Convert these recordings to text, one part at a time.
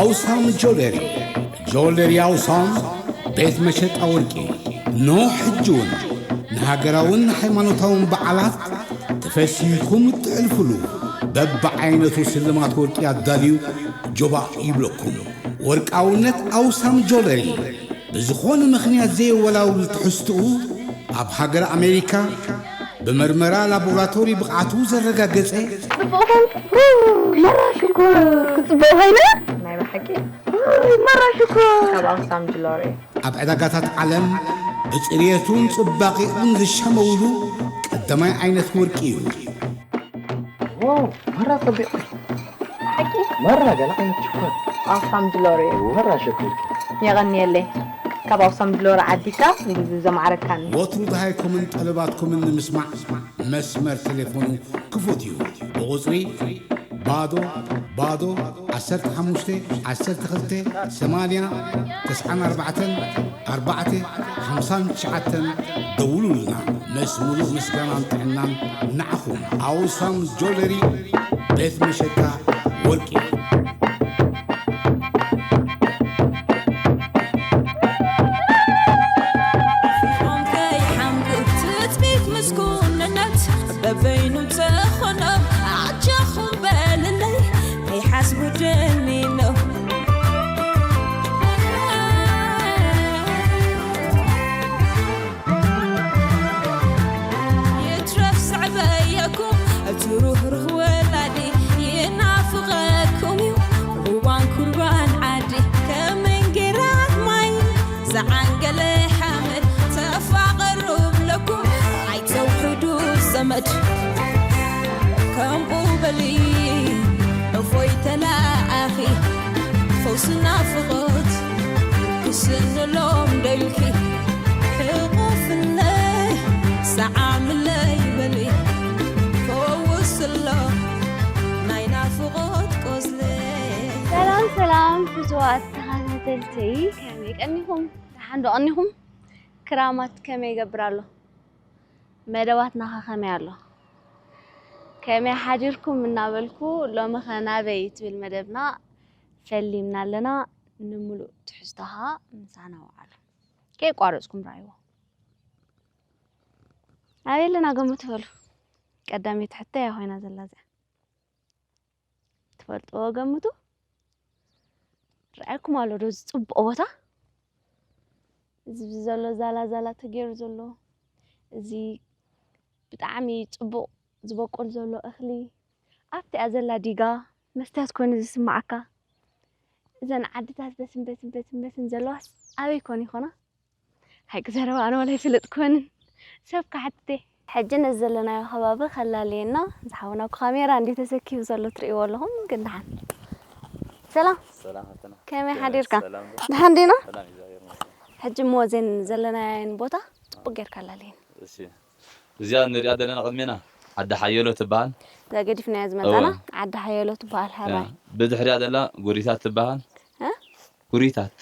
ኣውሳም ጆለሪ፣ ጆለሪ ኣውሳም፣ ቤት መሸጣ ወርቂ። ኖ ሕጂ እውን ንሃገራውን ሃይማኖታውን በዓላት ተፈሲህኩም እትሕልፉሉ በብዓይነቱ ስልማት ወርቂ ኣዳልዩ ጆባእ ይብለኩም። ወርቃውነት ኣውሳም ጆለሪ ብዝኾነ ምኽንያት ዘየወላውል ትሕዝትኡ ኣብ ሃገር ኣሜሪካ ብመርመራ ላቦራቶሪ ብቕዓቱ ዘረጋገጸ ጽቡቕ ኾንኩ። መራ ሽኮር። ክጽቡቕ ኾይነ። ናይ ብሓቂ። መራ ሽኮር። ካብ ኣውሳም ጅሎሪ። ኣብ ዕዳጋታት ዓለም ብጽርየቱን ጽባቐኡን ዝሸመውሉ ቀዳማይ ዓይነት ወርቂ እዩ። ዋው፣ መራ ጸቢቕ። ሓቂ? መራ ገለ ዓይነት ሽኮር። ኣውሳም ጅሎሪ። መራ ሽኮር። የቐንየለይ። ካብ ኣውሳም ጅሎሪ ዓዲካ እንዲዚ ዘማዕረካኒ። ወትሩ ደሃይኩምን ጠለባትኩምን ንምስማዕ መስመር ቴሌፎኑ ክፉት እዩ። ብቑጽሪ ባዶ ባዶ ዓሰርተ ሓሙሽተ ዓሰርተ ክልተ ሰማንያ ተስዓን ኣርባዕተን ኣርባዕተ ሓምሳን ትሽዓተን ደውሉልና። ምስ ሙሉእ ምስጋናን ጥዕናን ንዓኹም። ኣውሳም ጆለሪ፣ ቤት መሸጣ ወርቂ። ፍቕሮም ከይሓምቁ ትጽቢት ምስ ኩንነት በበይኑ እንተኾኖ ኣጆኹም በልለይ ከይሓስቡ ደኒኖ። ይትረፍ ስዕበየኩም እቲ ሩህሩህ ወላዲ ይናፍቐኩም እዩ እዋን ኩርባን ዓዲ ከም እንጌራን ማይ ዝዓንገለ ሓመድ ተፋቐሩ ብለኩም ኣይተውሕዱ ዘመድ ከምኡ በሊ እፎይ ተላኣኺ ፈውሲ ናፍቖት ክስንሎም ደልኪ ሕቑፍነይ ሰዓምለይ በሊ ፈውስሎ ናይ ናፍቖት ቆስለይ። ሰላም ሰላም ፍቱዋት ተኸታተልተይ ከመይ ቀኒኹም? ደሓን ዶ ቀኒኹም? ክራማት ከመይ ይገብር ኣሎ? መደባትና ኸ ከመይ ኣሎ? ከመይ ሓዲርኩም እናበልኩ ሎሚ ኸ ናበይ ትብል መደብና ፈሊምና ኣለና። ንምሉእ ትሕዝቶኻ ምሳና ውዓሉ። ከየቋረጽኩም ረኣይዎ። ኣበይ ኣለና ገምቱ በሉ። ቀዳመይቲ ሕቶ እያ ኮይና ዘላ እዚኣ። ትፈልጥዎ ገምቱ። ረኣይኩም ኣሎ ዶ እዚ ጽቡቕ ቦታ? እዚ ዘሎ ዛላ ዛላ ተገይሩ ዘሎ፣ እዚ ብጣዕሚ ጽቡቕ ዝበቁል ዘሎ እኽሊ፣ ኣብቲኣ ዘላ ዲጋ መስትያት ኮይኑ ዝስምዓካ፣ እዘን ዓድታት በትን በትን በትን በትን ዘለዋስ ኣበይ ኮን ይኾና? ሓቂ ዘረባ ኣነ ዋላ ኣይፈለጥኩወንን። ሰብ ክሓትት እየ። ሕጂ ነዚ ዘለናዮ ከባቢ ከላልየና፣ ዝሓወና እኮ ካሜራ እንድዩ ተሰኪፉ ዘሎ ትርእይዎ ኣለኹም፣ ግን ደሓን። ሰላም። ሰላም ሃብትና። ከመይ ሓዲርካ? ሰላም ዶ? ደሓን ዲና? ሰላም እግዚኣብሔር ይመስገን። ሕጂ እሞ እዘን ዘለናየን ቦታ ጽቡቅ ጌርካ ኣላልየን። እሺ። እዚኣ ንሪኣ ዘለና ቅድሜና ዓዲ ሓየሎ ትበሃል። እዛ ገዲፍናያ ዝመጻና እወ። ዓዲ ሓየሎ ትበሃል፣ ያ። ሕራይ። ብድሕሪኣ ዘላ ጉሪታት ትበሃል። እ? ጉሪታት።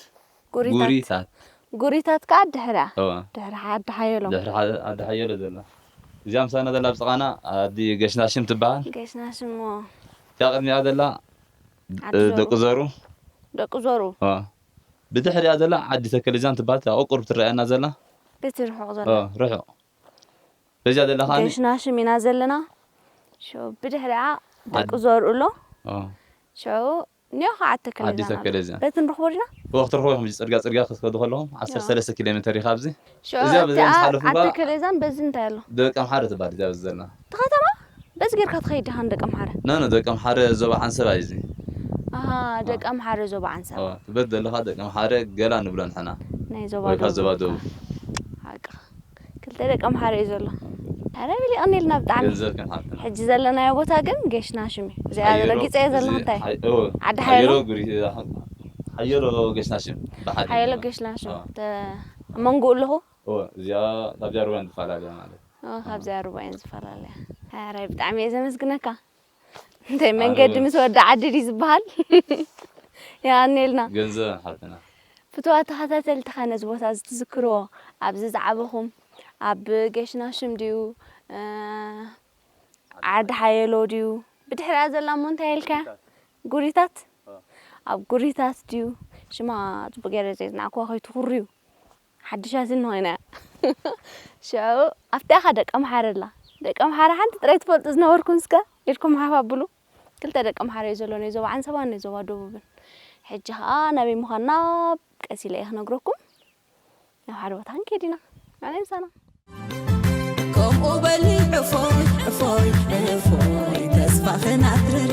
ጉሪታት። ጉሪታት። ጉሪታት ከኣ ድሕሪኣ። እወ። ድሕሪ ዓዲ ሓየሎ። ድሕሪ ዓ-፣ ዓዲ ሓየሎ ዘላ። እዚኣ ምሳና ዘላ ኣብ ጥቓና ዓዲ ገሽናሽም ትበሃል። ገሽናሽም፣ እወ። እዚኣ ቅድሚኣ ዘላ ዓዲ እ፣ ዞሩ። ደቂ ዞሩ። ደቂ ዞሩ። እወ። ብድሕሪኣ ዘላ ዓዲ ተከለዛን ትበሃል። እታ ቁሩብ ትረኣየና ዘላ። በቲ ርሑቕ ዘላ። እወ፣ ርሑቕ። በዚኣ ዘላ ከኣ ገሽናሽም ኢና ዘለና። ሽዑ ብድሕሪኣ ደቂ ዓዲ ዞሩ ኣሎ። እወ። ሽዑ እኒኦ ከዓ ዓዲ ዓዲ ተከለዛን። ተከለዛን። በቲ ንረኽቦ ዲና? እወ፣ ክትረኽቦ ኢኹም። እዚ ጽርግያ፣ ጽርግያ ክትከዱ ከለኹም ዓሰርተ ሰለስተ ኪሎ ሜተር እዩ ካብዚ። ሽዑ እዚኣ በዚ እቲኣ ምስ ሓለፍኩም ዓዲ ከዓ ተከለዛን በዚ እንታይ ኣሎ? ደቀምሓረ ትበሃል እዚኣ በዚ ዘላ። እቲ ከተማ? በዚ ጌርካ ትኸይድ ዲኻ ንደቀምሓረ? ኖ፣ ኖ፣ ደቀምሓረ ዞባ ዓንሰባ እዩ እዚ። ኣሃ፣ አ። ደቀምሓረ ዞባ ዓንሰባ። ኦ፣ ትበት ዘለኻ ደቀምሓረ ገላ ንብሎ ንሕና። ናይ ዞባ ወይ ካብ ደቡብ። ዞባ ደቡብ። ሓቅኻ። ክልተ ደቀምሓረ እዩ ዘሎ። ኣረ፣ ቢል ይቐኒልና ብጣዕሚ። ገንዘብ ከም ሃብትና። ሕጂ ዘለናዮ ቦታ ግን ገሽናሽም እዩ። እዚኣ ሓየሎ፣ ረጊጸ እየ ዘለኹ እዚ እንታይ? ሓይ-፣ ኦ፣ ዓዲ ሓየሎ? ሓየሎ ጉሪ-፣ ሓየሎ ገሽናሽም ብሓደ ሓየሎ ድማ። ገሽናሽም። ኦ። ተ-፣ ኣብ መንጎኡ ኣለኹ? ኦ፣ እዚኣ ካብዚኣ ሩባ እየን ዝፈላለያ ማለት። ኦ፣ ካብዚኣ ሩባ እየን ዝፈላለያ። ኣረ፣ ብጣዕሚ እየ ዘመስግነካ። እንታይ ኣነ መንገዲ እውን። ምስ ወዲ ዓዲ ድዩ ዝበሃል? የቐንየልና። ገንዘብ ሓብትና። ፍቱዋት ተኸታተልቲ ኸ ነዚ ቦታ እዚ ትዝክርዎ? ኣብዚ ዝዓበኹም፣ ኣብ ገሽናሽም ድዩ? እ፣ ዓዲ ሓየሎ ድዩ? ብድሕሪኣ ዘላ እሞ እንታይ ኢልካያ? ጉሪታት? ኦ። ኣብ ጉሪታት ድዩ ሽማ ጽቡቅ ገይረ ዘይጽናዕኩዋ ከይትኹርዩ ሓድሻ ስኒ ኮይና እያ። ሽዑ ኣብታ ኢኻ ደቀምሓረ ኣላ። ደቀምሓረ ሓንቲ ጥራይ ትፈልጡ ዝነበርኩም እስከ ኢድኩም ሓፍ ኣብሉ። ክልተ ደቀምሓረ እዩ ዘሎ፣ ናይ ዞባ ዓንሰባን ናይ ዞባ ደቡብን። ሕጂ ኸኣ ናበይ ምዃንና ቀስ ኢለ እየ ክነግረኩም። ናብ ሓደ ቦታ ክንከይድ ኢና። ኣነ ምሳና። ከምኡ በሊ ዕፎይ፣ ዕፎይ፣ ዕፎይ፣ ተስፋኽን ኣትርሪ።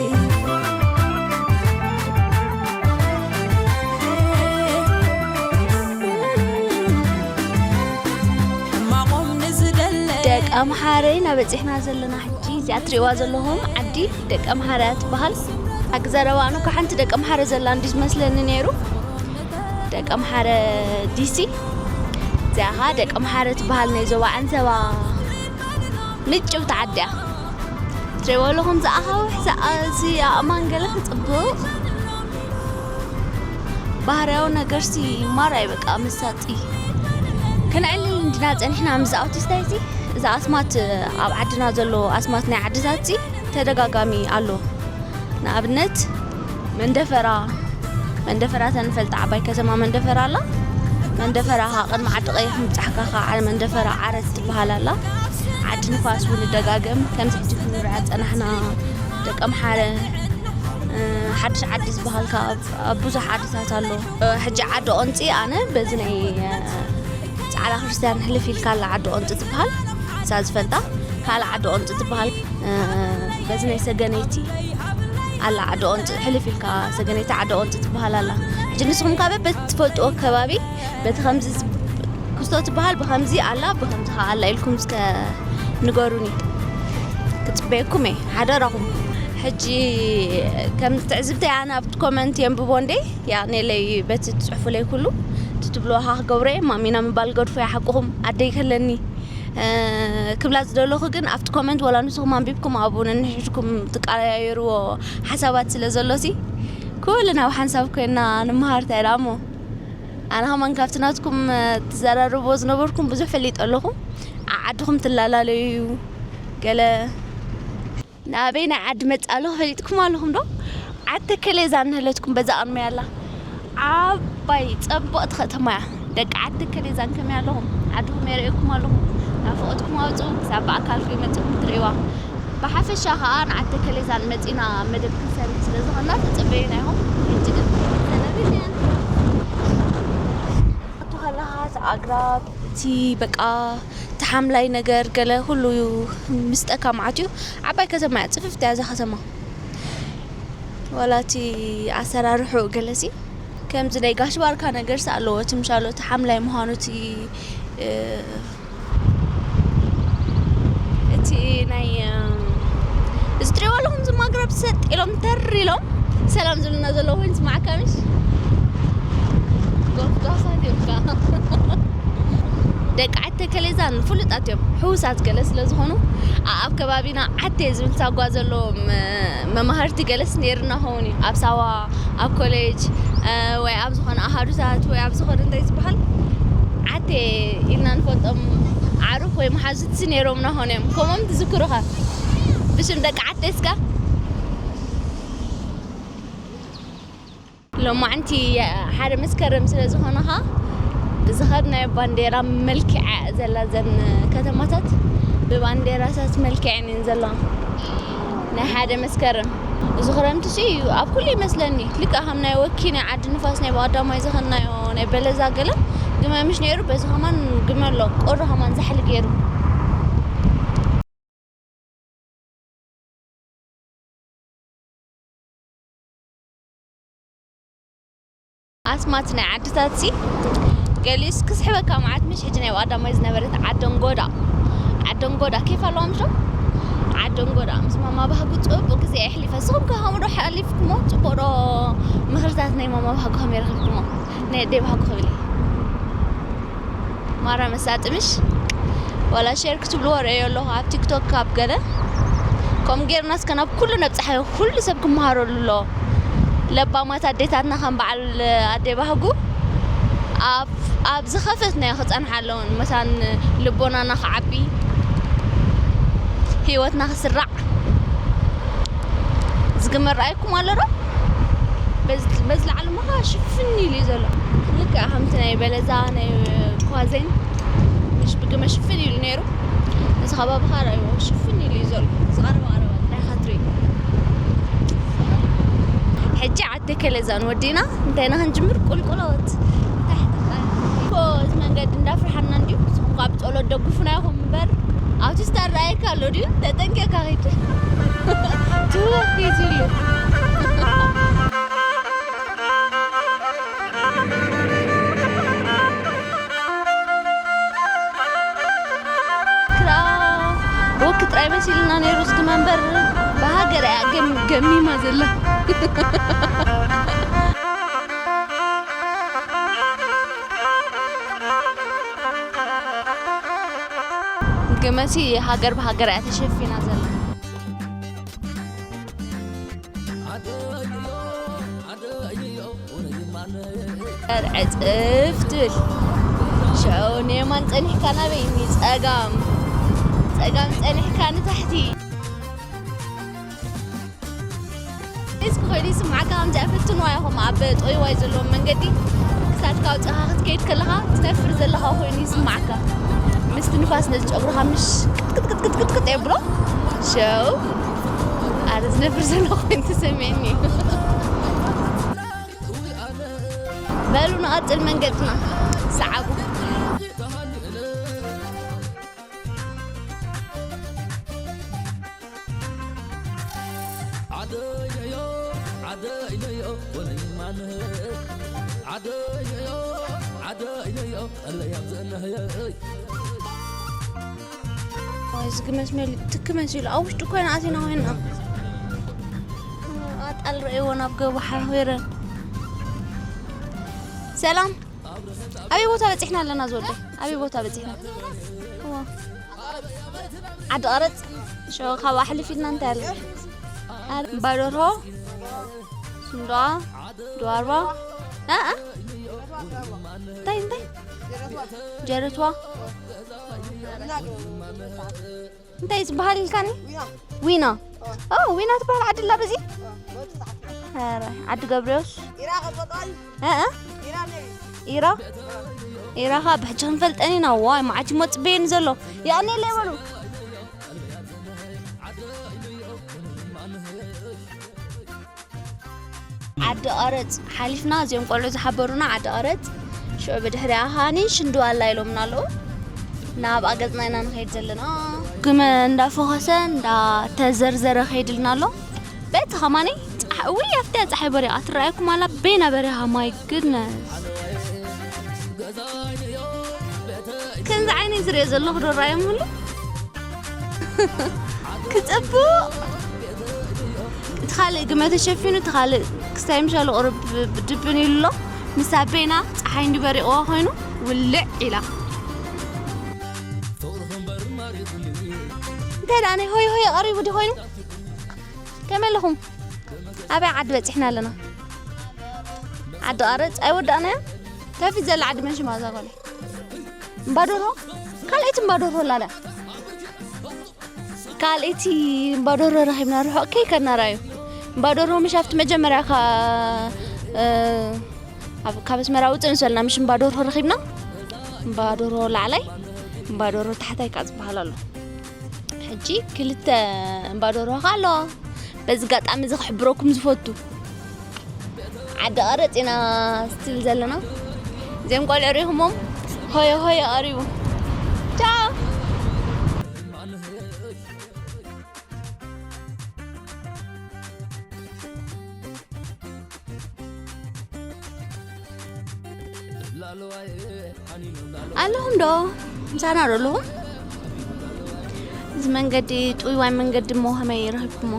ሕማቖም ንዝደለ ደቂ ኣምሓረይ፣ እናበጺሕና ዘለና ሕጂ፣ እዚኣ ትርእይዋ ዘለኹም ዓዲ ደቂ ኣምሓረ እያ ትበሃል። ኣግዘረባ ኣነ እኮ ሓንቲ ደቂ ኣምሓረ ዘላ እንዲ ዝመስለኒ ነይሩ። ደቂ ኣምሓረ ዲሲ፣ እዚኣ ኸዓ ደቂ ኣምሓረ ትበሃል፣ ናይ ዞባ ዓንሰባ ምጭውቲ ዓዲ እያ። ትርእይዎ ኣለኹም፣ እዚ ኣኻውሕ፣ እዚ ኣ-፣ እዚ ኣእማን ገለ ክጽብቕ። ባህርያዊ ነገርሲ ማራ እዩ በቃ መሳጢ። ከነዕልል እንዲና ጸኒሕና ምስዚ ኣውቲስታይ እዚ፣ እዚ ኣስማት ኣብ ዓድና ዘሎ ኣስማት ናይ ዓድታትሲ ተደጋጋሚ ኣሎ። ንኣብነት መንደፈራ፣ መንደፈራ ተንፈልጣ ዓባይ ከተማ መንደፈራ ኣላ። መንደፈራ ኸዓ ቅድሚ ዓዲ ቀይሕ ምብጻሕካ ኸዓ መንደፈራ ዓረት ትበሃል ኣላ። ዓዲ ንፋስ እውን ይደጋገም። ከምዚ ሕጂ ክንሪኣ ዝጸናሕና ደቂ ኣምሓረ፣ እ፣ ሓድሽ ዓዲ ዝበሃል ከኣ ኣብ፣ ኣብ ብዙሕ ዓድታት ኣሎ። እ፣ ሕጂ ዓዲ ኦንጺ ኣነ በዚ ናይ፣ እ፣ ጻዕዳ ክርስትያን ሕልፍ ኢልካ ኣላ ዓዲ ኦንጺ ትበሃል። እሳ ዝፈልጣ ካልእ ዓዲ ኦንጺ ትበሃል። እ፣ በዚ ናይ ሰገነይቲ ኣላ ዓዲ ኦንጺ፣ ሕልፍ ኢልካ ሰገነይቲ ዓዲ ኦንጺ ትበሃል ኣላ። ሕጂ ንስኹም ከ በበትፈልጥዎ ከባቢ በቲ ከምዚ ዝ-፣ ክስቶ ትበሃል ብኸምዚ ኣላ፣ ብኸምዚ ኸዓ ኣላ ኢልኩም እስከ ንገሩኒ። ክጽበየኩም እየ፣ ሓደራኹም። ሕጂ ከም ትዕዝብተይ ኣነ ኣብቲ ኮመንት የንብቦ እንዴ፣ ያኔለይ በቲ ትጽሕፉለይ ኩሉ፣ እቲ ትብልዎ ኸዓ ክገብሮ እየ። ማሚና ምባል ገድፎ እየ ሓቅኹም፣ ኣደይ ከለኒ። እ፣ ክብላ ዝደለኹ ግን ኣብቲ ኮመንት ወላ ንስኹም ኣንቢብኩም ኣብኡ ነንሕድኩም ትቀያየርዎ ሓሳባት ስለ ዘሎሲ ኩልና ኣብ ሓንሳብ ኮይንና ንመሃር እንታይ ደኣ እሞ። ኣነ ከማን ካብቲ ናትኩም፣ እ፣ ትዘራረብዎ ዝነበርኩም ብዙሕ ፈሊጠ ኣለኹ። ዓ-፣ ዓድኹም ትላለለዩ ገለ ናበይ ናይ ዓዲ መጻ ኣለኹ ፈሊጥኩም ኣለኹም ዶ? ዓዲ ተከሌ እዛ እንህለትኩም በዛ ቅድመይ ኣላ። ዓባይ ጸብቕቲ ከተማ እያ። ደቂ ዓዲ ተከሌ እዛ ከመይ ኣለኹም? ዓድኹም የርእየኩም ኣለኹ። ናፍቖትኩም ኣውጽኡ፣ ክሳብ ብኣካል ከይመጽእኩም ትርእይዋ። ብሓፈሻ ኸኣ ንዓዲ ተከሌ እዛ መጺና መደብ ክንሰርሕ ስለ ዝኾንና ተጸበዩና ኢኹም። ሕጂ ግን ሰላም ኢልያን። ኣቱ ከለኻ ኣግራብ፣ እቲ በቃ እቲ ሓምላይ ነገር ገለ ኩሉ እዩ ምስጠካ መዓት እዩ። ዓባይ ከተማ እያ፣ ጽፍፍቲ እያ እዛ ከተማ። ዋላ እቲ ኣሰራርሕኡ ገለሲ ከምዚ ናይ ጋሽ ባርካ ነገርሲ ኣለዎ። እቲ ምሻሎ እቲ ሓምላይ ምዃኑ እቲ፣ እ፣ እቲ ናይ፣ እ፣ እዚ ትሪእዎ ኣለኹም፣ እዞም ኣግራብ ሰጥ ኢሎም ተር ኢሎም ሰላም ዝብሉና ዘለዉ ኮይኑ ይስማዓካ ምሽ? ጎፍጋፋት እዮም ከኣ። ደቂ ዓዲ ተከሌዛን ፍሉጣት እዮም፣ ሕዉሳት ገለ ስለ ዝኾኑ፣ ኣ-፣ ኣብ ከባቢና ዓቴ ዝብል ሳጓ ዘለዎም፣ እ፣ መማህርቲ ገለስ ነይርና ኸውን እዩ። ኣብ ሳዋ፣ ኣብ ኮሌጅ፣ እ፣ ወይ ኣብ ዝኾነ ኣሃዱታት ወይ ኣብ ዝኾነ እንታይ ዝበሃል ዓቴ ኢልና ንፈልጦም ኣዕሩኽ ወይ መሓዙትሲ ነይሮምና ኾነ እዮም። ከምኦም ትዝክሩኻ? ብሽም ደቂ ዓቴ እስከ? ሎማዕንቲ ሓደ መስከረም ስለ ዝኾነ ኸኣ፣ ዝኸድናዮ ባንዴራ መልኪዓ ዘላ፣ ዘን ከተማታት ብባንዴራታት መልኪዐን እየን ዘለዋ። ናይ ሓደ መስከረም። እዚ ክረምቲ ሲ ኣብ ኩሉ ይመስለኒ፣ ልክዕ ከም ናይ ወኪ፣ ናይ ዓዲ ንፋስ፣ ናይ ብቐዳማይ ዝኸድናዮ ናይ በለዛ ገለ ግመ ምሽ ነይሩ፣ በዚ ከማን ግመ ኣሎ፣ ቁሪ ከማን ዛሕሊ ገይሩ። ኣስማት ናይ ዓድታት ሲ ገሊኡስ ክስሕበካ መዓት፣ ምሽ ሕጂ ናይ ቀዳማይ ዝነበረት ዓደንጎዳ፣ ዓደንጎዳ ኬፍ ኣለዋ ምሽ ዶ? ዓደንጎዳ ምስ ማማ ባህጉ ጽቡቕ ግዜ የሕሊፈ። ንስኹም ከ ከምኡ ዶ ሓሊፍኩሞ? ጽቡቕ ዶ ምኽርታት ናይ ማማ ባህጉ ከመይ ረኺብኩሞ? ናይ ኣደይ ባህጉ ክብል እየ። ማራ መሳጢ ምሽ? ዋላ ሼር ክትብልዎ ርእዮ ኣለኹ ኣብ ቲክቶክ ካብ ገለ። ከምኡ ጌርና እስከ ናብ ኩሉ ነብጽሓዮ፣ ኩሉ ሰብ ክመሃረሉ ኣለዎ። ለባማት ኣዴታትና ከም በዓል ኣደይ ባህጉ ኣብ፣ ኣብ ዝኸፈትናዮ ክጸንሓ ኣለወን። መታን ልቦናና ክዓቢ፣ ህይወትና ክስራዕ። ዝግመ ረኣይኩም ኣሎ ዶ? በዚ በዚ ላዕሊ እሞ ከዓ ሽፍን ኢሉ እዩ ዘሎ። ልክዕ ከምቲ ናይ በለዛ፣ ናይ ኳዜን፣ ምሽ ብግመ ሽፍን ኢሉ ነይሩ። እዚ ከባቢ ከዓ ርኣይዎ፣ ሽፍን ኢሉ እዩ ዘሎ። ዝቐረበ ቀረባ ጥራይ ኢኻ ትርኢ። ሕጂ ዓዲ ከለዛን ወዲና እንታይ ኢና ክንጅምር? ቁልቁሎት ታሕቲ። እኮ እዚ መንገዲ እንዳፍርሓና እንድዩ። ንስኹም ከዓ ብጸሎት ደግፉና ኢኹም እምበር፣ ኣውቲስታ ርኣየካ ኣሎ ድዩ? ተጠንቂቕካ ኺድ። ትውኽ እዩ ዝብሉ። ክራ ወክ ጥራይ መሲልና ነይሩ። እስኪ መንበር ብሃገር እያ ገም-፣ ገሚማ ዘላ። ግመሲ ሃገር ብሃገር እያ ተሸፊና ዘላ። ዕጽፍ ትብል። ሸው ንየማን ጸኒሕካ ናበይ? ንጸጋም። ጸጋም ጸኒሕካ ንታሕቲ። እስኪ ኮይዱ ይስምዓካ፣ ከምዚኣ ፈትንዋ ኢኹም ኣብ ጠይዋይ ዘለዎም መንገዲ። ክሳድካ ኣውጺእኻ ክትከይድ ከለኻ ትነፍር ዘለኻ ኮይኑ ይስምዓካ። ምስቲ ንፋስ ነዚ ጨጉርኻ ምሽ ቅጥቅጥቅጥቅጥ የብሎ። ሸው ኣረ ዝነፍር ዘሎ ኮይኑ ተሰሚዕኒ። በሉ ንቐጽል መንገድና። ሰዓቡ። እዚ ግመስ መሊ ትክ መሲሉ ኣብ ውሽጢ ኮይና ኣቲና ኮይና ኣጣል ረእይዎ ናብ ገቡ ሓዊረን። ሰላም፣ ኣበይ ቦታ በጺሕና ኣለና ዝወደይ? ኣበይ ቦታ በጺሕና? እዋ። ዓዲ ቀረጽ፣ ሸው ካብ ኣሕሊፍ ኢልና እንታይ ኣለ? ኣረ፣ እምባ ደርሆ፣ ስንድዋ፣ ድዋርባ፣ እ፣ እ? እንታይ፣ እንታይ? ጀረትዋ? እንታይ ዝበሃል ኢልካኒ? ዊና። ኦ፣ ዊና ትበሃል ዓዲ ኣላ በዚ? ኧረ፣ ዓዲ ገብርዮስ? እ፣ እ? ኢራ? ኢራ ኸ ብሕጂ ክንፈልጠን ኢና። ዋይ፣ መዓት እሞ ጽበየኒ ዘሎ። የቐንየለይ በሉ። ዓዲ ቐረጽ ሓሊፍና፣ እዚኦም ቆልዑ ዝሓበሩና ዓዲ ቐረጽ። ሽዑ ብድሕሪኣ ኸኣኒ ሽንድዋላ ኢሎምና ኣለዉ። ናብኣ ገጽና ኢና ንኸይድ ዘለና። ግመ እንዳፈኾሰ እንዳተዘርዘረ ከይድልና ኣሎ። በቲ ኸማኒ ጸሓ-፣ ውይ፣ ኣብታ ጸሓይ በሪቓ ትረኣየኩም ኣላ። በይና በሪኻ፣ my goodness። ከምዚ ዓይነይ ዝሪኦ ዘለኹ ዶ ራእዮም ህሉ? ክጽብቕ። እቲ ካልእ ግመ ተሸፊኑ፣ እቲ ካልእ ክስታይ ምሻሉ ቁሩብ ድብን ኢሉ ኣሎ። ንሳ በይና ጸሓይ እንዲ በሪቕዋ ኮይኑ ውልዕ ኢላ። እንታይ ደኣ ናይ ሆይ ሆይ ቀሪቡ ድዩ ኮይኑ? ከመይ ኣለኹም? ኣበይ ዓዲ በጺሕና ኣለና? ዓዲ ቀረጽ ኣይወዳእናዮ? ከፊት ዘላ ዓዲ መን ሽማ እዛ ጓለይ? እምባዶርሆ? ካልኣይቲ እምባዶርሆ ኣላ ድያ? ካልኣይቲ እምባዶርሆ ረኺብና ርሑቕ ከይከድና ራእዩ። እምባዶርሆ ምሽ ኣብቲ መጀመርያ ካ-፣ እ፣ ኣብ፣ ካብ ኣስመራ ውጽእ ምስ በልና ምሽ እምባዶርሆ ረኺብና? እምባዶርሆ ላዕላይ፣ እምባዶርሆ ታሕታይ ከኣ ዝበሃል ኣሎ። ሕጂ ክልተ እምባዶርሆ ከኣ ኣለዋ። በዚ ኣጋጣሚ እዚ ክሕብረኩም ዝፈቱ፣ ዓዲ ቀረጽ ኢና ስቲል ዘለና። እዚኦም ቆልዑ ሪኹሞም ሆየ ሆየ ቀሪቡ። ቻው። ኣለኹም ዶ? ምሳና ዶ ኣለኹም? እዚ መንገዲ ጥውይዋይ መንገዲ እሞ ከመይ ረኺብኩሞ?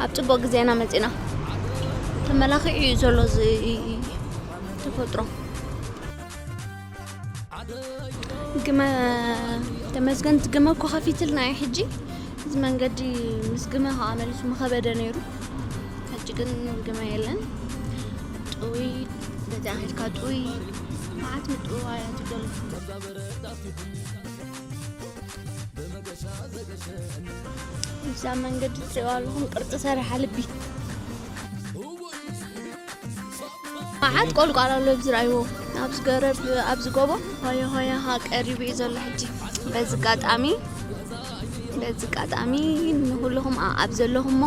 ኣብ ጽቡቕ ግዜ ኢና መጺና። ተመላኺዑ እዩ ዘሎ እዚ ተፈጥሮ። ግመ ተመስገን፣ እቲ ግመ እኮ ከፊትልና እዩ ሕጂ። እዚ መንገዲ ምስ ግመ ከዓ መሊሱ ምኸበደ ነይሩ። ሕጂ ግን ግመ የለን። ጥውይ፣ በዚኣ ከይድካ ጥውይ፣ መዓት ምጥውዋያት ይደሎ። እዛ መንገዲ ትሪእዋ ኣለኹም፣ ቅርፂ ሰሪሓ ልቢ። ዓት ቆልቋል ኣሎ ብዝረኣይዎ ኣብዚ ገረብ ኣብዚ ጎቦ ሆየ ሆየ ሃ ቀሪቡ እዩ ዘሎ ሕጂ። በዚ ኣጋጣሚ በዚ ኣጋጣሚ ንኩልኹም ኣብ ዘለኹሞ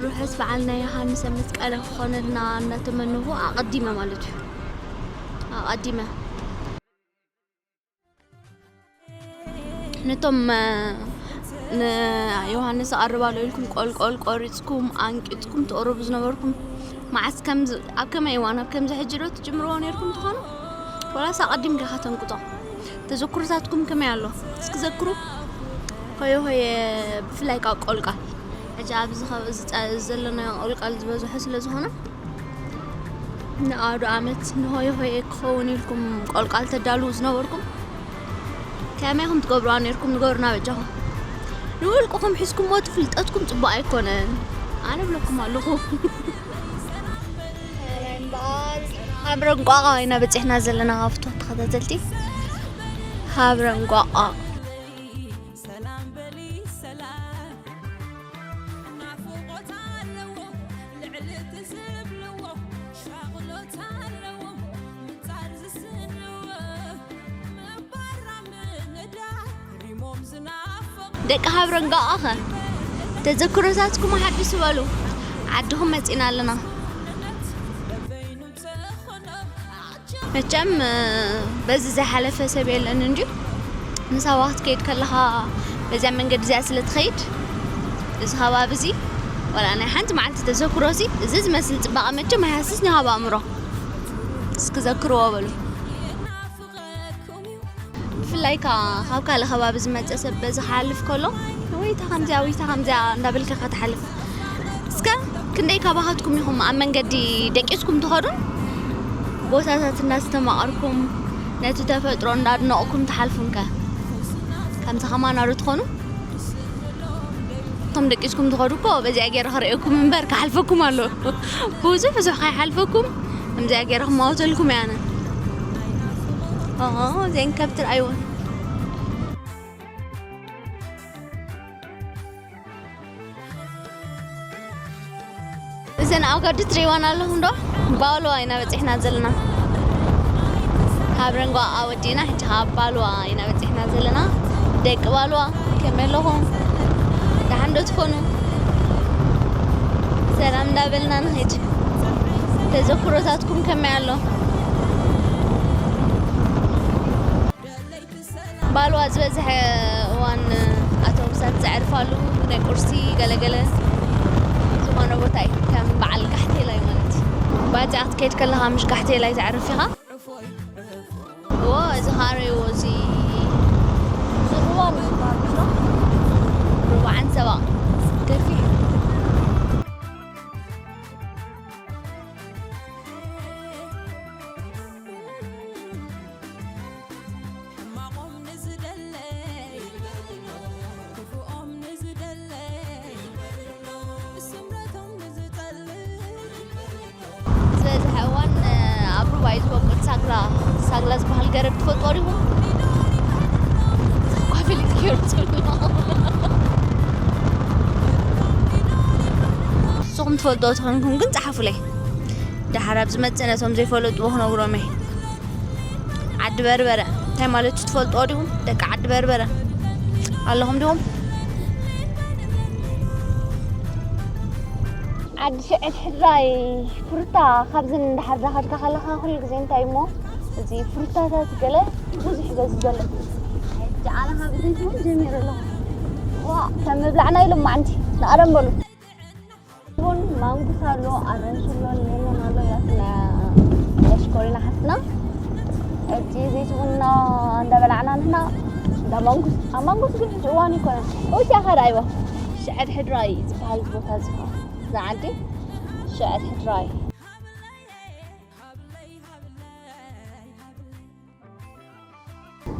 ርሑስ በዓል ናይ ዮሃንሰ መስቀለ ክኾነልና እናተመነኹ ኣቐዲመ ማለት እዩ ኣቐዲመ ነቶም ንዮሃንስ ኣርባሎ ኢልኩም ቆልቆል ቆሪፅኩም ኣንቂፅኩም ትቕርቡ ዝነበርኩም መዓስ ኣብ ከመይ እዋን ኣብ ከምዚ ሕጂ ዶ ትጅምርዎ ነርኩም ትኾኑ ወላስ ኣቐዲምካ ከተንቅፆ ተዘክሮታትኩም ከመይ ኣሎ እስኪ ዘክሩ ሆየ ሆየ ብፍላይ ካብ ቆልቃል ሕጂ ኣብዚ ዘለናዮ ቆልቃል ዝበዝሖ ስለ ዝኾነ ንኣዱ ዓመት ንሆየ ሆየ ክኸውን ኢልኩም ቆልቃል ተዳልዉ ዝነበርኩም ከመይ ከም ትገብሩዋ ነርኩም ንገሩና በጃኹም ንውልቅኹም ሒዝኩሞ እቲ ፍልጠትኩም ፅቡቅ ኣይኮነን ኣነ ብለኩም ኣለኹ ሃብረ እንቋቋ ኢና በፂሕና ዘለና ካብቶ ተኸታተልቲ ሃብረ እንቋቋ ደቂ ሃብረንጋኣ ኸ ተዘክሮታትኩም ኣሓድሱ በሉ ዓድኹም መፂና ኣለና መቸም በዚ ዝሓለፈ ሰብ የለን እንጂ ንሳዋ ክትከይድ ከለኻ በዚያ መንገዲ እዚኣ ስለ ትኸይድ እዚ ከባቢ እዚ ወላ ናይ ሓንቲ መዓልቲ ተዘክሮ ሲ እዚ ዝመስል ፅባቐ መቸም ኣይሃስስን ካብ ኣእምሮ እስኪ ዘክርዎ በሉ ብፍላይ ካብ ካልእ ከባቢ ዝመፀ ሰብ በዚ ክሓልፍ ከሎ ወይታ ከምዚያ ወይታ ከምዚያ እንዳበልካ ከተሓልፍ እስከ ክንደይ ካባኻትኩም ኢኹም ኣብ መንገዲ ደቂስኩም ትኸዱን ቦታታት እንዳስተማቐርኩም ነቲ ተፈጥሮ እንዳድነቕኩም ትሓልፉን ከ ከምዚ ከማና ዶ ትኾኑ እቶም ደቂስኩም ትኸዱ እኮ በዚኣ ገይረ ክርእየኩም እምበር ክሓልፈኩም ኣሎ ብዙ ብዙሕ ከይሓልፈኩም ከምዚኣ ገይረ ክማወተልኩም እየ ኣነ እዚአን ከብቲ ኣይወን እዘን ኣውጋዲ ትሪእዋን ኣለኹም ዶ ባልዋ ኢና በፂሕና ዘለና ካብ ረንጓ ኣወዲእና ሕጂ ከዓ ባልዋ ኢና በፂሕና ዘለና ደቂ ባልዋ ከመይ ኣለኹም ደሓን ዶ ትኾኑ ሰላም እንዳበልና ንኸይድ ተዘክሮታትኩም ከመይ ኣሎ ባልዋ ዝበዝሐ እዋን ኣተውሳት ዘዕርፋሉ ናይ ቁርሲ ገለገለ ዝኾነ ቦታ እዩ ከም በዓል ጋሕቴላ እዩ ማለት እዩ ባፅኣ ክትከይድ ከለኻ ምሽ ጋሕቴላ እዩ ዘዕርፍ ኢኻ እዎ እዚ ኻረይዎ እዚ ዝርዋ ምዝባር ሩባዓን ሰባ ገፊሕ ዝበዝሐ እዋን ኣብ ሩባ እዩ ዝበቁል ሳግላ ሳግላ ዝበሃል ገረብ ትፈልጦ ዲኹም ኳፊሊት ገይሩ ዘሎ ንስኹም ትፈልጦ ተኾንኩም ግን ፀሓፉለይ ደሓር ኣብ ዝመፅእ ነቶም ዘይፈለጥዎ ክነግሮም እየ ዓዲ በርበረ እንታይ ማለት እዩ ትፈልጥዎ ዲኹም ደቂ ዓዲ በርበረ ኣለኹም ዲኹም ዓዲ ሽዕት ሕድራይ ፍሩታ ካብዚ እንዳሓር ዳኸድካ ከለኻ ኩሉ ግዜ እንታይ እሞ እዚ ፍሩታታት ገለ ብዙሕ ገዚ ዘሎ ጃዓላ ካብ ዘይትውን ጀሚሩ ኣለኹ ዋ ከም ምብላዕና ኢሎም ማዓንቲ ንኣረም በሉ እውን ማንጉስ ኣሎ ኣረንሽሎ ሌሞን ኣሎ ያትና ያሽኮሪና ሓፍትና ሕጂ ዘይትውና እንዳበላዕና ንሕና እንዳ ማንጉስ ኣብ ማንጉስ ግን ሕጂ እዋን ይኮነን እውትያ ካዳ ኣይዋ ሽዕድ ሕድራይ ዝበሃል ቦታ ዝኻ ዝዓዲ ሽዕድ ሕድራይ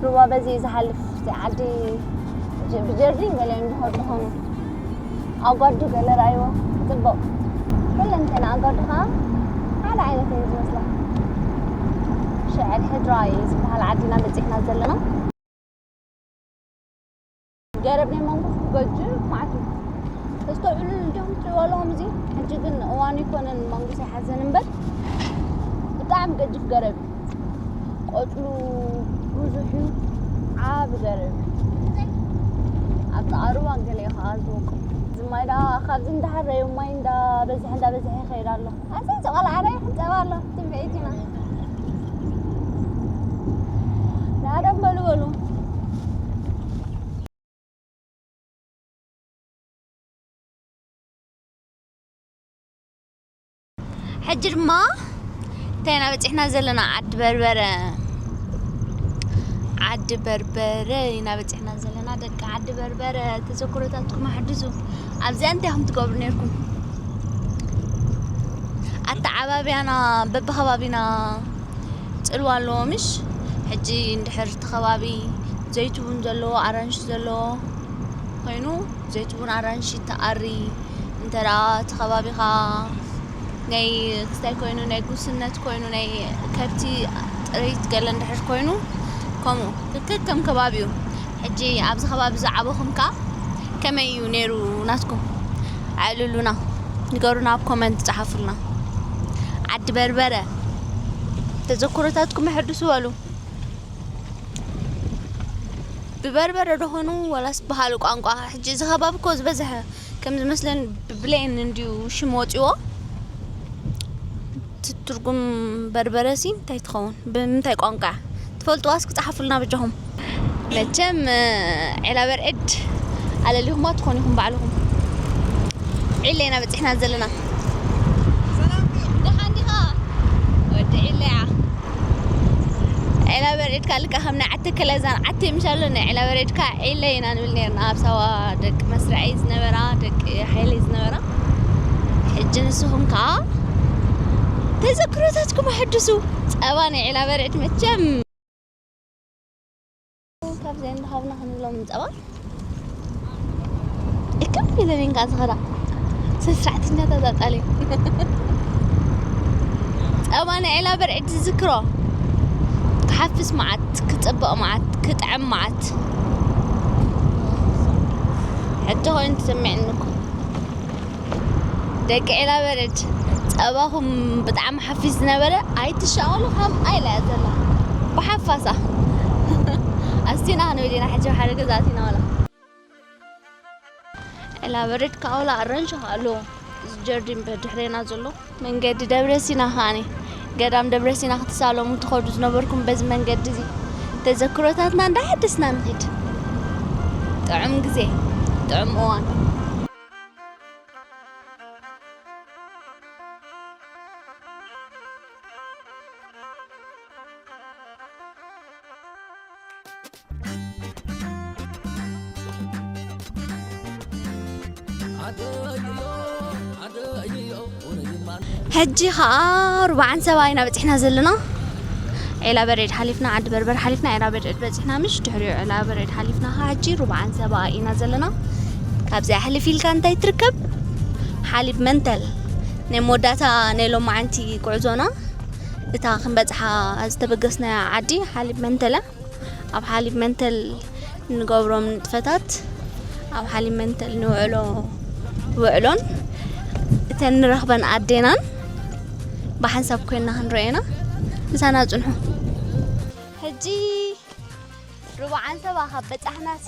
ሩባ በዚ እዩ ዝሓልፍ እቲ ዓዲ ብጀርዲን ገሊኦም ዝኸዱ ዝኾኑ ኣጓዱ ገለ ረኣይዎ ፅቡቕ ኩለንተና ኣጓዱ ከዓ ሓደ ዓይነት እዩ ዝመስላ ሽዕል ሕድራ እዩ ዝበሃል ዓዲና በፂሕና ዘለና ገረብ ናይ ማንጎ ክገጅ ማዕት ተስተውዕሉ እንዲኹም ትሪእዎ ኣለኹም እዚ ሕጂ ግን እዋኑ ይኮነን ማንጎ ኣይሓዘን እምበር ብጣዕሚ ገጅፍ ገረብ እዩ። ቆጽሉ ብዙሕ እዩ። ዓቢ ገረብ እዩ። ኣብ ጥቓ ሩባ ገለ እዩ ኸዓ ዝወቅል። እዚ ማይ ደኣ ካብዚ እንዳሓረዩ ማይ እንዳበዝሐ እንዳበዝሐ ይኸይድ ኣሎ። ኣሰይ፣ እዚ ቆልዓ ናይ ሕጸባ ኣሎ። ትንቢዒት ኢና። ንኣደም በሉ በሉ። ሕጂ ድማ እንታይ ኢና በጺሕና ዘለና? ዓዲ በርበረ። ዓዲ በርበረ ኢና በጺሕና ዘለና። ደቂ ዓዲ በርበረ፣ ተዘክሮታትኩም ኣሕድሱ። ኣብዚኣ እንታይ ኢኹም ትገብሩ ነይርኩም? ኣተዓባብያና በብኸባቢና ጽልዋ ኣለዎ፣ ምሽ? ሕጂ እንድሕር እቲ ከባቢ ዘይትቡን ዘለዎ፣ ኣራንሺ ዘለዎ ኮይኑ፣ ዘይትቡን ኣራንሺ ተኣሪ። እንተ ደኣ እቲ ከባቢኻ ናይ ክስታይ ኮይኑ፣ ናይ ጉስነት ኮይኑ፣ ናይ ከብቲ ጥሪት ገለ እንድሕር ኮይኑ፣ ከምኡ ከከም ከባቢኡ። ሕጂ ኣብዚ ከባቢ ዝዓበኹም ከኣ ከመይ እዩ ነይሩ ናትኩም? ኣዕልሉና፣ ንገሩና፣ ኣብ ኮመንት ጸሓፉልና። ዓዲ በርበረ ተዘክሮታትኩም ኣሐድሱ በሉ። ብበርበረ ዶ ኾኑ ወላስ ብኻልእ ቋንቋ? ሕጂ እዚ ከባቢ እኮ ዝበዝሐ ከም ዝመስለን ብብሌን እንድዩ ሽም ወጺዎ። እቲ ትርጉም በርበረሲ እንታይ ትኸውን? ብምንታይ ቋንቋ? ትፈልጥዋ እስኪ ጸሓፉልና በጃኹም። መቸም፣ እ፣ ዒላ በርዕድ ኣለሊኹማ ትኾኑ ኢኹም ባዕልኹም። ዒለ ኢና በጺሕና ዘለና። ደሓን ዲኻ? ወዲ ዒለያ። ዒላ በርዕድ ካልእ ከኣ ከም ናይ ዓዲ ከለዛን ዓዲ ምሻሎ ናይ ዒላ በርዕድ ከኣ ዒለ ኢና ንብል ነርና ኣብ ሳዋ ደቂ መስርዐይ ዝነበራ፣ ደቂ ሓይለይ ዝነበራ። ሕጂ ንስኹም ከኣ ተዘክሮታትኩም ኣሐድሱ። ጸባ ናይ ዒላ በርዕድ መቸም ካብዚ እንዳሃብና ክንብሎም ጸባ እከም ኢለን እየን ከኣ ዝኸዳ። ስነ ስርዓተኛታት ኣጣልየን። ጸባ ናይ ዒላ በርዕድ ዝዝክሮ። ክሓፍስ መዓት፣ ክጽብቕ መዓት፣ ክጥዕም መዓት። ሕቶ ኮይኑ ተሰሚዕኒ እኮ። ደቂ ዒላ በርዕድ፣ ጸባኹም ብጣዕሚ ሓፊስ ዝነበረ፣ ኣይትሻቐሉ፣ ከምኣ ኢላ እያ ዘላ። ብሓፋሳ። ኣስቲና ክንብል ኢና ሕጂ ሓደ ገዛ ኣቲና ዋላ። ዒላ በርዕድ ከኣ ዋላ ኣራንሺ ከኣ ኣለዎ። እዚ ጀርዲን በድሕሬና ዘሎ መንገዲ ደብረ ሲና ከኣኒ፣ ገዳም ደብረ ሲና ክትሳለሙ ትኸዱ ዝነበርኩም በዚ መንገዲ እዚ ተዘክሮታትና እንዳሓደስና ንኸይድ። ጥዑም ግዜ፣ ጥዑም እዋን። ሕጂ ኸኣ ሩባ ዓንሰባ ኢና በጺሕና ዘለና። ዒላ በርዒድ ሓሊፍና፣ ዓዲ በርበር ሓሊፍና፣ ዒላ በርዒድ በጺሕና። ምሽ ድሕሪኡ ዒላ በርዒድ ሓሊፍና ኸኣ ሕጂ ሩባ ዓንሰባ ኢና ዘለና። ካብዚኣ ሕልፍ ኢልካ እንታይ ትርከብ? ሓሊብ መንተል። ናይ መወዳእታ ናይ ሎማዓንቲ ጉዕዞና፣ እታ ክንበጽሓ ዝተበገስናያ ዓዲ ሓሊብ መንተል እያ። ኣብ ሓሊብ መንተል እንገብሮም ንጥፈታት፣ ኣብ ሓሊብ መንተል ንውዕሎ ውዕሎን እተን ንረኽበን ኣዴናን ብሓንሳብ ኮይንና ክንርእየና ምሳና ጽንሑ። ሕጂ ሩባ ዓንሰባ ካብ በጻሕናሲ፣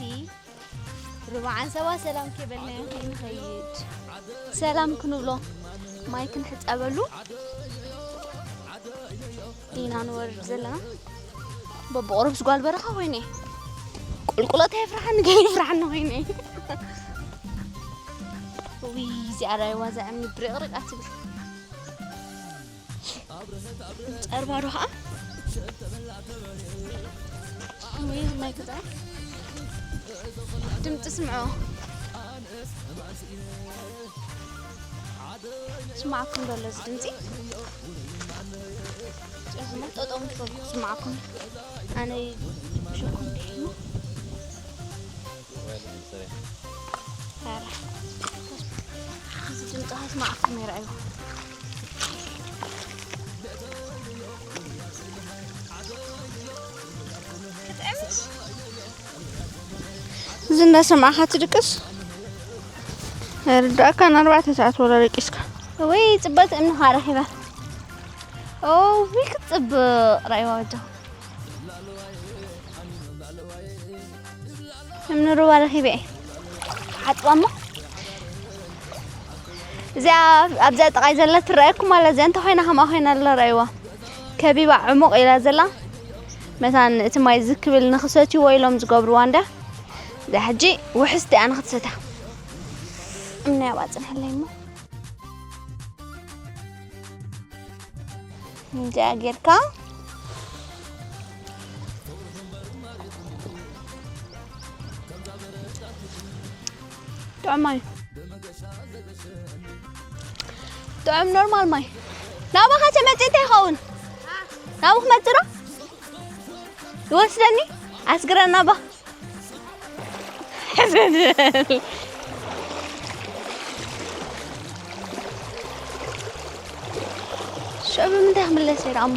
ሩባ ዓንሰባ ሰላም ከይበልናዮ ከይንኸይድ፣ ሰላም ክንብሎ፣ ማይ ክንሕጸበሉ ኢና ንወርድ ዘለና። በብቑሩብስ ጓል በረኻ ኮይነ፣ ቁልቁለት ኣይፍርሓኒ፣ ገለ ይፍርሓኒ ኮይነ። ውይ፣ እዚኣ ራይዋ፣ እዛ እምኒ ብርቕርቕ ኣትብል። ጸርባ ዶ ኸዓ? ወይ ማይ ክዛ ድምፂ ስምዖ። ስማዕኩም ዘሎ እዚ ድምፂ? እዚ ሞ ጠጠው ትበሉ ስማዕኩም። ኣነ ሽኩም ድሒኑ። እዚ ድምፂ ከስማዕኩም ይረኣዩ። እዚ እንዳሰማዕካ ትድቅስ ኣይርዳእካን። ኣርባዕተ ሰዓት ወላ ደቂስካ። ወይ ጽበት እምንኻ ረኺባ። ኦ፣ ውይ ክትጽብቕ ራእይዋ ወጆ። እምኒ ሩባ ረኺበ እየ። ሓጥባ እሞ እዚኣ ኣብዛ ጥቓይ ዘላ ትረኣየኩም ኣላ። እዚኣ እንታይ ኮይና ከምኣ ኮይና ኣላ ራእይዋ። ከቢባ ዕሙቕ ኢላ ዘላ። መታን እቲ ማይ ዝክብል ንኽሰትይዎ ኢሎም ዝገብርዋ እንዳ። እዛ ሕጂ ውሕስቲ እያ ንኽትሰትያ። እምኒ ኣብኣ ጽንሐለይ እሞ። እንዲያ ጌርካ ጥዑም ማይ፣ ጥዑም ኖርማል ማይ። ናባኻ ተመጽእ እንታይ ይኸውን? ናብኡ ክመጽእ ዶ? ይወስደኒ? ኣስግረና ባ። ሕዝን ዝብል። ሽዑ ብምንታይ ክምለስ እየ ደኣ እሞ?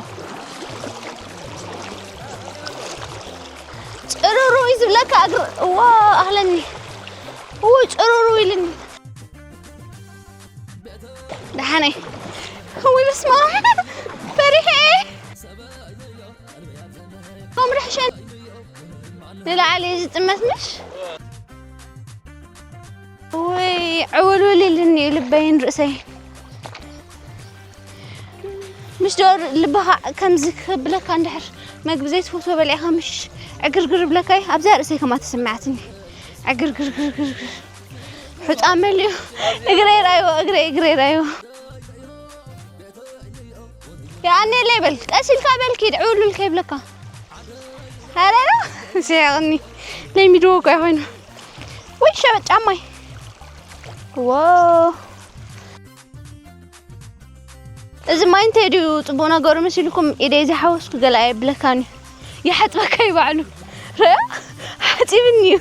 ጽሩሩ እዩ ዝብለካ እግር-፣ እዋ፣ ኣኽለኒ። እው፣ ጽሩሩ ኢልኒ። ደሓነይ። እውይ፣ በስመ ኣብ። ፈሪሐ እየ። ከምርሕሸን ንላዕሊ ዝጥመት ምሽ? ወይ ዕውልውል ኢልኒ እዩ ልበይን ርእሰይን። ምሽ ዶ ልብኻ ከምዚ ክብለካ እንድሕር መግቢ ዘይትፈትዎ በሊዕኻ ምሽ ዕግርግር ይብለካ እዩ። ኣብዚኣ ርእሰይ ከማ ተሰማዕትኒ። ዕግርግርግርግርግር። ሑጻ መሊኡ። እግረይ ራይዎ፣ እግረይ፣ እግረይ ራይዎ። የኣኔለይ በል፣ ቀስ ኢልካ በል ኪድ፣ ዕውልውል ከይብለካ። ኧረ፣ ሲያቕኒ። ለሚድዎ እኮ ኣይኮይኑ። ወይ ሸበጥ ጫማይ። ዎ። እዚ ማይ እንታይ ድዩ ጽቡቕ ነገሩ መሲልኩም ኢደይ ዝሓወስኩ ገለ ኣየብለካን እዩ። ይሓጽበካ እዩ ባዕሉ። ርኣ፣ ሓጺብኒ እዩ።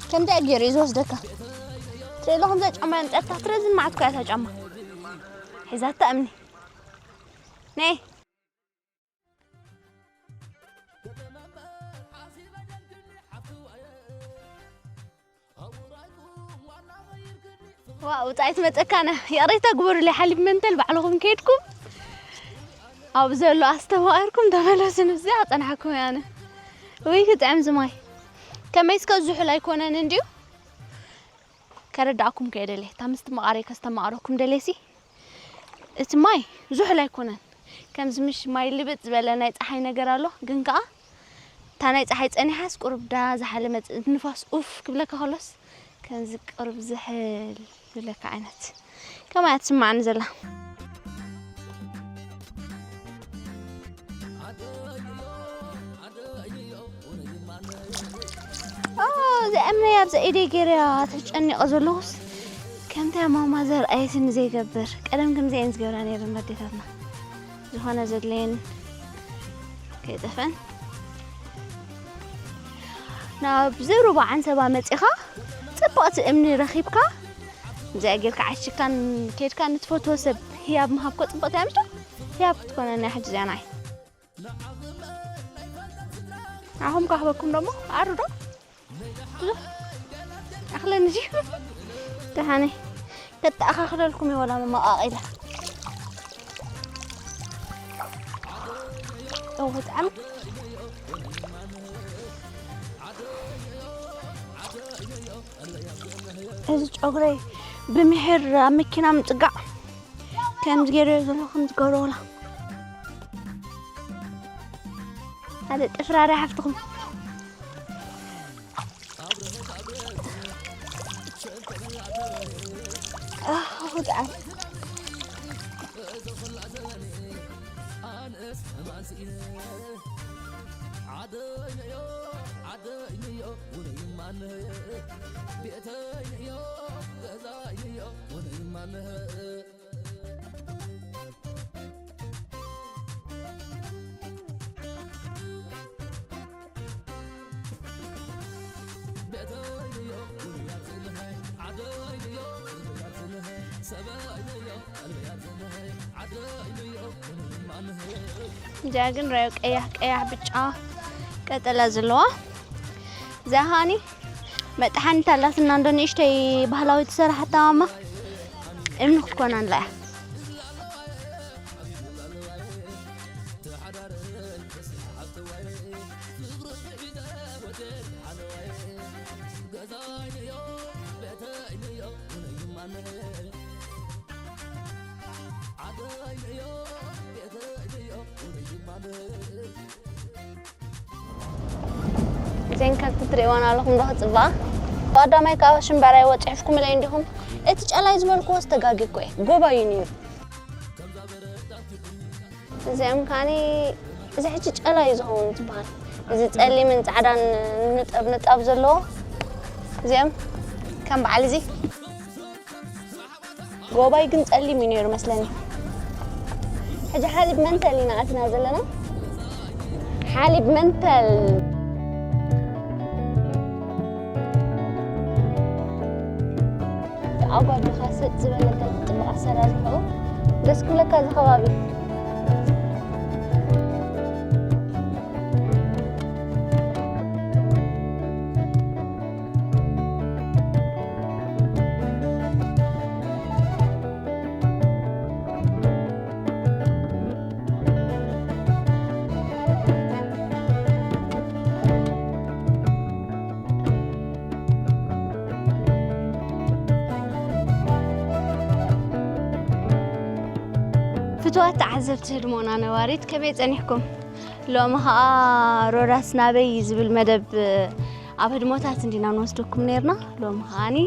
ከምዚኣ ገይሩ እዩ ዝወስደካ። ትርኢ ኣለኹም፣ እዛ ጫማ ኣምጺኣታ ክትረዝን መዓት እኮ እያ እታ ጫማ። ሒዛታ እምኒ። ነይ። ዋው፣ ብጣዕሚ ትመጸካነ። ይቕሬታ ግበሩለይ፣ ሓሊብ መንተል ባዕልኹም ከይድኩም ኣብ ዘሎ ኣስተማቒርኩም ተመለሱ። ንብዚኣ ኣጸንሓኩም እየ ኣነ። ውይ፣ ክጥዕም ዝማይ። ከመይ እስከ ዝሑል ኣይኮነን እንድዩ? ከረዳእኩም ከየ ደልየ። እታ ምስትምቓረይ ከስተማቕረኩም ደልየሲ። እቲ ማይ ዝሑል ኣይኮነን። ከምዚ ምሽ ማይ ልብጥ ዝበለ ናይ ጸሓይ ነገር ኣሎ፣ ግን ከኣ እታ ናይ ጸሓይ ጸኒሓስ ቁሩብ ዳ ዝሓለ መጽ-፣ ንፋስ ኡፍ ክብለካ ከሎስ ከምዚ ቁሩብ ዝሕል ዝብለካ ዓይነት ከማይ እያ ትስማዓኒ ዘላ። ኦ፣ እዛ እምነይ ኣብዛ ኢደይ ገይረያ ተጨኒቐ ዘለኹስ፣ ከምታ ማማ ዘርኣየትኒ ዘይገብር። ቀደም ከምዚ እየን ዝገብራ ነይረን ኣዴታትና። ዝኾነ ዘድለየን ከይጠፍአን። ናብ ሩባ ዓንሰባ መጺኻ፣ ጽብቕቲ እምኒ ረኺብካ፣ እዚኣ ጌርካ ዓሺግካን ከይድካ ንትፈትዎ ሰብ ህያብ ምሃብ እኮ ጽብቕቲ እያ፣ ምሽ ዶ? ህያብ ክትኮነኒ እያ ሕጂ እዚኣ ንዓይ። ንዓኹም ክህበኩም ደሞ ኣሩ ዶ? ብዙሕ ኣኽለኒ ድዩ? ደሓነይ። ከተኣኻኽለልኩም እየ ወላ መመቓቒላ። እው፣ ብጣዕሚ። እዚ ጨጉረይ ብምሒር ኣብ መኪና ምጽጋዕ ከምዚ ገይረዮ ዘለኹ፣ ከምዚ ገብሮ ወላ። ሓደ ጥፍራሪ ሓፍትኹም። ኣህ፣ ብጣዕሚ። እዚኣ ግን ራዮ ቀያሕ ቀያሕ ብጫ ቀጠላ ዘለዋ እዚኣ ኸዓኒ መጥሓኒት ኣላትና እንዶ ንእሽተይ ባህላዊ ትሰራሕታ ማማ እምኒ ክኮና ንላ እያ። እዘን ከብቲ ትርእይወን ኣለኹም ዶ ክጽብቓ? ቀዳማይ ካብ ሽምበራይ ወጽሕፍኩምለይ እንዲኹም። እቲ ጨላይ ዝበልክዎ ዝተጋጊኩ እየ። ጎባዩ ነይሩ። እዚኦም ከዓኒ እዚ ሕጂ ጨላ እዩ ዝኸውን ዝበሃል። እዚ ጸሊምን ጻዕዳን ንጠብ ንጣብ ዘለዎ እዚኦም ከም በዓል እዚ ጎባይ ግን ጸሊም እዩ ነይሩ መስለኒ። ሕጂ ሓሊብ መንተል ኢና ኣትና ዘለና። ሓሊብ መንተል። ኣጓድኻ ሰጥ ዝበለ ገለ ጽቡቕ ኣሰራርሕኡ ደስ ክብለካ እዚ ከባቢ። ፍትዋት ተዓዘብቲ ህድሞና ነባሪት ከመይ ጸኒሕኩም? ሎሚ ኸኣ ሮዳስ ናበይ ዝብል መደብ ኣብ ህድሞታት እንዲና ንወስደኩም ነርና። ሎሚ ኸኣኒ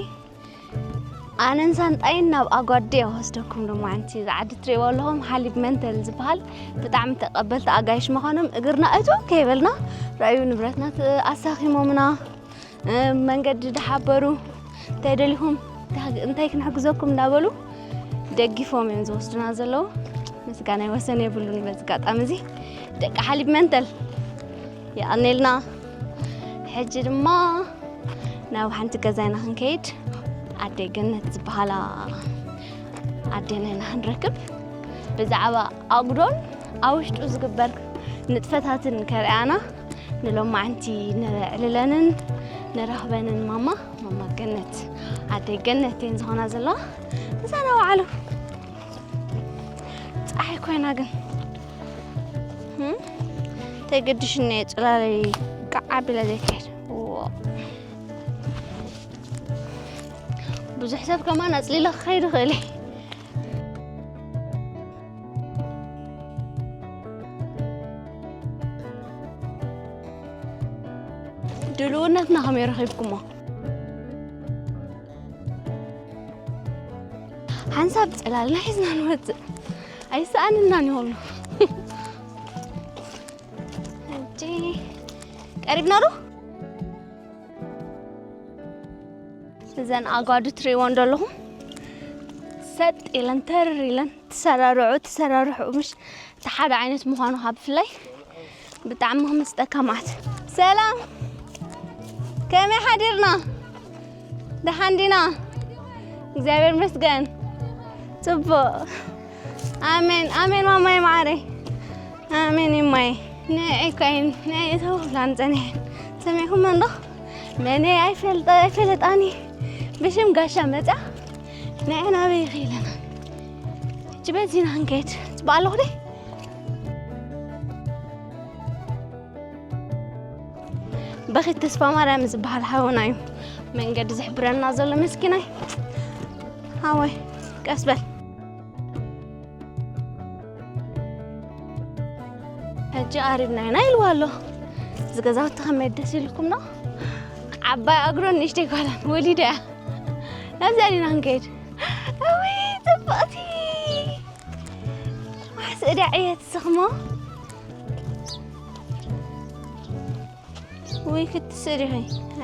ኣነን ሳንጣይን ናብ ኣጓዴ ወስደኩም ሎማዓንቲ። እዚ ዓዲ ትርእይዎ ኣለኹም ሓሊብ መንተል ዝበሃል። ብጣዕሚ ተቐበልቲ ኣጋይሽ ምዃኖም እግርና እቱ ከይበልና ረኣዩ ንብረትና ት-፣ ኣሳኺሞምና። እ፣ መንገዲ ድሓበሩ እንታይ ደሊኹም እንታይ ክንሕግዘኩም እንዳበሉ ደጊፎም እዮም ዝወስዱና ዘለዉ። ምስጋና ወሰን የብሉን። በዚ ኣጋጣሚ እዚ ደቂ ሓሊብ መንተል የቐኔልና። ሕጂ ድማ ናብ ሓንቲ ገዛ ኢና ክንከይድ። ኣደይ ገነት ዝበሃላ ኣዴና ኢና ክንረክብ። ብዛዕባ ኣጉዶን ኣብ ውሽጡ ዝግበር ንጥፈታትን ከርእያና ንሎማዓንቲ ነዕልለንን ንረኽበንን ማማ፣ ማማ ገነት፣ ኣደይ ገነት እየን ዝኾና ዘለዋ። እዛ ናባዕሉ ጸሓይ ኮይና ግን፣ እም፣ ተገድሽኒ እየ ጽላለይ ከዓ ኣቢለ ዘይከይድ። ዎ። ብዙሕ ሰብ ከማን ኣጽሊለ ክኸይድ ይኽእል እየ። ድልውነትና ከመይ ረኺብኩሞ? ሓንሳብ ጽላልና ሒዝና ንወጽእ። ኣይሰኣንናን ይኾኑ። ሕጂ ቀሪብና ዶ? እዘን ኣጓዱ ትርእይወን ዘለኹም ሰጥ ኢለን ተር ኢለን ትሰራርዑ፣ ትሰራርሑ፣ ምሽ እቲ ሓደ ዓይነት ምዃኑ ካብ ብፍላይ ብጣዕሚ ክምስጠካ ማለት። ሰላም፣ ከመይ ሓዲርና? ደሓን ዲና? እግዚኣብሔር ይመስገን። ጽቡቕ። ኣሜን፣ ኣሜን ማማይ ማዓረይ። ኣሜን እማይ። ንዒ ኮይን፣ ንዒ ተውላን ጸኒሐን። ሰሚዕኩሞ እንዶ? መን እየ ኣይፈልጠ-፣ ኣይፈለጣኒ። ብሽም ጋሻ መጻ። ንዒ ናበይ ይኸይለና? ሕጂ በዚና ክንከይድ። ጽባሕ ኣለኹ ደይ? በኺት ተስፋ ማርያም ዝበሃል ሓውና እዩ መንገዲ ዝሕብረና ዘሎ መስኪናይ። ሓወይ፣ ቀስ በል። ሕጂ ቀሪብና ኢና ኢልዋ ኣሎ። እዚ ገዛውቲ ከመይ ደስ ኢልኩም ዶ? ዓባይ ኣጉሮን ንእሽተይ ጓላን ወሊዳ እያ። ናብዚኣ ዲና ክንከይድ? እውይ፣ ጽብቕቲ። ዋሕስ እዳ ዕየ ትስኽሞ። ውይ፣ ክትስእ ዲኺ?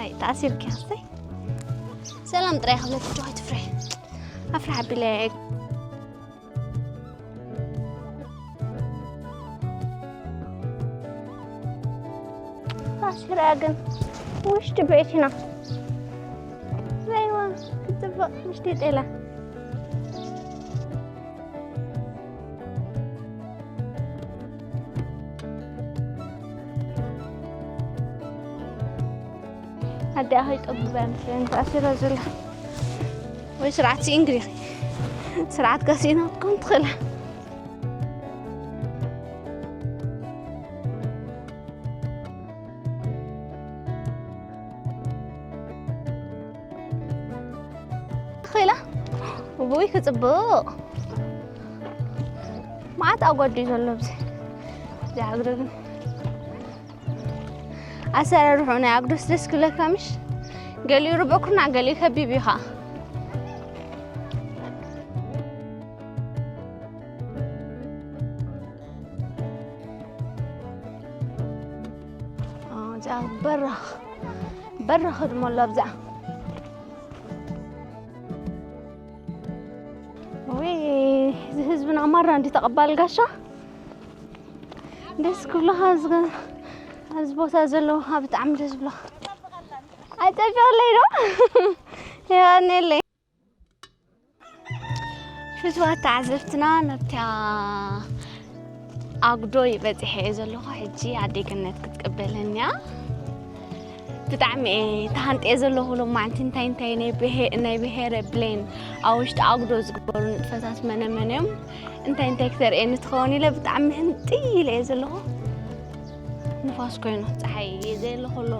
ኣይ፣ ተኣሲርኪ፣ ኣስተይ። ሰላም ጥራይ ክብለኪ፣ ኣይትፍርሒ። ኣፍርሒ ኣቢለ። ተኣሲራ ግን ውሽጢ ቤት ኢና። ዘይዋ፣ ክትጽብቕ ውሽጢ ጤላ። ኣዲኣ ከይጠብብ እያ መስለኒ ተኣሲራ ዘላ። ወይ ስርዓት ሲኢንግሪ ስርዓት ካሲኢና ክትከውን ትኽእላ። ትኽእላ። ውይ ክፅብቕ። መዓት ኣጓዱ እዩ ዘሎ ኣብዚ። እዚ ዓግዶ ግን ኣሰራርሑ ናይ ኣግዶስ ደስ ክብለካ ምሽ? ገሊኡ ርቡዕ ኩርናዕ፣ ገሊኡ ከቢብ እዩ ኸዓ። እዚኣ በራኽ በራኽ ድማ ኣሎ ኣብዚኣ። ወይ እዚ ህዝብና ማራ እንዲ ተቐባል ጋሻ ደስ ክብለኻ። ኣብዚ ቦታ ዘለዉ ብጣዕሚ ደስ ብለኻ። ኣይጠፊኣለይ ዶ? የቐንየለይ። ፍትዋት ተዓዘብትና፣ ናብታ ኣጉዶ ይበፂሐ እየ ዘለኹ። ሕጂ ኣደይ ገነት ክትቅበለኒ እያ። ብጣዕሚ እየ ተሃንጥየ ዘለኹ። ሎማዕንቲ እንታይ እንታይ ናይ ብሄ- ናይ ብሄረ ብሌን ኣብ ውሽጢ ኣጉዶ ዝግበሩ ንጥፈታት መነ መን እዮም፣ እንታይ እንታይ ክተርእየኒ ትኸውን ኢለ ብጣዕሚ ህንጥይ ኢለ እየ ዘለኹ። ንፋስ ኮይኑ ፀሓይ እየ ዘየለኹ ኣሎ።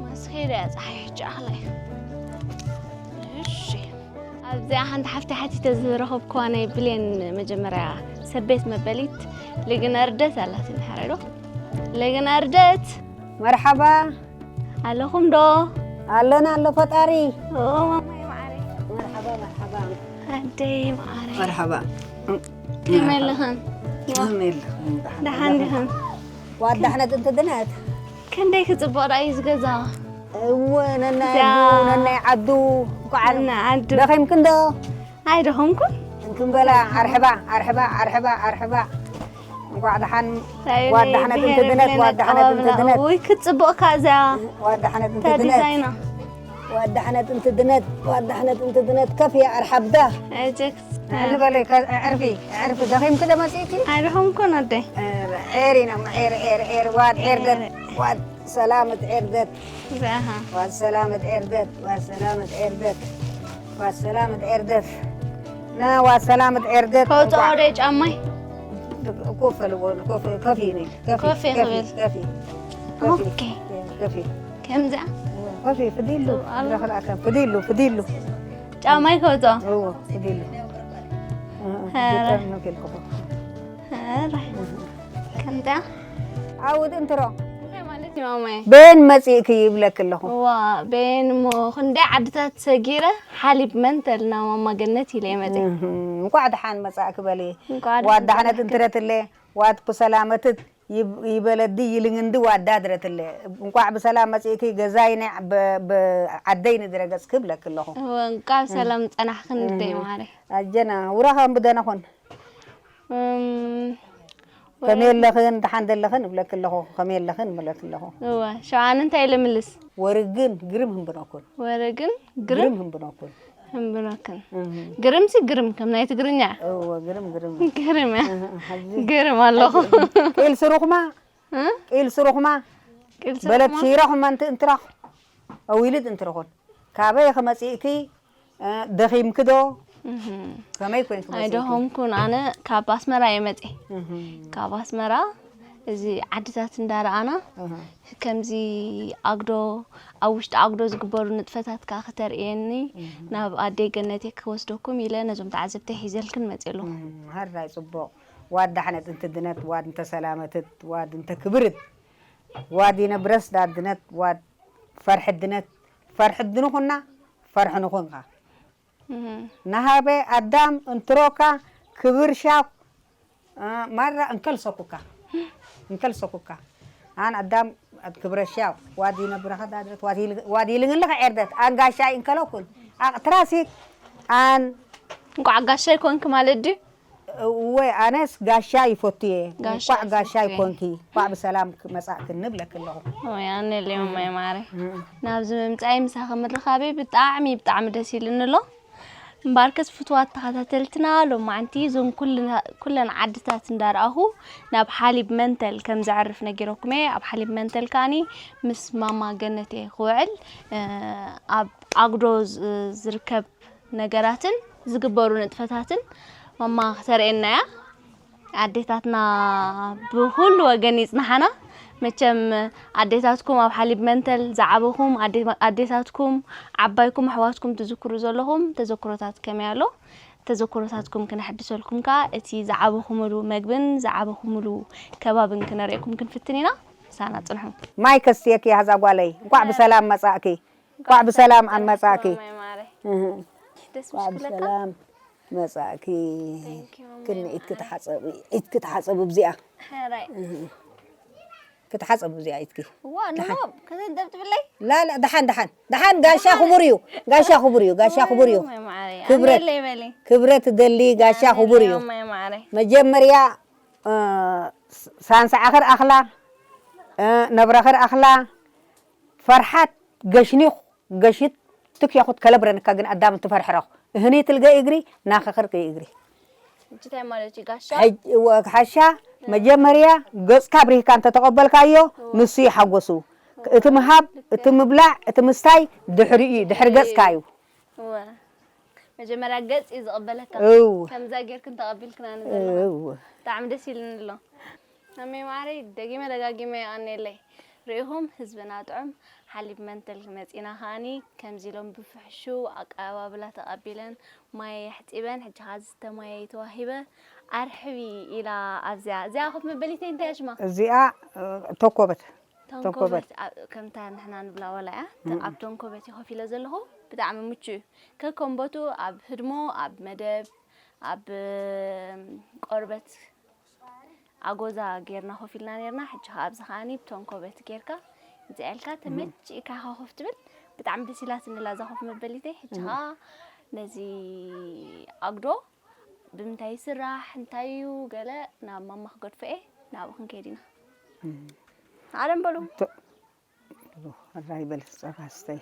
ማስክ ኢለ እያ ፀሓይ ሕጂ ኣኽላይ። እሺ። ኣብዚኣ ሓንቲ ሓፍቲ ሓቲተ ዝረኸብኩዋ ናይ ብሌን መጀመርያ ሰበይት መበሊት ልግነ ርደት ኣላትኒ። ሓራይ ዶ? ልግነ ርደት። መርሓባ። ኣለኹም ዶ? ኣለና ኣሎ ፈጣሪ። ኦ፣ ማማይ ማዓረይ። መርሓባ፣ መርሓባ። ኣደይ ማዓረይ። መርሓባ። ከመይ ኣለኽን? ከመይ ኣለኽን? ደሓን ዲኽን? ዋት ዳሕነት እንተ ድነት። ክንደይ ክጽብቕ ደኣ እዩ ዝገዛ። እወ፣ ነናይ እዛ ኣዱ፣ ነናይ ዓዱ። እንኳዕ ነናይ ዓዱ። ደኺምክን ዶ? ኣይደኸምኩን። እንክምበላ፣ ኣርሕባ፣ ኣርሕባ፣ ኣርሕባ፣ ኣርሕባ። እንኳዕ ደሓን፣ እንታይ ዋት ዳሕነት ብሄር እንተ ድነት፣ ብሌን ዋት ዳሕነት እንተ ኣቀባብላ። ድነት። ውይ፣ ክትጽብቕካ እዚኣ። ዋት ዳሕነት እንተ እታ ድነት። ዲዛይና። ዋት ዳሕነት እንተ ድነት፣ ዋት ዳሕነት እንተ ድነት። ከፍ እያ ኣርሓብዳ። ኣጀክስ። ንበለይ፣ ከ-፣ ዕርፊ፣ ዕርፊ፣ ደኺምኪ ዶ መጺእኪ? ኣይደኸምኩን ኣደይ። ዔር ኢና፣ ዔር፣ ዔር፣ ዔር፣ ዋት ዔርደት፣ ዔር። ዋት ሰላመት ዔርደት። ዛሃ። ዋት ሰላመት ዔርደት፣ ዋት ሰላመት ዔርደት፣ ዋት ሰላመት ዔርደት። ና፣ ዋት ሰላመት ዔርደት። ከውፅኦ እንኳዕ ዶ ጫማይ? ኮፍ በልዎ፣ ኮፍ፣ ኮፍ ይበል፣ ኮፍ፣ ኮፍ ኮፍ፣ ይበል። ኮፍ፣ ኮፍ። ኦኬ። ኮፍ። ከምዛ? ኮፍ፣ ፍዲሉ። ኣሎ። ፍዲሉ፣ ፍዲሉ። ጫማይ ከውፅኦ? እዎ፣ ፍዲሉ። እ፣ እ፣ ኧረ። ገጠር ነው ኬልኩ። ኧረ። ከምታ? ኣውድ እንትሮ። እንታይ ማለት እዩ ማማዬ? ቤን መጺእኪ ይብለኪ ኣለኹ። ዋ፣ ቤን እሞ ክንደይ ዓድታት ሰጊረ ሓሊብ መንተልና ማማ ገነት ኢለ እየ መጺእ። እህ፣ እንኳዕ ደሓን መጻእኪ በሊ። እንኳዕ ደሓን ዋት ዳሕነት መጻእኪ። እንትረትለ፣ ዋት ብሰላመትት ይብ-፣ ይበለዲ ይልንግንዲ ዋዳ ድረትለ። እንኳዕ ብሰላም መጺእኪ ገዛይ ናይ ብ-፣ ብ-፣ ዓደይ ንድረገጽኪ ይብለኪ ኣለኹ። እወ፣ እንኳዕ ብሰላም ጸናሕክን እህ። እደይ መዓረይ። ኣጀና፣ ውራኻ እምብደና ኾን። እም፣ ከመይ ወረ ኣለኽን፣ ደሓን ደለኽን እብለኪ ኣለኹ፣ ከመይ ኣለኽን እብለኪ ኣለኹ። እወ፣ ሸውዓን እንታይ ኢለ ምልስ? ወርግን ግርም ህምብኖኩን። ወርግን ግርም? ግርም ህምብኖኩን። ህምብኖክን። እህ። ግርምሲ ግርም ከም ናይ ትግርኛ። እወ፣ ግርም፣ ግርም። ግርም እያ። እህ፣ እህ፣ ኣብዚ ግርም ኣለኹ። ቂል ስሩኽማ፣ እ? ቂል ስሩኽማ፣ ቂል በለት ስሩኽማ? ሲራኹም ኣንቲ እንትራኽ፣ ኣዊልድ እንትረኹን። ካበይ ክመጺእኪ፣ እ፣ ደኺምኪ ዶ? እህ። ከመይ ኮይንኪ መጺእኪ? ኣይደኸምኩን፣ ኣነ ካብ ኣስመራ እየ መጺእ። እህ። ካብ ኣስመራ እዚ ዓድታት እንዳረኣና፣ እህ። ከምዚ ኣግዶ ኣብ ውሽጢ ኣግዶ ዝግበሩ ንጥፈታት ከኣ ክተርእየኒ እህ። ናብ ኣደይ ገነቴ ክወስደኩም ኢለ ነዞም ተዓዘብተይ ሒዘልክን መጺእ ኣለኹ። እህ፣ ሃራይ ጽቡቕ። ዋት ዳሕነት እንተ ድነት፣ ዋት እንተ ሰላመትት፣ ዋት እንተ ክብርት፣ ዋት ይነብረስ ዳድነት፣ ዋት ፈርሒ ድነት፣ ፈርሒ ድንኹና፣ ፈርሒ ንኹንካ። እህ። ናሃበ ኣዳም እንትሮካ ክብር ሻው፣ እ፣ ማራ እንከልሰኩካ። እንከልሰኩካ። ኣን ኣዳም ክብረ ሻው፣ ዋዲ ነብረኻ ዳድረት፣ ዋዲ፣ ዋዲ ልንግልኸ ዔርደት፣ ኣን ጋሻይ እንከለኩን። ኣቕትራሲክ፣ ኣን እንኳዕ ጋሻይ ኮንክ ማለት ድዩ? እወ፣ ኣነስ ጋሻ ይፈቱ እየ። ጋሻ እንኳዕ ጋሻ ይፈቱ እየ። ይኮንኪ፣ እንኳዕ ብሰላም መጻእክኒ እብለኪ ኣለኹ። ወይ፣ ኣነ ሌማ ማይ ማረ። እም። ናብዚ ምምጻይ ምሳኺ ምርኻበይ ብጣዕሚ፣ ብጣዕሚ ደስ ኢሉኒ ኣሎ። እምበኣርከስ ፍቱዋት ተኸታተልትና፣ ሎማዓንቲ እዞም ኩልና-፣ ኩለን ዓድታት እንዳረኣኹ ናብ ሓሊብ መንተል ከም ዘዕርፍ ነጊረኩም እየ። ኣብ ሓሊብ መንተል ከኣኒ ምስ ማማ ገነት እየ ክውዕል። እ፣ ኣብ ኣጉዶ ዝ-፣ ዝርከብ ነገራትን ዝግበሩ ንጥፈታትን ማማ ክተርእየና እያ። ኣዴታትና ብኹሉ ወገን ይጽንሓና። መቸም ኣዴታትኩም ኣብ ሓሊብ መንተል ዝዓበኹም ኣዴ-፣ ኣዴታትኩም ዓባይኩም ኣሕዋትኩም ትዝክሩ ዘለኹም ተዘክሮታት ከመይ ኣሎ? ተዘክሮታትኩም ክነሕድሰልኩም ከኣ እቲ ዝዓበኹምሉ መግብን ዝዓበኹምሉ ከባብን ክነርእየኩም ክንፍትን ኢና። ምሳና ጽንሑ። ማይ ከስትየኪ እያ እዛ ጓለይ። እንኳዕ ብሰላም መጻእኪ። እንኳዕ ብሰላም ኣመጻእኪ። ማይ ማረ። እህ። ደስ እንኳዕ ምሽ ክብለካ። ብሰላም መጻእኪ። Thank you፣ ማማ ክኒ ኢድኪ ማረ። ተሓጸቢ፣ ኢድኪ ተሓጸቢ ብዚኣ። ሕራይ። እህ። ክትሓጸቢ ብዚኣ ኢድኪ። ዋ፣ ደሓን። ንሆ፣ ከተንጠብጥብለይ? ላ፣ ላ፣ ደሓን፣ ደሓን። ደሓን፣ ጋሻ ክቡር እዩ። ጋሻ ክቡር እዩ። ጋሻ ክቡር እዩ። ማይ ማረ። ክብረት፣ ኣሜለይ በሊ። ክብረት ደሊ ጋሻ ኣሜለይ ክቡር እዩ። ማይ ማረ። መጀመርያ፣ እ፣ ስ-፣ ሳንሳዓኺ ርኣኽላ፣ እ፣ ነብራኺ ርኣኽላ፣ ፈርሓት ገሽኒኹ፣ ገሽት ትክየኹት ከለብረንካ ግን ኣዳም ትፈርሕረኹ። እህኒ ትልገ እግሪ፣ ናኸኽር እግሪ። ሕጂ እንታይ ማለት እዩ ጋሻ? ሕጅ-፣ ወ-፣ ሓሻ መጀመርያ ገጽካ ብሪህካ እንተተቐበልካዮ፣ እወ። ንሱ ይሓጎሱ። እወ። እቲ ምሃብ፣ ልክዕ። እቲ ምብላዕ፣ እቲ ምስታይ ድሕሪኡ እዩ፣ ድሕሪ ድሕሪኡ ገጽካ እዩ። እዩ። እወ። መጀመርያ ገጽ እዩ ዝቕበለካ። እው። ከምዛ ጌርክን ተቐቢልክናኒ ዘለኹም። እው። ብጣዕሚ ደስ ኢሉኒ ኣሎ። ኣሜ ማዓረይ፣ ደጊመ ደጋጊመ የቐንየለይ። ርኢኹም፣ ህዝብና ጥዑም ሓሊብ መንተል መጺና ከኣኒ፣ ከምዚ ኢሎም ብፍሕሹው ኣቀባብላ ተቐቢለን፣ ማይ ኣሕጺበን፣ ሕጂ ኸኣ ዝስተ ማይ ተዋሂበ፣ ኣርሕቢ ኢላ ኣብዚኣ። እዚኣ ኮፍ መበሊተይ እንታይ እያ ሽማ? እዚኣ፣ እ፣ ተኮበት። ተንኮበት። ተንኮበት፣ ኣብ፣ ከምታ ንሕና ንብላ ዋላ እያ። ተ-፣ እም። ኣብ ተንኮበት እየ ኮፍ ኢለ ዘለኹ። ብጣዕሚ ምቹእ እዩ። ከከም ቦትኡ ኣብ ህድሞ፣ ኣብ መደብ፣ ኣብ፣ እም፣ ቆርበት ኣጎዛ ጌርና ኮፍ ኢልና ኔርና። ሕጂ ኸኣ ኣብዚ ኸኣኒ ብተንኮበት ጌርካ፣ እንታይ ኢልካ እም። ተመቺእካ ኢኻ ኮፍ ትብል። ብጣዕሚ ደስ ኢላትኒ ኣላ እዛ ኮፍ መበሊተይ። ሕጂ እም። ኸኣ ነዚ ኣጉዶ ብምንታይ ይስራሕ፣ እንታይ እዩ፣ ገለ ናብ ማማ ክገድፎ እየ፣ ናብኡ ክንከይድ ኢና። እም። ኣለም በሉ። ቶ-፣ ሕራይ በል፣ ጸባ ስተይ።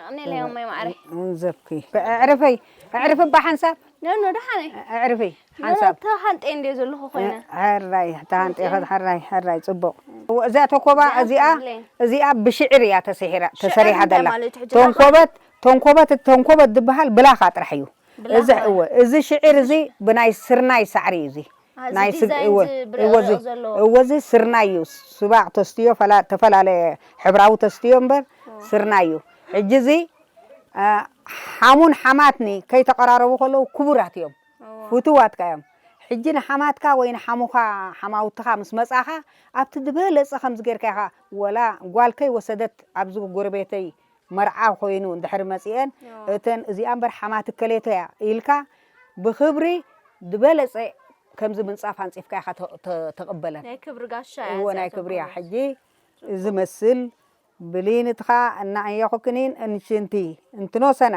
ኣቕኒለይ፣ ማይ ማዕረ። እንዘብኪ። ኣዕርፈይ፣ ኣዕርፊ እባ ሓንሳብ። ኖ፣ ኖ፣ ደሓነይ። ኣዕርፈይ፣ ኖ፣ ኖ፣ ሓንሳብ። ተሃንጤ እንደ ዘለኹ ኮይነ። ሕራይ፣ ተሃንጤ፣ ሕራይ፣ ሕራይ፣ ጽቡቕ። እዛ ተኮባ እዚኣ እዚኣ፣ ትብለይ። እዚኣ ብሽዕር እያ ተሰሒራ-፣ ሽዕር ተሰሪሓ እንታይ ደላ። ማለት እዩ? ሕጂ ተንኮበት፣ ተንኮበት፣ ተንኮበት ዝበሃል ብላኻ ጥራሕ እዩ። ብላኻ እዚ፣ ማለት። እወ፣ እዚ ሽዕር እዚ ብናይ ስርናይ ሳዕሪ እዩ እዚ። አ፣ እዚ ናይ ስግ-፣ ዲዛይን እወ፣ እዚ ብርቕሪቕ እወ፣ እዚ፣ ዘለዎ። እወ፣ እዚ ስርናይ እዩ። ስባቕ ተስትዮ ፈላ-፣ ተፈላለየ ሕብራዊ ተስትዮ እምበር እወ። ስርናይ እዩ። ሕጂ እዚ፣ አ፣ ሓሙን ሓማትኒ ከይተቐራረቡ ከለዉ ክቡራት እዮም። እወ። ፍቱዋትካ እዮም። ሕጂ ንሓማትካ ወይ ንሓሙኻ፣ ሓማውትኻ ምስ መጻኻ፣ ኣብቲ ዝበለጸ ከምዚ ጌርካ ኢኻ፣ ወላ ጓል ከይወሰደት ኣብዚ ጎረቤተይ መርዓ ኮይኑ እንድሕሪ መጺኤን፣ እዎ። እተን እዚኣ እምበር ሓማት እከሌተ እያ ኢልካ ብኽብሪ ዝበለጸ ከምዚ ምንጻፍ ኣንጺፍካ ኢኻ ተ-፣ ተ-፣ ተቕበለን። ናይ ክብሪ ጋሻ እያ እዎ፣ እዚኣ ናይ ክብሪ እያ። ተኮበት። ሕጂ እዚ መስል ብሊንትኻ እና ኣየኹክኒን እንሽንቲ እንትኖሰና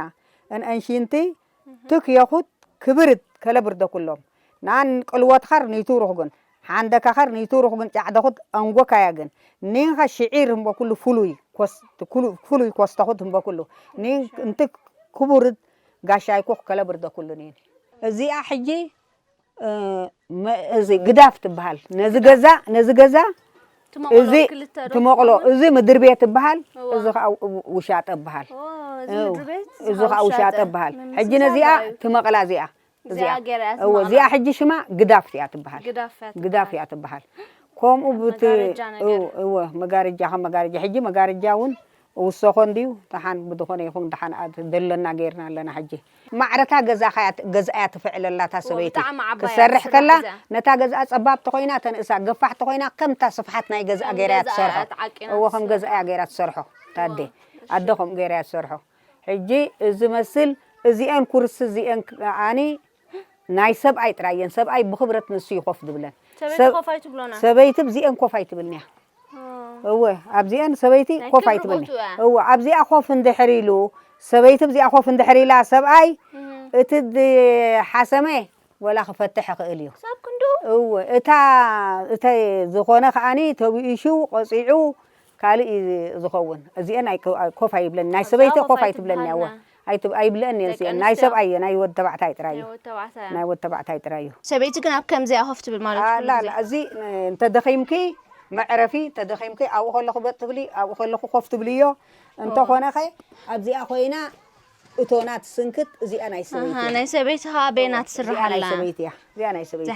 እንእንሽንቲ እህ። ትክ የኹት ክብርት ከለብርደ ኩሎም። ናን ቅልወትኸር ንይትውሩኽ ግን ሓንደካኸር ንይትውሩኽ ግን ጫዕደኹት ኣንጎካያ ግን ኒንኸ ሽዒር እምቦ ኩሉ ፍሉይ ኮስ-፣ ኩሉ ፍሉይ ኮስተኹት እምቦ ኩሉ ኒን እሺ። እንት ክቡርት ጋሻይኩኽ ከለብርደ ኩሉ ኒን። እዚኣ ሕጂ፣ እ፣ መ-፣ እዚ ግዳፍ ትበሃል። ነዚ ግዳፍ። ገዛ፣ ነዚ ገዛ ትመቕሎ እዚ ክልተ ዶ ትመቕሎ፣ ትኸውን? እዚ ምድሪ ቤት ትበሃል፣ እዋ። እዚ ኸዓ ው-፣ ውሻጠ ይበሃል። ኦ፣ እዚ እው፣ ምድሪ ቤት፣ እዚ እዚ ኸዓ ኸዓ ውሻጠ ውሻጠ። ይበሃል። መምስ ሕጂ ነዚኣ ምሳሌ እዩ። ትመቕላ እዚኣ። እዚኣ እዚኣ። ገይራ እያ እዎ፣ እዚኣ ትመቕላ። ሕጂ ሽማ ግዳፍ እያ ትበሃል። ግዳፍ እያ ግዳፍ ትበሃል። እያ ትበሃል። ከምኡ ብት-፣ መጋረጃ ነገር። እው፣ እወ፣ መጋረጃ፣ ከም መጋረጃ። ሕጂ መጋረጃ እውን እውሰኾ እንድዩ፣ ደሓን ብዝኾነ ይኹን፣ ደሓን ኣት-፣ ደለና ገይርና ኣለና። ሕጂ ማዕረታ ገዛኻ እያ ት-፣ ገዝኣ እያ ትፍዕለላ እታ ዎ፣ ሰበይቲ። ብጣዕሚ ዓባይ እያ ክትሰርሕ ትስራሕ ከላ፣ እዚኣ። ነታ ገዝኣ ጸባብ ተኾይና ተንእሳ፣ ገፋሕ ተኾይና ከምታ ስፍሓት ናይ ገዝኣ ከም ገይራ እያ ገዝኣ ትሰርሖ። እያ ትዓቂና እዎ፣ ከም ትሰርሖ። ገዝኣ እያ ገይራ ትሰርሖ። ታዴ፣ እዎ፣ እሺ። ኣደ ከም ገይራ እያ ትሰርሖ። ሕጂ እዚ መስል፣ እዚኤን ኩርሲ፣ እዚኤን ክ-፣ ኣኒ ናይ ሰብኣይ ጥራይ እየን። ሰብኣይ ብኽብረት ንሱ እዩ ኮፍ ዝብለን። ሰበይቲ ሰብ-፣ ኮፍ ኣይትብሎና? ሰበይቲ ኣብዚኤን ኮፍ ኣይትብልንያ። ኦ። እወ፣ ኣብዚኤን ሰበይቲ ናይ ኮፍ ክብሪ ኣይትብልኒ። ቦትኡ እያ። እወ፣ ኣብዚኣ ኮፍ እንድሕር ኢሉ፣ ሰበይቲ ኣብዚኣ ኮፍ እንድሕር ኢላ፣ ሰብኣይ እህ። እቲ ዝሓሰመ ወላ ክፈትሕ ይኽእል እዩ። ክሳብ ክንዱ? እወ፣ እታ፣ እተ ዝኾነ ከኣኒ ተብኢሹ፣ ቆጺዑ፣ ካልእ እዩ ዝኸውን። እዚኤን ኣይ-፣ ኮፍ ኣይብለኒ። ናይ ኣብዚኣ ሰበይቲ ኮፍ ኮፍ ኣይትብለኒ፣ እወ። ኣይትብሃልና። ኣይብለአን እየን። ናይ ሰብኣይ እየ፣ ናይ ወድ ተባዕታይ ጥራይ እዩ። ናይ ወድ ተባዕታይ ጥራይ እዩ። ሰበይቲ ግን ኣብ ከምዚኣ ኮፍ ትብል ማለት ኣላ ኣላ። እዚ እንተደኺምኪ መዕረፊ፣ እንተደኺምኪ ኣብኡ ከለኹ በጥ ትብሊ፣ ኣብኡ ከለኹ ኮፍ ትብልዮ። እንተኾነ ኸ ኣብዚኣ ኮይና እቶና ትስንክት። እዚኣ ናይ ሰበይቲ እያ። ናይ ሰበይቲ ኸዓ በይና ትስራሕ ኣላ። እዚኣ ናይ ሰበይቲ እያ።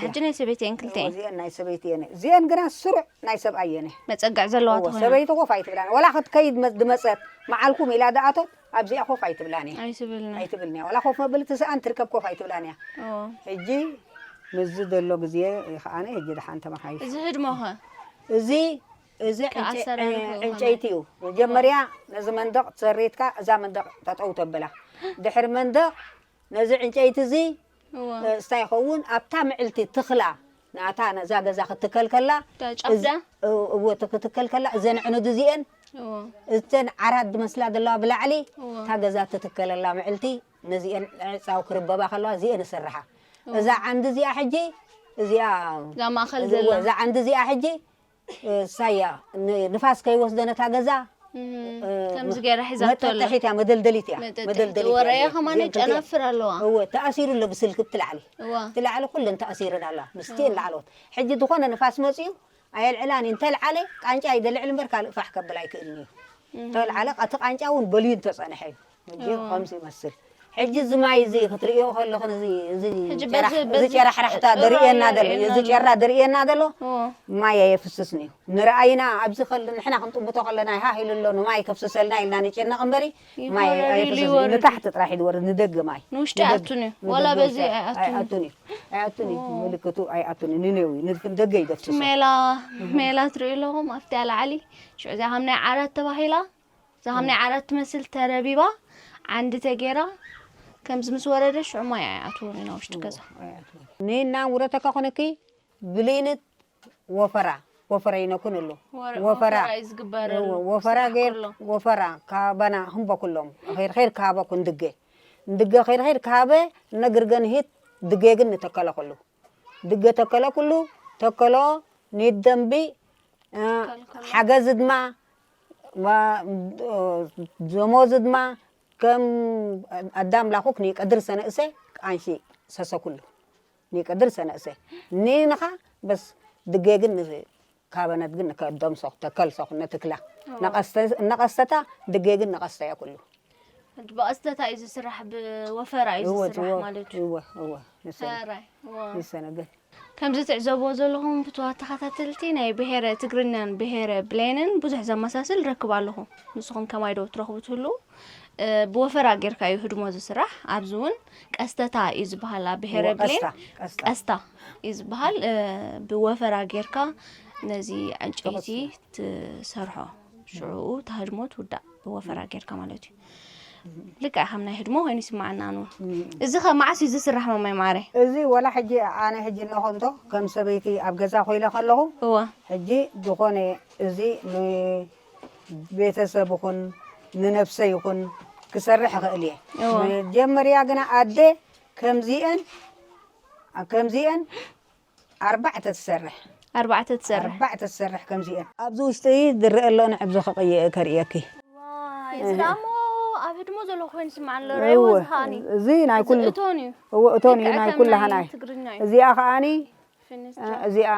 ሕጂ ናይ ሰበይቲ እየን ክልተ እየን። እዚአን ናይ ሰበይቲ እየን። እዚአን ግና ስሩዕ ናይ ሰብኣይ እየን። መጸግዕ ዘለዋ ተኾይና። ሰበይቲ ኮፍ ኣይትብላን። ወላ ክትከይድ ድመጸት መዓልኩም ኢላ ደኣቶት ኣብዚኣ ኮፍ ኣይትብላን እያ። ኣይትብልን። ኣይትብልን እያ። ወላ ኮፍ መበሊ ትስኣን ትርከብ ኮፍ ኣይትብላን እያ። ሕጂ ምስዚ ዘሎ ግዜ ከዓነ ሕጂ ደሓን ተመሓይሽ። እዚ ህድሞኸ? እዚ እዚ ዕንጨይቲ እዩ። መጀመርያ ነዚ መንደቕ ትሰሪትካ እዛ መንደቕ ጠጠው ተብላ። ድሕሪ መንደቕ ነዚ ዕንጨይቲ እዚ ስታይ ይኸውን ኣብታ ምዕልቲ ትኽላ ናታ ነዛ ገዛ ክትከልከላ እወ ክትከልከላ እዘን ዕኑድ እዚአን እተን ዓራት ዝመስላ ዘለዋ ብላዕሊ እታ ገዛ ትትከለላ ምዕልቲ ነዚአን ዕፃው ክርበባ ከለዋ እዚአን ይስርሓ። እዛ ዓንዲ እዚኣ ሕጂ እዚኣ እዛ ማእኸል እዛ ዘላ እዛ ዓንዲ እዚኣ ሕጂ ሳያ ንፋስ ከይወስደ ነታ ገዛ ከምዚ ገይራ ሒዛቶ ኣላ። መጠጥሒት እያ፣ መደልደሊት እያ። መደልደሊት እያ። ወረያ ከማን ጨናፍር ኣለዋ። እወ ተኣሲሩ ኣሎ ብስልክ ብትላዕሊ እዋ ትላዕሊ ኩለን ተኣሲረን ኣለዋ። ምስቲ ላዕለዎት ሕጂ ዝኾነ ንፋስ መፅዩ ኣየልዕላን እዩ። እንተልዓለ ቃንጫ እዩ ደልዕል እምበር ካልእ ፋሕ ከብል ኣይክእልን እዩ። እንተልዓለ እቲ ቃንጫ እውን በልዩ እንተፀንሐ እዩ። ሕጂ ከምዚ ይመስል። ሕጂ እዚ ማይ እዚ ክትርእዮ ከለኽን እዚ እዚ ሕጂ ጨራሕ- በዚ- እዚ በዚ- ጨራሕራሕታ እወ፣ ደርእየና እወ፣ ደሎ እወ፣ እዚ እወ። ጨራ ደርእየና ደሎ እወ። ማይ ኣየፍስስን እዩ። ንረኣይና ኣብዚ ከል ንሕና ክንጥምቶ ከለና ሃህ ኢሉ ኣሎ ንማይ ከፍስሰልና ኢልና ንጨነቕ እምበሪ ማይ ይወረድ ኢሉ ኣይፍስስን እዩ። ይወርድ። ንታሕቲ ጥራሕ እዩ ዝወርድ ንደገ ማይ። ንውሽጢ ንደገ- ኣቱን እዩ። ንደገ ዋላ በዚ ውሽጢ ኣይኣቱን። ኣይኣቱን እዩ። ኣይኣቱን እዩ። እወ። ምልክቱ ኣይኣቱን እዩ። ንኔው እዩ። ንደገ እዩ ዘፍስሶ። ሜላ ሜላ ትርእዩ ኣለኹም ኣብቲ ኣላዓሊ ሽዑ እዚኣ ከም ናይ ዓራት ተባሂላ እዛ ከም ናይ ዓራት ትመስል ተረቢባ ዓንዲ ተጌራ ከምዚ ምስ ወረደ ሽዑ ማይ ኣይኣትዎን ኢና ውሽጢ ገዛ። ኔና ውረተካ ኮነኪ ብሌንት ወፈራ ወፈራ ይነኩን ኣሎ ወረ- ወፈራ ወፈራ እዩ ዝግበረሉ። እዎ፣ ወፈራ ስራሕ ጌር ከሎ። ወፈራ ካባና ህምቦ ኩሎም ኸይር ኸይር ካበ ኩን ድገ ድገ ኸይር ኸይር ካበ ነግርገን ሂት ድገ ግን ንተከለ ኩሉ ድገ ተከለ ኩሉ ተከሎ ኒደምቢ ሓገዝ ድማ ደሞዝ ድማ ከም ኣዳም ላኹክ ንቀድር ሰነእሰ ቃንሺ ሰሰኩሉ ንቀድር ሰነእሰ ኒንኻ በስ ድጌግን ካበነት ግን ከደምሶ ተከልሶ ነትክላ ነቀስተታ ድጌግን ነቀስተያ ኩሉ። ብቀስተታ እዩ ዝስራሕ ብወፈራ እዩ ዝስራሕ ማለት እዩ። እወ እወ። ይሰነግል። ከምዚ ትዕዘብዎ ዘለኹም ፍትዋት ተኸታተልቲ ናይ ብሄረ ትግርኛን ብሄረ ብሌንን ብዙሕ ዘመሳስል ረክብ ኣለኹ። ንስኹም ከማይ ዶ ትረኽቡ ትህልዉ? ብወፈራ ጌርካ እዩ ህድሞ ዝስራሕ። ኣብዚ እውን ቀስተታ እዩ ዝበሃል ኣብ ብሄረ ብሌን ቀስታ እዩ ዝበሃል። ብወፈራ ጌርካ ነዚ ዕንጨይቲ ትሰርሖ ሽዑኡ ተህድሞ ትውዳእ ብወፈራ ጌርካ ማለት እዩ። ልክዕ ከም ናይ ህድሞ ኮይኑ ይስማዓና ኣኑ። እዚ ከ መዓስ እዩ ዝስራሕ ማማይ ማዓረይ? እዚ ወላ ሕጂ ኣነ ሕጂ እነኾ እንዶ ከም ሰበይቲ ኣብ ገዛ ኮይለ ከለኹ እወ ሕጂ ዝኾነ እዚ ንቤተሰብ ይኹን ንነብሰ ይኹን ክሰርሕ እኽእል እየ። እወ መጀመርያ ግና ኣደ ከምዚአን ከምዚአን ኣርባዕተ ትሰርሕ ኣርባዕተ ትሰርሕ ኣርባዕተ ትሰርሕ ከምዚአን ኣብዚ ውሽጢ ዝረአ ኣሎ ንዕብዚ ከቕይእ ከርእየኪ። ዋይ፣ እዚ ደኣ እሞ ኣብ ህድሞ ዘሎ ኮይኑ ይስምዓኒ ኣሎ። እወ፣ ረእይዎ እዚ ከኣኒ። እዚ ናይ እዚ ኩሉ እቶን እዩ። እወ፣ እቶን እዩ፣ ልክዕ ናይ ከም ኩላህና ናይ እዩ። ትግርኛ እዩ። እዚኣ ከኣኒ፣ ፍንስ እ፣ ጃ። እዚኣ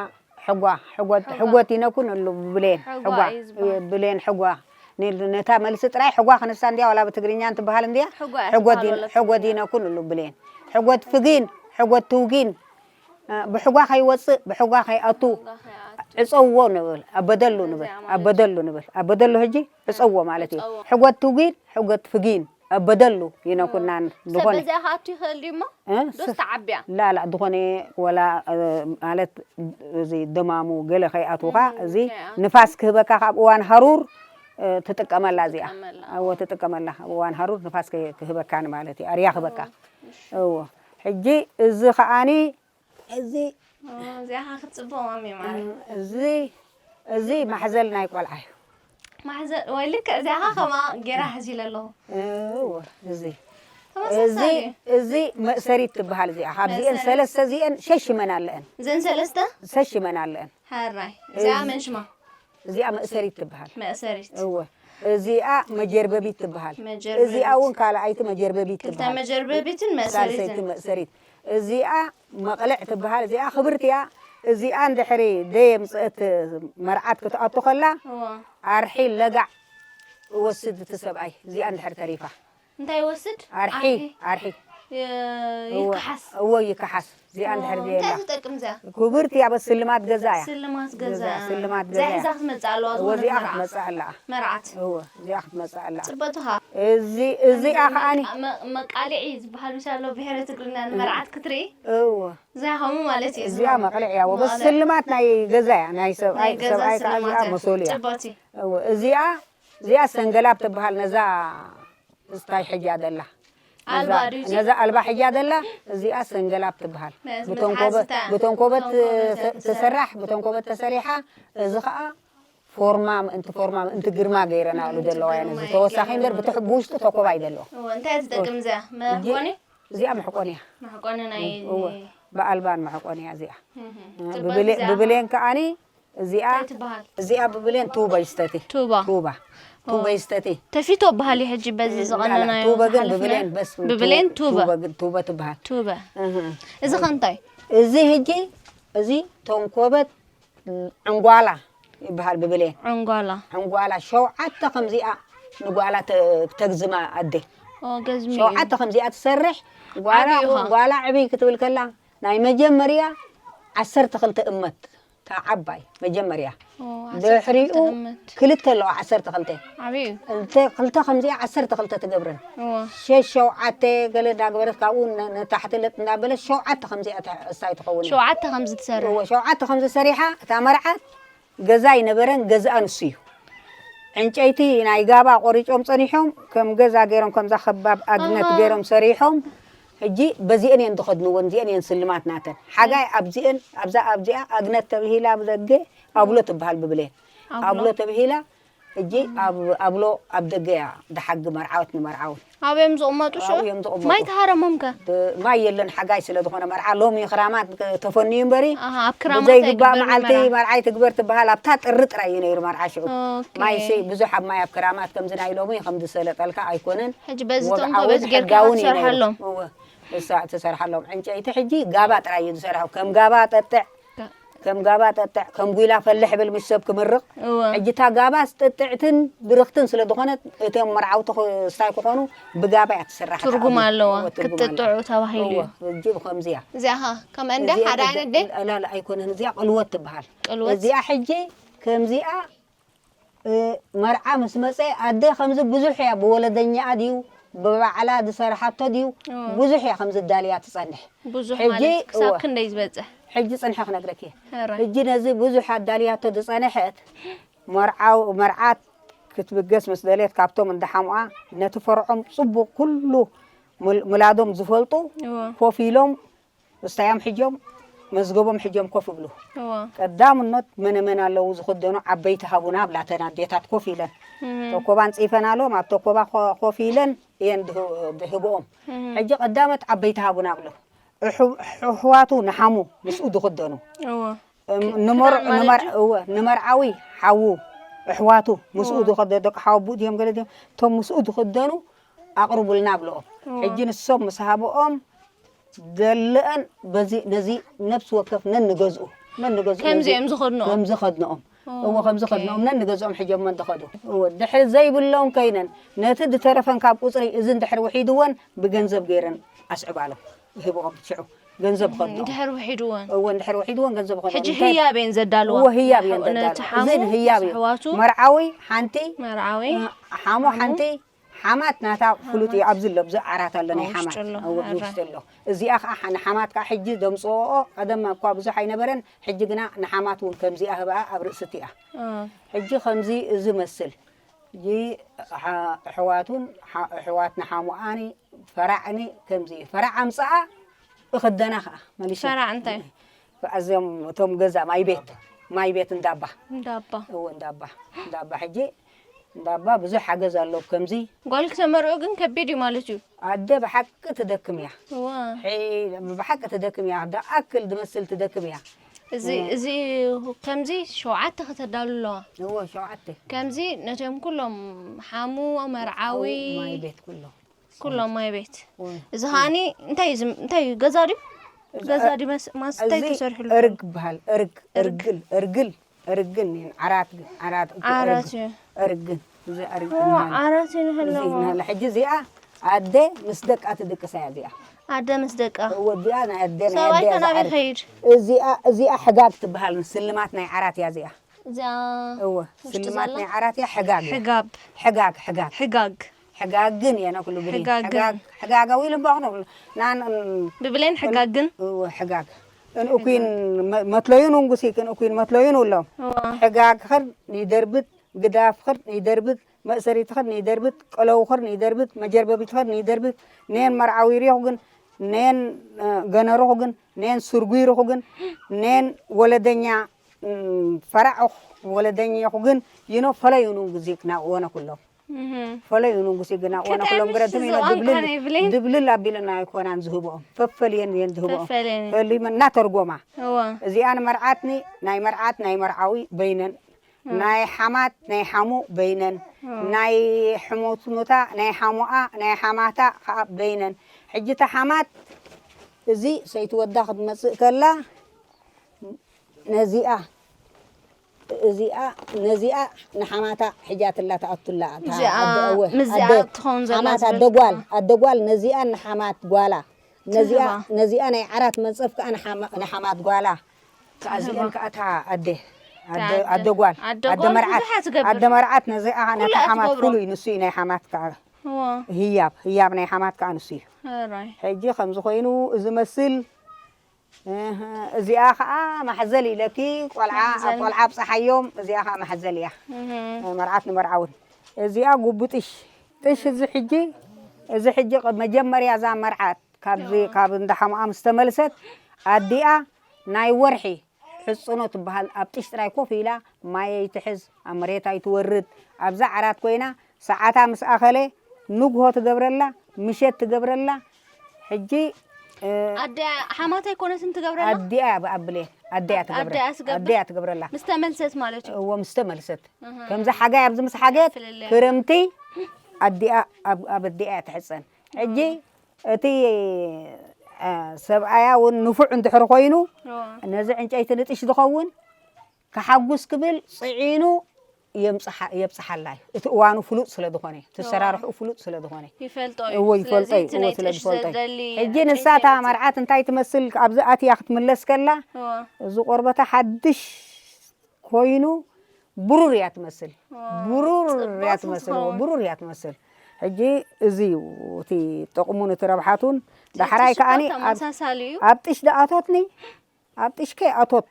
ሕጓ፣ ሕጎት፣ ሕጓ። ሕጎት ይነኩን እሉ ብሌን፣ ሕጓ ሕጓ፣ እዩ ዝበሃል። ብሌን ሕጓ። ኒ-፣ ነታ መልሲ ጥራይ ሕጓ ክንሳ እንድያ፣ ዋላ ብትግርኛ እንትበሃል እንድያ፣ ሕጓ እያ ሕጎት ትበሃል ይን-፣ ወላ ሕጎት ትግርኛ። ይነኩን እሉ ብሌን። ሕጎት ፍጊን፣ ሕጎት ትውጊን፣ እ፣ ብሕጓ ከይወፅእ፣ ብሕጓ ከይኣቱ፣ ብሕጓ ከይኣቱ። ዕፀዎ ንብል፣ ኣበደሉ ንብል፣ እዚኣ ማለት ኣበደሉ ንብል። ኣበደሉ ሕጂ ዕፀዎ ማለት እዩ። ዕፀዎ። ሕጎት ትውጊን፣ ሕጎት ፍጊን፣ ኣበደሉ ይነኩናን እ፣ ሰብ ዝኾነ። በዚኣ ከኣቱ ይኽእል ድዩ እሞ? እ፣ ዶስ ስ-፣ ተዓብያ? ላላ፣ ዝኾነ ወላ፣ እ፣ ማለት እዚ ደማሙ ገለ ከይኣትውኻ፣ እም፣ እዚ ከይኣቱ። ንፋስ ክህበካ ካብ እዋን ሃሩር፣ እ፣ ትጥቀመላ እዚኣ። ትጥቀመላ። እዎ፣ ትጥቀመላ። ኣብ እዋን ሃሩር ንፋስ ከይ-፣ ክህበካን ማለት እዩ። ኣርያ ክህበካ። እዎ፣ እሺ። እዎ። ሕጂ እዚ ከኣኒ እዚ ኦ፣ እዚኣ ኸዓ ክትጽብቕ ማሚ ማሪ። እዚ፣ እዚ ማሕዘል ናይ ቆልዓ እዩ። ማሕዘል፣ ወይ ልክዕ እዚኣ ኸዓ ከምኣ ጌራ ሕዚ ኢለ ኣለኹ። እወ፣ እዚ። ተመሳሳሊ እዚ፣ እዩ። እዚ መእሰሪት ትበሃል እዚኣ። ካብዚአን መእሰሪት። ሰለስተ እዚአን ሸሽመን ኣለአን። እዘን ሰለስተ? ሸሽመን ኣለአን። ሕራይ። እዚኣ እዚ መን ሽማ? እዚኣ መእሰሪት ትበሃል። መእሰሪት እወ፣ እዚኣ መጀርበቢት ትበሃል። መጀርበቢት። እዚኣ እውን ካልኣይቲ መጀርበቢት ክልተ ትበሃል። መጀርበቢትን ሳልሰይቲ መእሰሪትን መእሰሪት። እዚኣ መቕልዕ ትበሃል። እዚኣ ክብርቲ እያ። እዚኣ እንድሕሪ ደየምፅእት መርዓት ክትኣቱ ከላ እዎ ኣርሒ ለጋዕ እወስድ እቲ ሰብኣይ። እዚኣ እንድሕር ተሪፋ እንታይ ይወስድ ኣርሒ ኣርሒ ይ- ይከሓስ እዎ ይከሓስ። እዚኣ እንድሕር እንታይ ደየላ ትጠቅም እዚኣ ክብርቲ እያ። በስ ስልማት ገዛ እያ። ስልማት ገዛ ገዛ፣ ስልማት እዚኣ ገዛ ሒዛ ክትመፅእ ኣለዋ እዎ ዝኾነት እዚኣ መርዓት ክትመፅእ ኣለኣ። መርዓት እዎ እዚኣ ክትመፅእ ኣለኣ። ፅበቱኻ እዚ እዚኣ ከዓኒ መቃልዒ ዝበሃሉ ኣሎ ብሄረ ትግርኛ ንመርዓት ክትርኢ እዎ እዚኣ ከምኡ ማለት እዩ እዚኣ መቕልዕ እያ። ወበስ መቕልዕ። ስልማት ናይ ገዛ እያ። ናይ ናይ ሰብኣይ ገዛ ሰብኣይ ከዓ እዚኣ ስልማት እያ። መሶሉ እያ። ፅበቲ እዎ እዚኣ እዚኣ ሰንገላብ ትበሃል። ነዛ እስታይ ሕጃ ደላ ኣልባ ድዩ ነዛ ኣልባ ሕጃ ደላ እዚኣ ሰንገላብ ትበሃል። ነዚ ብተንኮበት መትሓዚታ ብተንኮበት ተንኮበት ተ- ተሰራሕ ብተንኮበት ተሰሪሓ። እዚ ከዓ ፎርማ ምእንቲ ፎርማ ምእንቲ ግርማ ገይረናሉ ዘለዋ እያ። ነዚ ተወሳኺ እምበር ብትሕ ብውሽጡ ተኮባ እዩ ዘለዎ። እዎ እንታይ ትጠቅም እዚኣ መሕቆኒ እዚኣ መሕቆኒ እያ። መሕቆኒ ናይ እወ ብኣልባን መሕቆኒ እያ እዚኣ። ጽበት ብብሌ- እዚኣ ብብሌን ከዓኒ እዚኣ እንታይ ትበሃል እዚኣ ብብሌን ቱባ ይስተቲ ቱባ ቱባ ቱባ ይስተቲ ተፊቶ በሃል ሕጂ በዚ ዝቐነናዮ ቱበ ግን ዝሓለፍናዮ። ብብሌን በስ ብብሌን ቱበ ቱበ ግን ቱበ ትበሃል። ቱበ እዚ ኸ እንታይ እዚ ሕጂ እዚ ተንኮበት ዕንጓላ ይበሃል ብብሌን ዕንጓላ ዕንጓላ ሸውዓተ ከምዚኣ ንጓላ ተ- ተግዝማ ኣደ ኦ፣ ገዝሚ እዩ። ሸውዓተ ከምዚኣ ትሰርሕ ጓላ ዓብዪ ኢኻ። ጓላ ዕብይ ክትብል ከላ ናይ መጀመርያ ዓሰርተ ክልተ እመት እታ ዓባይ መጀመርያ ኦ፣ ድሕሪኡ ዓሰርተ ክልተ እመት። ክልተ ኣለዋ ዓሰርተ ክልተ ዓብዪ እዩ። እንተ ክልተ ከምዚኣ ዓሰርተ ክልተ ትገብረን እዎ። ሸሽ ሸውዓተ ገለ እንዳገበረት ካብኡ ነ- ንታሕቲ ለጥ እንዳበለት ሸውዓተ ከምዚኣ ተ- እስታይ ትኸውን እያ። ሸውዓተ ከምዚ ትሰርሕ እዎ፣ ሸውዓተ ከምዚ ሰሪሓ እታ መርዓት ገዛ ይነበረን ገዝኣ ንሱ እዩ። ዕንጨይቲ ናይ ጋባ ቆሪጮም ጸኒሖም ከም ገዛ ገይሮም ከምዛ ከባብ ኣግነት ኣሃ። ገይሮም ሰሪሖም። ሕጂ በዚአን እየን ዝኸድንወን እዚአን እየን ስልማት ናተን። ሓጋይ ኣብዚአን ኣብዛ ኣብዚኣ ኣግነት ተብሂላ ብደገ ኣብሎ ትበሃል ብብሌን ኣብሎ። ኣብሎ ተብሂላ። ሕጂ ኣብ ኣብሎ ኣብ ደገ እያ ድሓጊ መርዓወት ንመርዓውን ኣበዮም ዝቕመጡ ሽዑ ኣብኡ እዮም ዝቕመጡ። ማይ ተሃረሞም ከ ማይ የለን ሓጋይ ስለ ዝኾነ መርዓ ሎሚ ክራማት ተፈንዩ እምበሪ ኣሃ፣ ኣብ ክራማት ብዘይ ኣይግበርን ግባእ መዓልቲ መርዓ። መርዓይ ትግበር ትበሃል ኣብታ ጥሪ ጥራይ እዩ ነይሩ መርዓ ሽዑ ኦኬ። ማይ ሲ ብዙሕ ኣብ ማይ ኣብ ክራማት ከምዚ ናይ ሎሚ ከም ዝሰለጠልካ ኣይኮነን። ሕጂ በዚ ወግዓውን ተንኮበት ጌርካ ሕጋውን እዩ ነይሩ። ክትሰርሓሎም እወ፣ እሳ ትሰርሓሎም ዕንጨይቲ ሕጂ ጋባ ጥራይ እዩ ዝሰርሖ ከም ጋባ ጠጥዕ ጋ- ከም ጋባ ጠጥዕ ከም ጉይላ ፈልሕ ብል ምስ ሰብ ክምርቕ እወ ሕጂ እታ ጋባስ ጥጥዕትን ብርኽትን ስለ ዝኾነት እቶም መርዓውቲ ክስታይ ክኾኑ ብጋባ እያ ትስራሕ። ትርጉም ኣለዋ እወ፣ ትርጉም ክትጥዑ ኣለዋ። ተባሂሉ እዩ እወ፣ ሕጂ ብኸምዚ እያ። እዚኣ ኸ ከም እንደ እዚኣ ሓደ ዓይነት ደ ላላ ኣይኮነን እዚኣ ቅልወት ትበሃል። ቅልወት እዚኣ ሕጂ ከምዚኣ እ፣ መርዓ ምስ መፀ ኣደ ከምዚ ብዙሕ እያ ብወለደኛኣ ድዩ ብባዕላ ዝሰርሓቶ ድዩ እወ። ብዙሕ እያ ከምዚ ዳልያ ትፀንሕ። ብዙሕ ሕጂ ማለት ክሳብ እወ። ክንደይ ዝበፅሕ ሕጂ ፅንሐ ክነግረኪ እየ። ሕራይ ሕጂ ነዚ ብዙሕ ኣዳልያቶ ዝፀንሐት መርዓው መርዓት ክትብገስ ምስ ደልየት ካብቶም እንዳሓምኣ ነቲ ፈርዖም ፅቡቕ ኩሉ ምል- ምላዶም ዝፈልጡ እወ ኮፍ ኢሎም እስታዮም ሕጆም መዝገቦም ሕጆም ኮፍ ይብሉ። እወ ቀዳምነት መነ መን ኣለዉ ዝኽደኑ ዓበይቲ ሃቡና ብላተን ኣዴታት ኮፍ ኢለን እህ ተኮባ ኣንፂፈናሎም ኣብ ተኮባ ኮ- ኮፍ ኢለን እየን ድህ- ድህብኦም። እህ ሕጂ ቀዳመት ዓበይቲ ሃቡና ብሎ እሑ- ኣሕዋቱ ንሓሙ ምስኡ ዝኽደኑ እወ እም፣ ንመር- ክዳን ማለት ንመር- እዩ? እወ፣ ንመርዓዊ ሓዉ ኣሕዋቱ ምስኡ እወ። ዝኸደ ደቂ ሓወቡኡ ድዮም ገለ ድዮም እቶም ምስኡ ዝኽደኑ ኣቕርቡልና ብለኦም። እወ። ሕጂ ንሶም ምስ ሃብኦም ደለአን በዚ ነዚ ነብሲ ወከፍ ነንገዝኡ ነንገዝኡ ከምዚ ነዚ- እዮም ዝኸድንኦም? ከምዚ ከድንኦም ኦ፣ እዎ ከምዚ ኦኬ። ከድንኦም ነንገዝኦም ሕጀመን ዝኸዱ እዎ ድሕሪ ዘይብሎም ከይነን ነቲ ድተረፈን ካብ ቁፅሪ እዚ እንድሕር ውሒድወን ብገንዘብ ገይረን ኣስዕባሎም ይህብኦም ሽዑ ገንዘብ ከድንኦም ድሕር ውሒድወን እዎ እንድሕር ውሒድወን ገንዘብ ከድንኦም ሕጂ እንታይ- ህያብ እየን ዘዳልዋ እዎ ህያብ እየን ነቲ ዘዳልዋ ሓሙ እዚ ህያብ እዩ ኣሕዋቱ መርዓዊ ሓንቲ መርዓዊ ሓሞ ሓንቲ ሓማት ናታ ፍሉጥ እዩ ኣብዚ ኣሎ ኣብዚ ዓራት ኣሎ ናይ ኣብ ሓማት ውሽጢ ኣሎ፣ ኣብ ኣረ። ውሽጢ ኣሎ እዚኣ ከዓ ንሓማት ከዓ ሕጂ ደምፅኦ ቀደም እኳ ብዙሕ ኣይነበረን ሕጂ ግና ንሓማት እውን ከምዚኣ ህብኣ ኣብ ርእስቲ እያ እ፣ ሕጂ ከምዚ ዝመስል ሕጂ ሓ- ኣሕዋቱን ሓ- ኣሕዋት ንሓሙኣኒ ፈራዕኒ ከምዚ እዩ ፈራዕ ኣምፅኣ እኽደና ከዓ መሊሸ ፈራዕ እንታይ ኣዝዮም እቶም ገዛ ማይ ቤት ማይ ቤት እንዳባ እንዳባ እዎ እንዳባ እንዳባ ሕጂ እንዳባ ብዙሕ ሓገዝ ኣሎ ከምዚ ጓል ክተመርዑ ግን ከቢድ እዩ ማለት እዩ ኣደ ብሓቂ ትደክም እያ እዋ ሒ- ብሓቂ ትደክም እያ ዳኣክል ድመስል ትደክም እያ እዚ እዚ ከምዚ ሸውዓተ ከተዳሉ ኣለዋ። እዎ ሸውዓተ ከምዚ ነቶም ኩሎም ሓሙ፣ መርዓዊ፣ ማይ ቤት ኩሎም ኩሎም ማይ ቤት። እዎ። እዚ ከዓኒ እንታይ እዩ ዝም- እንታይ እዩ ገዛ ድዩ? ገዛ ድዩ መስ- ማስ እንታይ እዚ ተሰርሕሉ? እርግ በሃል እርግ እርግል እርግል እርግን እየን ዓራት ግን ዓራት እኮ ዓራት እርግ- እዩ። እርግን እዚ እርግ ኦ፣ እናበለ ዓራት እዩ እዚ ንህለዎ። እናበለ ሕጂ እዚኣ ኣደ ምስ ደቃ ትድቅሳ እያ እዚኣ ኣደ ምስ ደቃ። እዎ እዚኣ ናይ ኣደ ናይ ሰብኣይ ኣደ እያ ከ ናበይ ዝዓርግ ከይድ? እዚኣ እዚኣ ሕጋግ ትበሃል ስልማት ናይ ዓራት እያ እዚኣ እዚኣ እዎ ውሽጢ ስልማት ዘላ? ናይ ዓራት እያ ሕጋግ እያ። ሕጋብ ሕጋግ ሕጋግ ሕጋግ ሕጋግ ግን እየ ነኩሉ ብሊ ሕጋግ ግን። ሕጋግ ሕጋጋዊ ኢሉ እምበኣኹ ነብሉ ናን ብብሌን ሕጋግ ግን እዎ ሕጋግ እንእኩይን መ- መትለዩን ውንጉሲ ክንእኩይን መትለዩን ውሎም እዋ ሕጋግ ኽር ንይደርብት ግዳፍ ኽር ንይደርብት መእሰሪት ኽር ንይደርብት ቀለው ኽር ንይደርብት መጀርበቢት ኽር ንይደርብት ነን መርዓዊ ሪኹ ግን ነን እ፣ ገነርኹ ግን ነን ስርጉይ ርኹ ግን ነን ወለደኛ እም፣ ፈራዕኹ ወለደኛኹ ግን ይኖ ፈለዩን ውንጉዚ ክናቅወነ ኩሎም እህ ፈለዩ ንጉሲ ግና ወነ ከጣ ኩሎም ምሽ ግረትም ኢኖ ዝዋን ድብልል ካነ ይብለኝ። ድብልል ኣቢለና ኣይኮናን ዝህብኦም ፈፈልየን እየን ዝህብኦም ፈፈልየን። ፈሊመ እናተርጎማ እዋ እዚኣን መርዓትኒ ናይ መርዓት ናይ መርዓዊ በይነን ናይ ሓማት ናይ ሓሙ በይነን ናይ ሕሙትሙታ ናይ ሓሙኣ ናይ ሓማታ ከዓ በይነን ሕጂ እታ ሓማት እዚ ሰይቲ ወዳ ክትመፅእ ከላ ነዚኣ እዚኣ ነዚኣ ንሓማታ ሕጃትላ ተኣቱላ እታ እዚኣ ኣደ እወ ምስዚኣ ኣደ ትኸውን ዘላ ሓማት ኣደ ዝበልክዋ። ጓል ኣደ ጓል ነዚኣን ንሓማት ጓላ ነዚኣ ትህባ። ነዚኣ ናይ ዓራት መንጸፍ ከኣ ንሓማ- ንሓማት ጓላ ከኣ እዚአን ከኣ እታ ኣደ ኣደ- ኣደ- ኣደ ጓል ኣደ ኣደ ጓል መርዓት ብዙሓት ትገብር። ኣደ መርዓት ነዚኣ ነታ ኩሉ ሓማት ትገብሮ። ፍሉይ ንሱ እዩ ናይ ሓማት ከኣ እዋ ህያብ ህያብ ናይ ሓማት ከኣ ንሱ እዩ ሕራይ ሕጂ ከምዚ ኮይኑ እዚ መስል እህ፣ እዚኣ ከዓ ማሕዘል ኢለኪ ቆልዓ ኣብ ማሕዘል። ቆልዓ ኣብፀሓዮም እዚኣ ከዓ ማሕዘል እያ እህ፣ መርዓት ንመርዓውን እዚኣ ጉቡ ጥሽ ጥሽ እዚ ሕጂ እዚ ሕጂ ቅ- መጀመርያ እዛ መርዓት ካብዚ ካብ እንዳሓሙኣ ምስ ተመልሰት ኣዲኣ ናይ ወርሒ ሕፅኖ ትበሃል ኣብ ጥሽ ጥራይ ኮፍ ኢላ ማይ ኣይትሕዝ ኣብ መሬት ኣይትወርድ ኣብዛ ዓራት ኮይና ሰዓታ ምስ ኣኸለ ንግሆ ትገብረላ ምሸት ትገብረላ ሕጂ እ፣ ኣደ ሓማት ኣይኮነትን ትገብረላ ኣዲኣ ብኣብሌ ኣዲኣ ትገብረ ኣዲኣ ትገብር? ኣዲኣ ትገብረላ ምስ ተመልሰት ማለት እዩ እዎ ምስ ተመልሰት ከምዚ ሓጋይ ኣብዚ ምስ ሓገት ፍልልያ። ክረምቲ ኣዲኣ ኣብ ኣብ ኣዲኣ እያ ትሕፀን ሕጂ እቲ እ፣ ሰብኣያ እውን ንፉዕ እንድሕር ኮይኑ እዋ ነዚ ዕንጨይቲ ንጥሽ ዝኸውን ክሓጉስ ክብል ፅዒኑ የምፅሓ- የብፅሓላ እዩ እቲ እዋኑ ፍሉጥ ስለ ዝኾነ እቲ ሰራርሕኡ ፍሉጥ ስለ ዝኾነ ይፈልጦ እዩ እዎ ይፈልጦ ስለዚ እዩ እቲ እዎ ናይ ስለ ጥሽ ዝፈልጦ እዩ ዘደሊ ሕጂ ንሳ እታ መርዓት እንታይ ትመስል ኣብዚ ኣትያ ክትምለስ ከላ እዋ እዚ ቆርበታ ሓድሽ ኮይኑ ብሩር እያ ትመስል ብሩር እያ ጽብቕቲ ትመስል ትኸውን። ብሩር እያ ትመስል ሕጂ እዚ እዩ እቲ ጥቕሙን እቲ ረብሓቱን ዳሕራይ እቲ ሽኮር ከዓኒ ኣብ- ተመሳሳሊ እዩ ኣብ ጥሽ ደኣቶትኒ ኣብ ጥሽ ከይኣቶት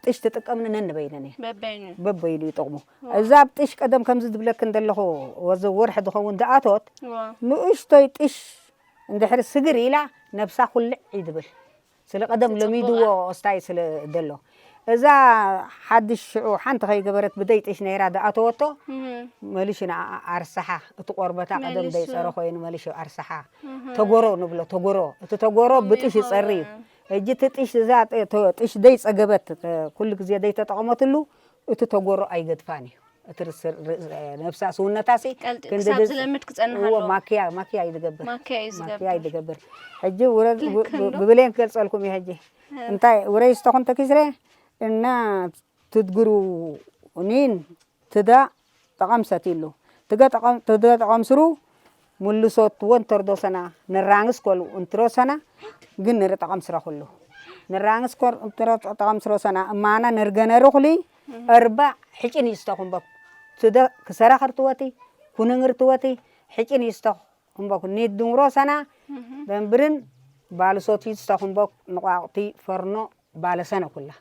ጥሽ ትጥቀምኒ ነንበይነን እየ በበይኑ በበይኑ ይጠቕሙ እዛ ኣብ ጥሽ ቀደም ከምዚ ዝብለክን ዘለኹ ወዚ ወርሒ ዝኸውን ደኣቶት እዋ ንእሽቶይ ጥሽ እንድሕሪ ስግር ኢላ ነብሳ ኩልዕ ይድብል ስለ ቀደም ለሚድዎ ስታይ ስለ ደሎ እዛ ሓድሽ ሽዑ ሓንቲ ከይገበረት ብደይ ጥሽ ነይራ ደኣተወቶ እህ፣ መሊሹ ንኣ ኣርሳሓ እቲ ቆርበታ ቀደም መሊሹ። ደይፀረ ኮይኑ መሊሹ ኣርሳሓ ተጎሮ ንብሎ ተጎሮ እቲ ተጎሮ ብጥሽ ይፀሪ እዩ ሕጂ እቲ ጥሽ እዛ ጥ- ተ- ጥሽ ደይፀገበት ተ- ኩሉ ግዜ ደይተጠቐመትሉ እቲ ተጎሮ ኣይገድፋን እዩ እቲ ርስ- ር- ነብሳ ስውነታ ሲ ቀልጢ- ክንዲ ክሳብ ድስ- ዝለምድ ክጸንሕ እዎ፣ ኣለዎ። ማክያ ማክያ እዩ ዝገብር ማክያ እዩ ዝገብር። ማክያ እዩ ዝገብር ሕጂ ውረ- ልክ ብ- እንዶ? ብብሌን ክገልጸልኩም እዩ ሕጂ እንታይ ውረይ ዝተኹን ተኪስረ እና ትድግሩ ኒን ትዳ ጠቐምሰት ይሉ ትገ ጠቐም- ትደ ጠቐምስሩ ሙልሶት ወን ተርዶሰና ንራንግስ ኮሉ እንትሮሰና ግን ንርጠቐምስረ ኩሉ ንራንግስ ኮር እንትሮ- ጠቐምስሮሰና እማና ንርገነሩ ኩሊ እርባ ሕጭን ይስተኹምበኩ ትደ ክሰራ ኸርትወቲ ኩንንግርትወቲ ሕጭን ይስተኹምበኩ ኒድንግሮሰና ደንብርን ባልሶት ይስተኹምበኩ ንቋቑቲ ፈርኖ ባለሰነ ኩላ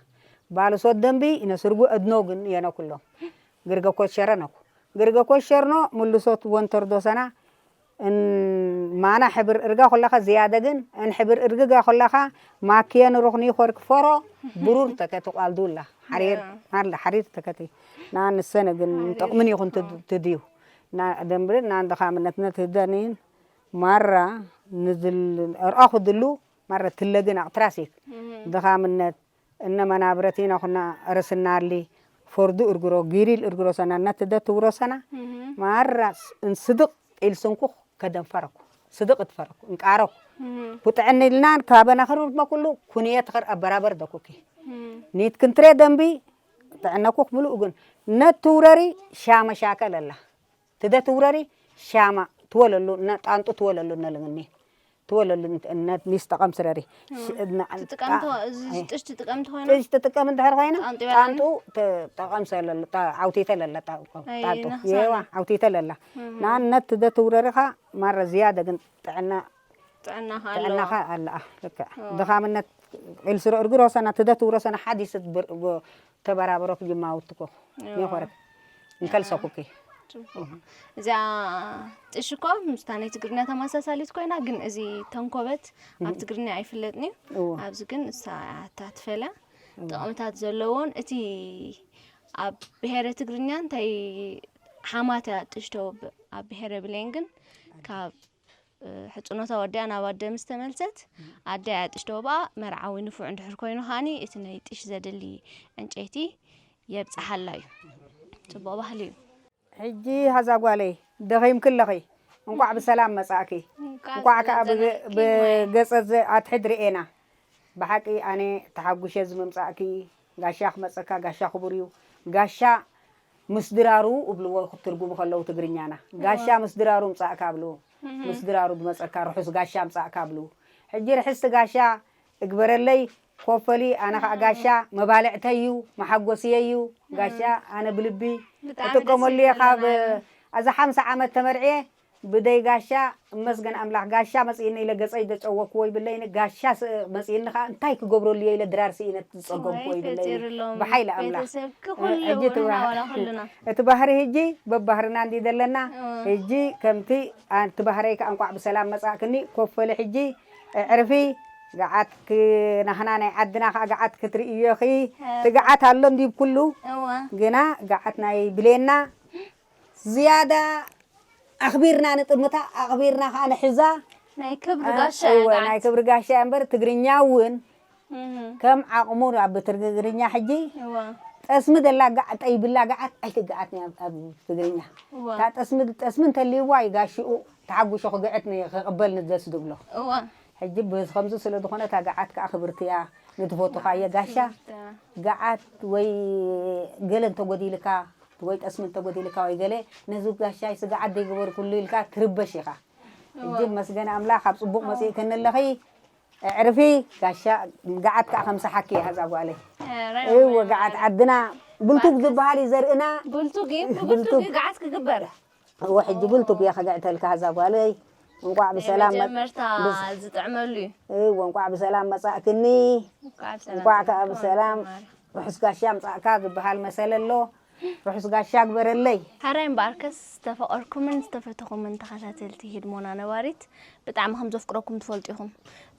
ባለሶት ደንቢ ይነስርጉ እድኖ ግን የነ ኩሎም ግርገ ኮሸረ ነኩ ግርገ ኮሸርኖ ምልሶት ወንተርዶ ሰና እን ማና ሕብር እርጋ ኮላኻ ዝያደ ግን እን ሕብር እርግጋ ኮላኻ ማክየ ንሩኽኒ ኾርክ ፈሮ ብሩር ተከቲ ቋልዱላ ሓሪር ማርላ ሓሪር ተከቲ ንኣንሰነ ግን ጥቕምን ይኹን ትድ- ትድዩ ደንብሪ ናንደኻምነትነት ህደኒን ማራ ንዝል እርኣኹ ድሉ ማራ ትለግን ኣቕትራሲክ ድኻምነት እነ መናብረቲና ኩና ርስናሊ ፈርዱ እርግሮ ጊሪል እርግሮ ሰና እነ ትደ ትውሮ ሰና ማራ እንስድቕ ኢልስንኩ ከደንፈረኩ ስድቕ እትፈረኩ እንቃረኩ ኩጥዕኒ ኢልና ካበና ክርብማ ኩሉ ኩንየ ትኸር ኣበራበር ደኩኪ ኒት ክንትሬ ደንቢ ጥዕነኩ ምሉእ ግን ነት ትውረሪ ሻመ ሻከ ለላ ትደ ትውረሪ ሻማ ትወለሉ ጣንጡ ትወለሉ ነልግኒ ትወለሉ ነት ሚስ ጠቐም ስረሪ ትጥቀምቶ እዚ ጥሽ ትጥቀምቲ ኮይና ጥሽ ትጥቀም እንድሕር ኮይና ጣንጡ ጠቐም ሰለሉ ዓውቲተ ለላ ጣንጡ የዋ ዓውቲተ ለላ ናነት ትደ ትውረሪኻ ማረ ዝያደ ግን ጥዕና ጥዕናኻ ኣለዋ ጥዕናኻ ኣለኣ ልክዕ ድኻምነት ኢልስሮ እርግሮ ሰና ትደ ትውሮ ሰና ሓዲስ ተበራበሮክ ጅማውትኮ ይኾረክ እንከልሰኩኪ እዚኣ ጥሽ እኮ ምስታ ናይ ትግርኛ ተመሳሳሊት ኮይና ግን እዚ ተንኮበት ኣብ ትግርኛ ኣይፍለጥን እዩ ኣብዚ ግን እሳ እያ ትፈለ ጥቕምታት ዘለዎን እቲ ኣብ ብሄረ ትግርኛ እንታይ ሓማት እያ ጥሽ ተውብእ ኣብ ብሄረ ብሌን ግን ካብ ሕጽኖታ ወዲኣ ናብ ኣደ ምስ ተመልሰት ኣደ ኣያ ጥሽ ተውብኣ መርዓዊ ንፉዕ እንድሕር ኮይኑ ከዓኒ እቲ ናይ ጥሽ ዘድሊ ዕንጨይቲ የብጽሓላ እዩ ጽቡቕ ባህሊ እዩ ሕጂ ሃዛ ጓለይ ደኺምኪ ኣለኺ እንቋዕ ብሰላም መጻእኪ እንቋዕ ከዓ ብገጸ ኣትሕድ ርኤና ብሓቂ ኣነ ተሓጉሸ ዝምምጻእኪ ጋሻ ክመጸካ ጋሻ ክቡር እዩ ጋሻ ምስ ድራሩ እብልዎ ክትርጉሙ ከለዉ ትግርኛና ጋሻ ምስ ድራሩ ምጻእካ እብልዎ ምስ ድራሩ ዝመጸካ ርሑስ ጋሻ ምጻእካ እብልዎ ሕጂ ርሕስቲ ጋሻ እግበረለይ ኮፈሊ ኣነ ከዓ ጋሻ መባልዕተይ እዩ መሓጎስየ እዩ ጋሻ ኣነ ብልቢ እጥቀመሉ እየ ካብ ኣዛ ሓምሳ ዓመት ተመርዕየ ብደይ ጋሻ እመስገን ኣምላኽ ጋሻ መፅእኒ ኢለ ገፀይ ዘጨወክዎ ይብለይኒ ጋሻ መፅእኒ ከዓ እንታይ ክገብረሉ እየ ኢለ ድራር ስኢነ ዝፀገምክዎ ይብለይኒ ብሓይሊ ኣምላኽ ሕጂ እቲ ባህሪ ህጂ በባህርና እንዲ ዘለና ህጂ ከምቲ እቲ ባህረይ ከዓ እንቋዕ ብሰላም መፃእክኒ ኮፈሊ ሕጂ እዕርፊ ገዓት ናህና ናይ ዓድና ከዓ ገዓት ክትርእዮኺ ትግዓት ኣሎ እንዲብ ኩሉ ግና ገዓት ናይ ብሌና ዝያዳ ኣኽቢርና ንጥምታ ኣኽቢርና ከዓ ንሕዛ ናይ ክብሪ ጋሻ እያ እወ፣ ናይ ገዓት። ክብሪ ጋሻ እያ እምበር ትግርኛ እውን እም፣ ከም ዓቕሙ ኣብ ትግርኛ ሕጂ እወ፣ ጠስሚ ደላ ጋዕ ጠይብላ ገዓት ኣይትገዓትን እያ ኣብ- ኣብ ትግርኛ እወ። እታ ጠስሚ ጠስሚ እንተልይዋ እዩ ጋሽኡ ተሓጉሾ ክግዕት ን- ክቕበል ንደስ ዝብሎ እወ። ሕጂ ብከምዚ ስለ ዝኾነ እታ ገዓት ከዓ ክብርቲ እያ ንትፈቱ ካየ ጋሻ ገዓት ወይ ገለ እንተጎዲልካ ወይ ጠስሚ እንተጎዲልካ ወይ ገለ ነዚ ጋሻይ ስጋዓት ደይገበርኩሉ ኢልካ ትርበሽ ኢኻ ሕጂ መስገን ኣምላኽ ኣብ ፅቡቕ መፅእክኒ ኣለኺ እዕርፊ ጋሻ ገዓት ከዓ ከምሰሓኪ እያ እዛ ጓለይ እወ ገዓት ዓድና ብልቱግ ዝበሃል እዩ ዘርእና ብልቱግ እዩ ብብልቱግ እዩ ገዓት ክግበር እወ ሕጂ ብልቱግ እያ ከግዕተልካ እዛ ጓለይ እንቋዕ ብሰላም መርታ ዝጥዕመሉ እዩ እወ እንቋዕ ብሰላም መጻእክኒ እንቋዕ ከዓ ብሰላም ርሑስ ጋሻ ምጻእካ ዝበሃል መሰል ኣሎ ርሑስ ጋሻ ግበረለይ ሓራይ እምበኣርከስ ዝተፈቐርኩምን ዝተፈተኹምን ተኸታተልቲ ሂድሞና ነባሪት ብጣዕሚ ከም ዘፍቅረኩም ትፈልጡ ኢኹም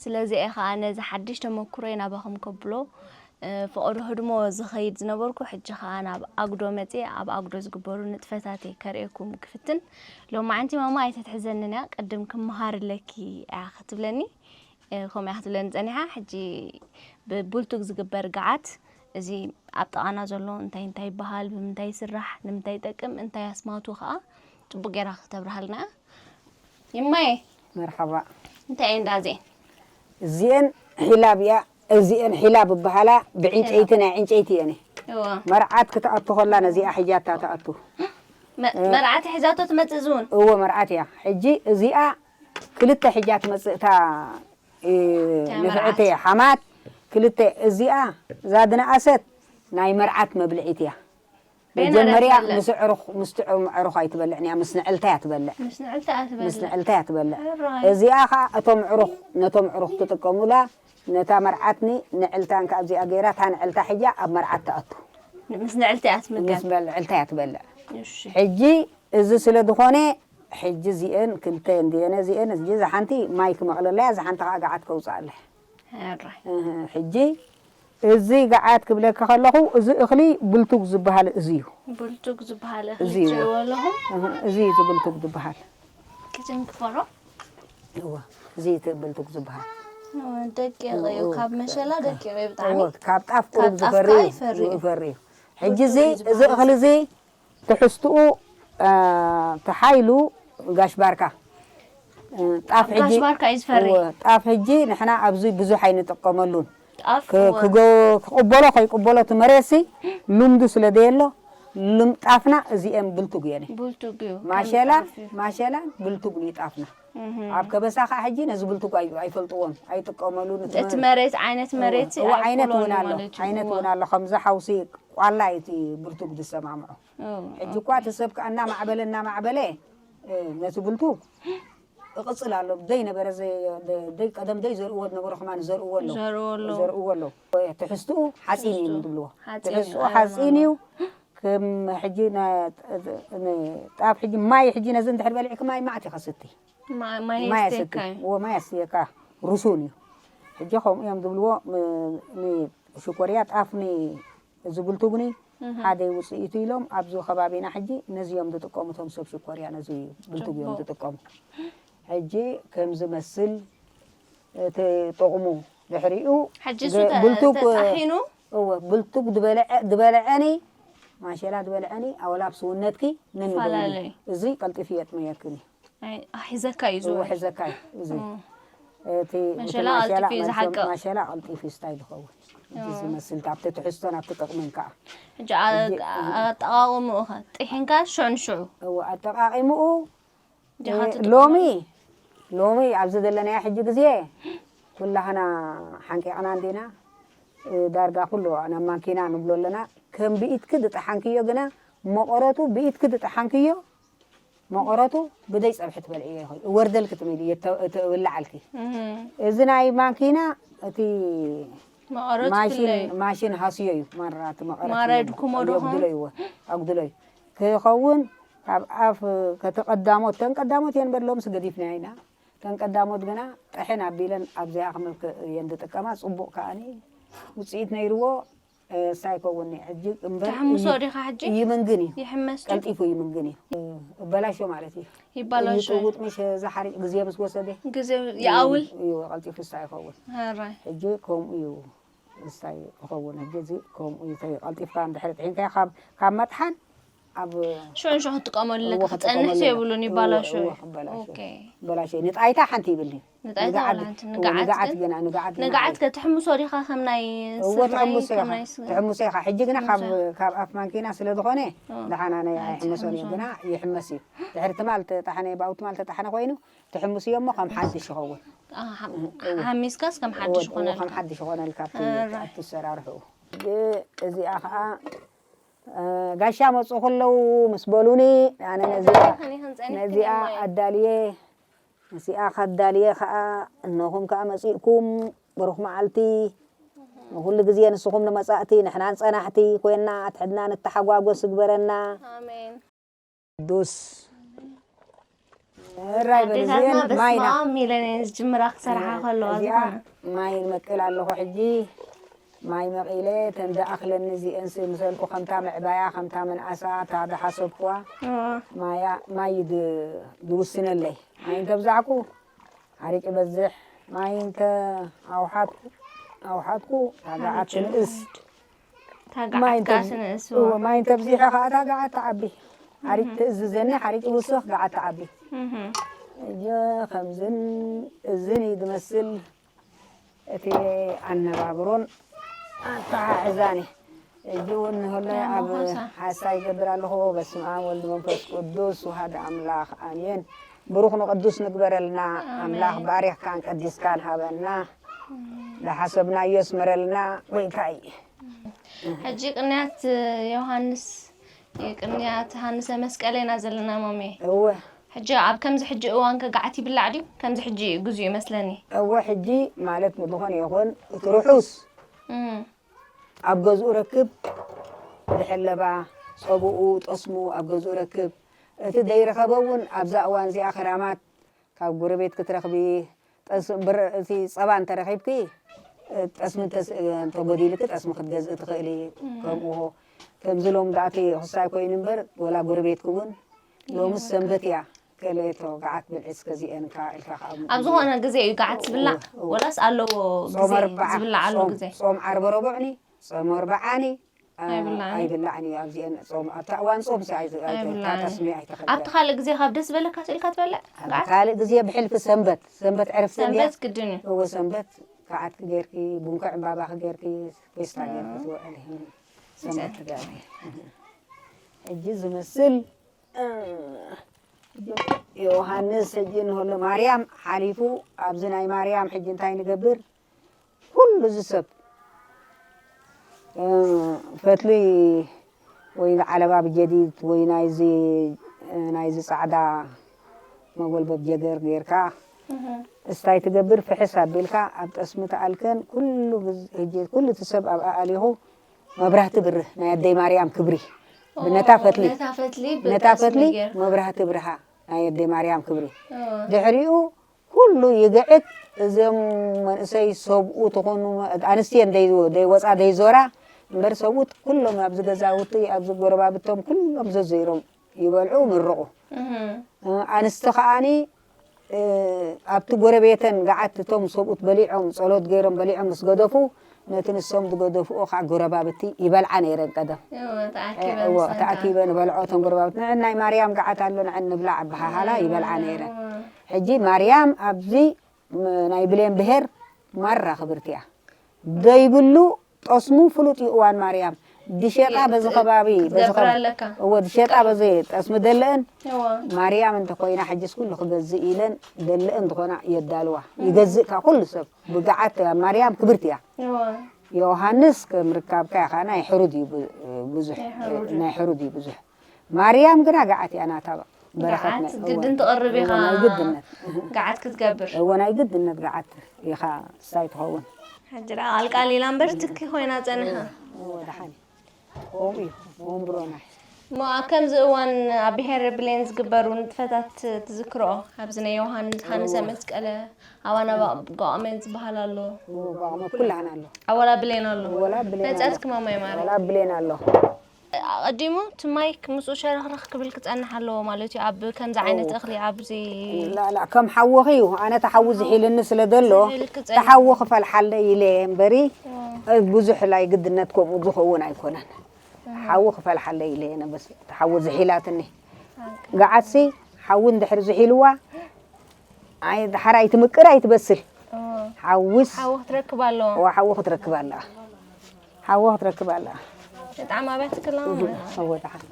ስለዚ እየ ከዓ ነዚ ሓድሽ ተመክሮይ ናባኹም ከብሎ ፈቐዶ ህድሞ ዝኸይድ ዝነበርኩ ሕጂ ኸኣ ናብ ኣጉዶ መጽየ ኣብ ኣጉዶ ዝግበሩ ንጥፈታተይ ከርእየኩም ክፍትን። ሎማዓንቲ ማማ ኣይተትሕዘንን እያ፣ ቅድም ክመሃር ኣለኪ እያ ክትብለኒ፣ ከምኡ እያ ክትብለኒ ጸኒሓ። ሕጂ ብቡልቱግ ዝግበር ገዓት፣ እዚ ኣብ ጥቓና ዘሎ እንታይ እንታይ ይበሃል፣ ብምንታይ ይስራሕ፣ ንምንታይ ይጠቅም፣ እንታይ ኣስማቱ ኸኣ ጽቡቕ ጌራ ክተብርሃልና እያ። ይማየ። መርሓባ። እንታይ እየን ዳኣ እዚኤን? እዚኤን ሒላብ እያ። እዚኤን ሒላብ ይበሃላ። ብዕንጨይቲ ናይ ዕንጨይቲ እየን። እወ። መርዓት ክትኣቱ ከላ ነዚኣ ሒዛታ ትኣቱ። መ- መርዓት ሒዛቶ ትመጽእ እዚ እውን። እወ መርዓት እያ። ሕጂ እዚኣ ክልተ ሒዛ ትመጽእ እታ እ፣ እታ ንፍዕቲ መርዓት። ሓማት ክልተ እዚኣ እዛ ድነኣሰት ናይ መርዓት መብልዒት እያ። በይና መጀመርያ ድያ ትበልዕ? ምስ ኣዕሩኽ ምስቲ ኦም ኣዕሩኽ ኣይትበልዕን እያ፣ ምስ ንዕልታ እያ ትበልዕ። ምስ ንዕልታ እያ ትበልዕ። ምስ ንዕልታ እያ ትበልዕ። ሕራይ። እዚኣ ኸዓ እቶም ኣዕሩኽ ነቶም ኣዕሩኽ ትጥቀሙላ፣ ነታ መርዓትኒ ንዕልታን ካብ እዚኣ ገይራ እታ ንዕልታ ሒዛ ኣብ መርዓት ትኣቱ። ምስ ንዕልታ እያ ትምገብ። ምስ ንዕልታ እያ ትበልዕ። እሺ። ሕጂ እዚ ስለ ዝኾነ ሕጂ እዚኤን ክልተ እንድየን እዚኤን እዚ እዛ ሓንቲ ማይ ክመቕለላ እያ፣ እዛ ሓንቲ ኸዓ ገዓት ከውፅኣላ እያ። ሕራይ። እህ፣ ሕጂ እዚ ገዓት ክብለካ ከለኹ፣ እዚ እኽሊ ብልቱግ ዝበሃል እዚ እዩ። ብልቱግ ዝበሃል እኽሊ እዚ እዩ። ትሪእዎ ኣለኹም? እህ፣ እዚ እዩ እዚ ብልቱግ ዝበሃል። ክትንክፈሮ? እወ፣ እዚ እዩ እቲ ብልቱግ ዝበሃል። ደቂቕ እዩ። ካብ መሸላ ደቂቕ እዩ ብጣዕሚ። ካብ ጣፍ ቁሩብ ዝፈሪ እዩ። ሕጂ እዚ እዚ እኽሊ እዚ ትሕዝትኡ ተሓይሉ ጋሽ ባርካ ጣፍ ሕጂ ጋሽ ባርካ እዩ ዝፈሪ። ጣፍ ሕጂ ንሕና ኣብዚ ብዙሕ ኣይንጥቀመሉን። ጣፍ ክቕበሎ ከይቅበሎ እቲ መሬትሲ ልምዱ ስለ ዘየሎ ልምጣፍና እዚኤን ብልቱግ እየን። ብልቱግ እዩ። ማሸላ ማሸላን ብልቱግ እዩ ጣፍና። ኣብ ከበሳ ከዓ ሕጂ ነዚ ብልቱግ ኣይፈልጥዎን ኣይጥቀመሉን። እቲ መሬት ዓይነት መሬት ዓይነት እውን ኣሎ። ዓይነት እውን ኣሎ። ከምዚ ሓውሲ ቋላ እቲ ብልቱግ ዝሰማምዖ። ሕጂ እኳ እቲ ሰብ ከዓ እናማዕበለ እናማዕበለ ነቲ ብልቱግ እቕፅል ኣሎ። ደይ ነበረ ደይ ቀደም ደይ ዘርእዎ ዝነበሩ ከማን ዘርእዎ ኣለዉ። ዘርእዎ ኣለዉ። ትሕዝትኡ ሓፂን እዩ ዝብልዎ። ትሕዝትኡ ሓፂን እዩ። ከም ሕጂ ጣፍ ሕጂ ማይ ሕጂ ነዚ እንድሕር በሊዕኪ ማይ ማዕት ኢኻ ስቲ። ማይ ኣስትካ። ማይ ኣስትካ። ሩሱን እዩ። ሕጂ ከምኡ እዮም ዝብልዎ። ሽኮርያ ጣፍ እዚ ብልቱግኒ ሓደ ውፅኢቱ ኢሎም ኣብዚ ከባቢና ሕጂ ነዚ እዮም ዝጥቀሙ። እቶም ሰብ ሽኮርያ ነዚ ብልቱግ እዮም ዝጥቀሙ። ሕጂ ከም ዝመስል እቲ ጥቕሙ ድሕሪኡ ብልቱግ ተጣሒኑ እወ ብልቱግ ዝበለዐ ዝበለዐኒ ማሸላ ዝበለዐኒ ኣወላ ኣብ ስውነትኪ ነንበይኑ እዚ ቀልጢፉ የጥመየክን እዩ። ሒዘካ እዩ ዝውዕል። ሕዘካ እዩ እዚ እቲ መሸላ ቀልጢፉ እዩ ዝሓቅቕ። ማሸላ ቀልጢፉ ስታይ ዝኸውን እዚ ዝመስል ካብቲ ትሕዝቶን ኣብቲ ጥቕምን ከዓ ሕጂ ኣጠቃቕምኡ ኸ ጥሒንካ ሽዑ ንሽዑ እወ ኣጠቃቂምኡ ሎሚ ሎሚ ኣብዚ ዘለናዮ ሕጂ ግዜ ኩላህና ሓንቂቕና እንዲና ዳርጋ ኩሉ ናብ ማንኪና ንብሎ ኣለና ከም ብኢትኪ ዝጠሓንክዮ ግና መቐረቱ ብኢትኪ ዝጠሓንክዮ መቐረቱ ብደይ ፀብሒ ትበልዕዮ ይኽእል ወርደልኪ ትብል እብላዓልኪ እዚ ናይ ማንኪና እቲ ማሽን ሃስዮ እዩ ማራ እቲ መቐረት ኣጉድሎ እዩ ክኸውን ካብ ኣፍ ከቲ ቀዳሞት ተን ቀዳሞት እየን በድሎም ስገዲፍና ኢና ተን ቀዳሞት ግና ጥሕን ኣቢለን ኣብዚኣ ክምልክ እየን ዝጥቀማ ፅቡቕ ከዓኒ ውፅኢት ነይርዎ ሳይከውን ሕጂ እምበር ተሕምሶ ዲኻ ሕጂ ይምንግን እዩ ይሕመስ ቀልጢፉ ይምንግን እዩ እበላሾ ማለት እዩ ይባላሾ ይጥውጥ ምሽ እዛ ሓሪጭ ግዜ ምስ ወሰደ ግዜ ይኣውል እዩ ቀልጢፉ ሳይከውን ራይ ሕጂ ከምኡ እዩ እንታይ ክኸውን ሕጂ እዚ ከምኡ እዩ ቀልጢፍካ እንድሕር ጥሒንካዮ ካብ ካብ መጥሓን ኣብ ሽዑ ሽዑ ክትጥቀመሉ ኣለካ ክፀንሕ ዘይብሉን ይባላሾ በላሾ ንጣይታ ሓንቲ ይብል ንጋዓት ግና ንጋዓት ንጋዓት ከ ትሕምሶ ዲኻ ከም ናይ ትሕምሶ ኢኻ ሕጂ ግና ካብ ኣፍ ማንኪና ስለ ዝኾነ ደሓና ናይ ኣይሕመሶን እዩ ግና ይሕመስ እዩ ድሕሪ ትማል ተጣሕነ ብኣው ትማል ተጣሕነ ኮይኑ ትሕምስዮ እሞ ከም ሓድሽ ይኸውን ሓሚስካስ ከም ሓድሽ ይኾነልካ ከም ሓድሽ ይኾነልካ ኣብቲ ሰራርሕኡ እዚኣ ከዓ ጋሻ መፁ ከለዉ ምስ በሉኒ ኣነ ነዚኣ ኣዳልየ ነዚኣ ካዳልየ ከዓ እነኹም ከዓ መፂእኩም ብሩኽ መዓልቲ ንኩሉ ግዜ ንስኹም ንመፃእቲ ንሕና ንፀናሕቲ ኮይና ኣትሕድና ንተሓጓጎስ ይግበረና ቅዱስ ራይ በልዚአን ማይና ሚለን ዝጅምራ ክሰርሓ ከለዋ ዝኾነ ማይ መቅል ኣለኹ ሕጂ ማይ መቒለ ተን ዝኣኽለኒ እዚአን ምሰልኩ ከምታ ምዕባያ ከምታ ምንኣሳ እታ ዝሓሰብኩዋ ማያ ማይ ዝውስነለይ ማይ እንተብዛዕኩ ሓሪጭ በዝሕ ማይ እንተ ኣውሓትኩ ኣውሓትኩ ታጋዓት ትንእስ ማይ እንተብዚሐ ከዓ እታ ገዓት ትዓቢ ሓሪጭ ትእዝዘኒ ሓሪጭ ውስኽ ገዓት ትዓቢ እየ ከምዝን እዝን እዩ ዝመስል እቲ ኣነባብሮን ኣተሓሕዛኒ እጂ እውን ንህሎ ኣብ ሓሳ ይገብር ኣለኹ በስመ ኣብ ወልድ መንፈስ ቅዱስ ውሃድ ኣምላኽ ኣሜን ብሩኽ ንቅዱስ ንግበረልና ኣምላኽ ባሪኽካን ቀዲስካን ሃበና ዝሓሰብናዮ ስመረልና ጎይታይ ሕጂ ቅንያት ዮሃንስ ቅንያት ሃንሰ መስቀል ኢና ዘለና ማሜ እወ ሕጂ ኣብ ከምዚ ሕጂ እዋን ከ ጋዓት ይብላዕ ድዩ ከምዚ ሕጂ እዩ ግዜኡ ይመስለኒ እወ ሕጂ ማለት ንዝኾነ ይኹን እቲ ርሑስ ኣብ ገዝኡ ረክብ ዝሕለባ ፀብኡ ጠስሙ ኣብ ገዝኡ ረክብ እቲ ዘይረኸበ እውን ኣብዛ እዋን እዚኣ ክራማት ካብ ጎረቤት ክትረኽቢ ጠስ- ብር- እቲ ፀባ እንተረኺብኪ ጠስሚ እንተስ- እንተጎዲልኪ ጠስሚ ክትገዝኢ ትኽእሊ ከምኡ ከምዚ ሎም ዳኣቲ ክሳይ ኮይኑ እምበር ወላ ጎረቤትኪ እውን ሎምስ ሰንበት እያ ከሌቶ ገዓት ብልዒ እስከ እዚኤን ከኣ ኢልካ ከኣ ኣብ ዝኾነ ግዜ እዩ ገዓት ዝብላዕ? ወላስ ኣለዎ ግዜ ዝብላዓሉ ግዜ? ጾም ዓርበ ረቡዕኒ፣ ጾም ኣርባዓኒ ኣይብላዕን እዩ ኣብዚአን ጾም ኣብታ እዋን ጾም ሲ ኣይጠስሚ ኣይተኸልከል ኣብቲ ካልእ ግዜ ካብ ደስ በለካ ስኢልካ ትበልዕ? ኣብ ካልእ ግዜ ብሕልፊ ሰንበት ሰንበት ዕረፍቲ እንድያ ሰንበት ግድን እዩ። እወ ሰንበት ከዓትኪ ጌርኪ ቡንኮ ዕምባባኺ ጌርኪ ፌስታ ጌርኪ ትውዕሊ ሰንበት ትገብሪ። ሕጂ ዝመስል ዮሃንስ ሕጂ ንህሉ ማርያም ሓሊፉ ኣብዚ ናይ ማርያም ሕጂ እንታይ ንገብር? ኩሉ እዚ ሰብ ፈትሊ ወይ ዓለባ ብጀዲድ ወይ ናይዚ ናይዚ ጻዕዳ መጎልበብ ጀገር ጌርካ እስታይ ትገብር ፍሕስ ኣቢልካ ኣብ ጠስሚ ተኣልከን ኩሉ ግዝ- ሕጂ ኩሉ እቲ ሰብ ኣብ ኣእሊኹ መብራህቲ ብርህ ናይ ኣደይ ማርያም ክብሪ ብነታ ፈትሊ ነታ ፈትሊ ነታ ፈትሊ ብጠስሚ ጌርካ መብራህቲ ብርሃ ናይ ኣደይ ማርያም ክብሪ ድሕሪኡ ኩሉ ይግዕት። እዞም መንእሰይ ሰብኡ ተኾኑ ኣንስትየን ደይ- ደይወፃ ደይዞራ እምበር ሰብኡት ኩሎም ኣብዚ ገዛውቲ ኣብዚ ጎረባብቶም ኩሎም ዘዘይሮም ይበልዑ ምርቑ። ኣንስቲ ከዓኒ ኣብቲ ጎረቤተን ገዓት እቶም ሰብኡት በሊዖም ጸሎት ገይሮም በሊዖም ምስ ገደፉ ነቲ ንሶም ዝገደፍኦ ከዓ ጎረባብቲ ይበልዓ ነይረን ቀደም። እዎ፣ ተኣኪበን እዎ፣ ዝሰንካ። ተኣኪበን በልዖ እቶም ጎረባብቲ። ንዕን ናይ ማርያም ገዓት ኣሎ ንዕን ንብላዕ ኣበሃሃላ ይበልዓ ነይረን። ሕጂ ማርያም ኣብዚ ም- ናይ ብሌን ብሄር ማራ ክብርቲ እያ። ዘይብሉ ጠስሙ ፍሉጥ እዩ እዋን ማርያም። ድሸጣ በዚ ከባቢ በዚ ክትገብር ከባቢ ኣለካ። እዎ ድሸጣ በዚ ጠስሚ ደለእን እዎ ማርያም እንተኮይና ሕጅስ ኩሉ ክገዝእ ኢለን ደለእን ዝኾና የዳልዋ ይገዝእ ካብ ኩሉ ሰብ ብገዓት ማርያም ክብርቲ እያ እዎ ዮሃንስ ከም ርካብካ ኢኻ ናይ ሕሩድ እዩ ብ- ብዙሕ ናይ ሕሩድ እዩ። ናይ ሕሩድ እዩ ብዙሕ ማርያም ግና ገዓት እያ ናታ በረኸት ገዓት ናይ- ግድን ትቐርብ ኢኻ። እዎ፣ ናይ ግድነት። ገዓት ክትገብር። እዎ፣ ናይ ግድነት ገዓት ኢኻ እሳይ ትኸውን። ሕጂ ደኣ ቃልቃል ኢላ እምበር ትኪ ኮይና ጸኒሓ። እዎ፣ ደሓን። ከምኡ እዩ፣ ወንብሮና። እሞ ኣብ ከምዚ እዋን ኣብ ብሄረ ብሌን ዝግበሩ ንጥፈታት ትዝክርኦ? ኣብዚ ናይ ዮሃንስ፣ ሃንሰ መስቀለ፣ ኣባና ባቕ-፣ ጓቕሜን ዝበሃል ኣሎ። እዎ፣ ጓቕመ ኩላህና ኣሎ። ኣወላ ብሌን ኣሎ። ወላ ብሌን ኣሎ። መጻትኪ ማማይ ማረ። ወላ ብሌን ኣሎ። ኣቐዲሙ እቲ ማይክ ምስኡ ሸረኽረኽ ክብል ክጸንሕ ኣለዎ ማለት እዩ፣ ኣብ ከምዚ ዓይነት እኽሊ፣ ኣብዚ ላላ፣ ከም ሓወኺ እዩ። ኣነ እቲ ሓዊ ዝሒልኒ ስለ ዘሎ፣ ዝሒልክ እቲ ጸኒሑ። ሓዊ ክፈልሓለይ ኢለ እየ እምበሪ፣ እ፣ ብዙሕ ላይ ግድነት ከምኡ ዝኸውን ኣይኮነን። ሓዊ ክፈልሓለይ ኢለ እየ፣ ነበስ፣ እቲ ሓዊ ዝሒላትኒ። ገዓትሲ ሓዊ እንድሕር ዝሒልዋ፣ ኣይ፣ ድሓር ኣይትምቅር፣ ኣይትበስል። ኦ። ሓውስ። ሓዊ ክትረክብ ኣለዋ። ዋ፣ ሓዊ ክትረክብ ኣለዋ። ሓዊ ክትረክብ ኣለዋ። በጣም ኣብያት ክላ እወ፣ ደሓን።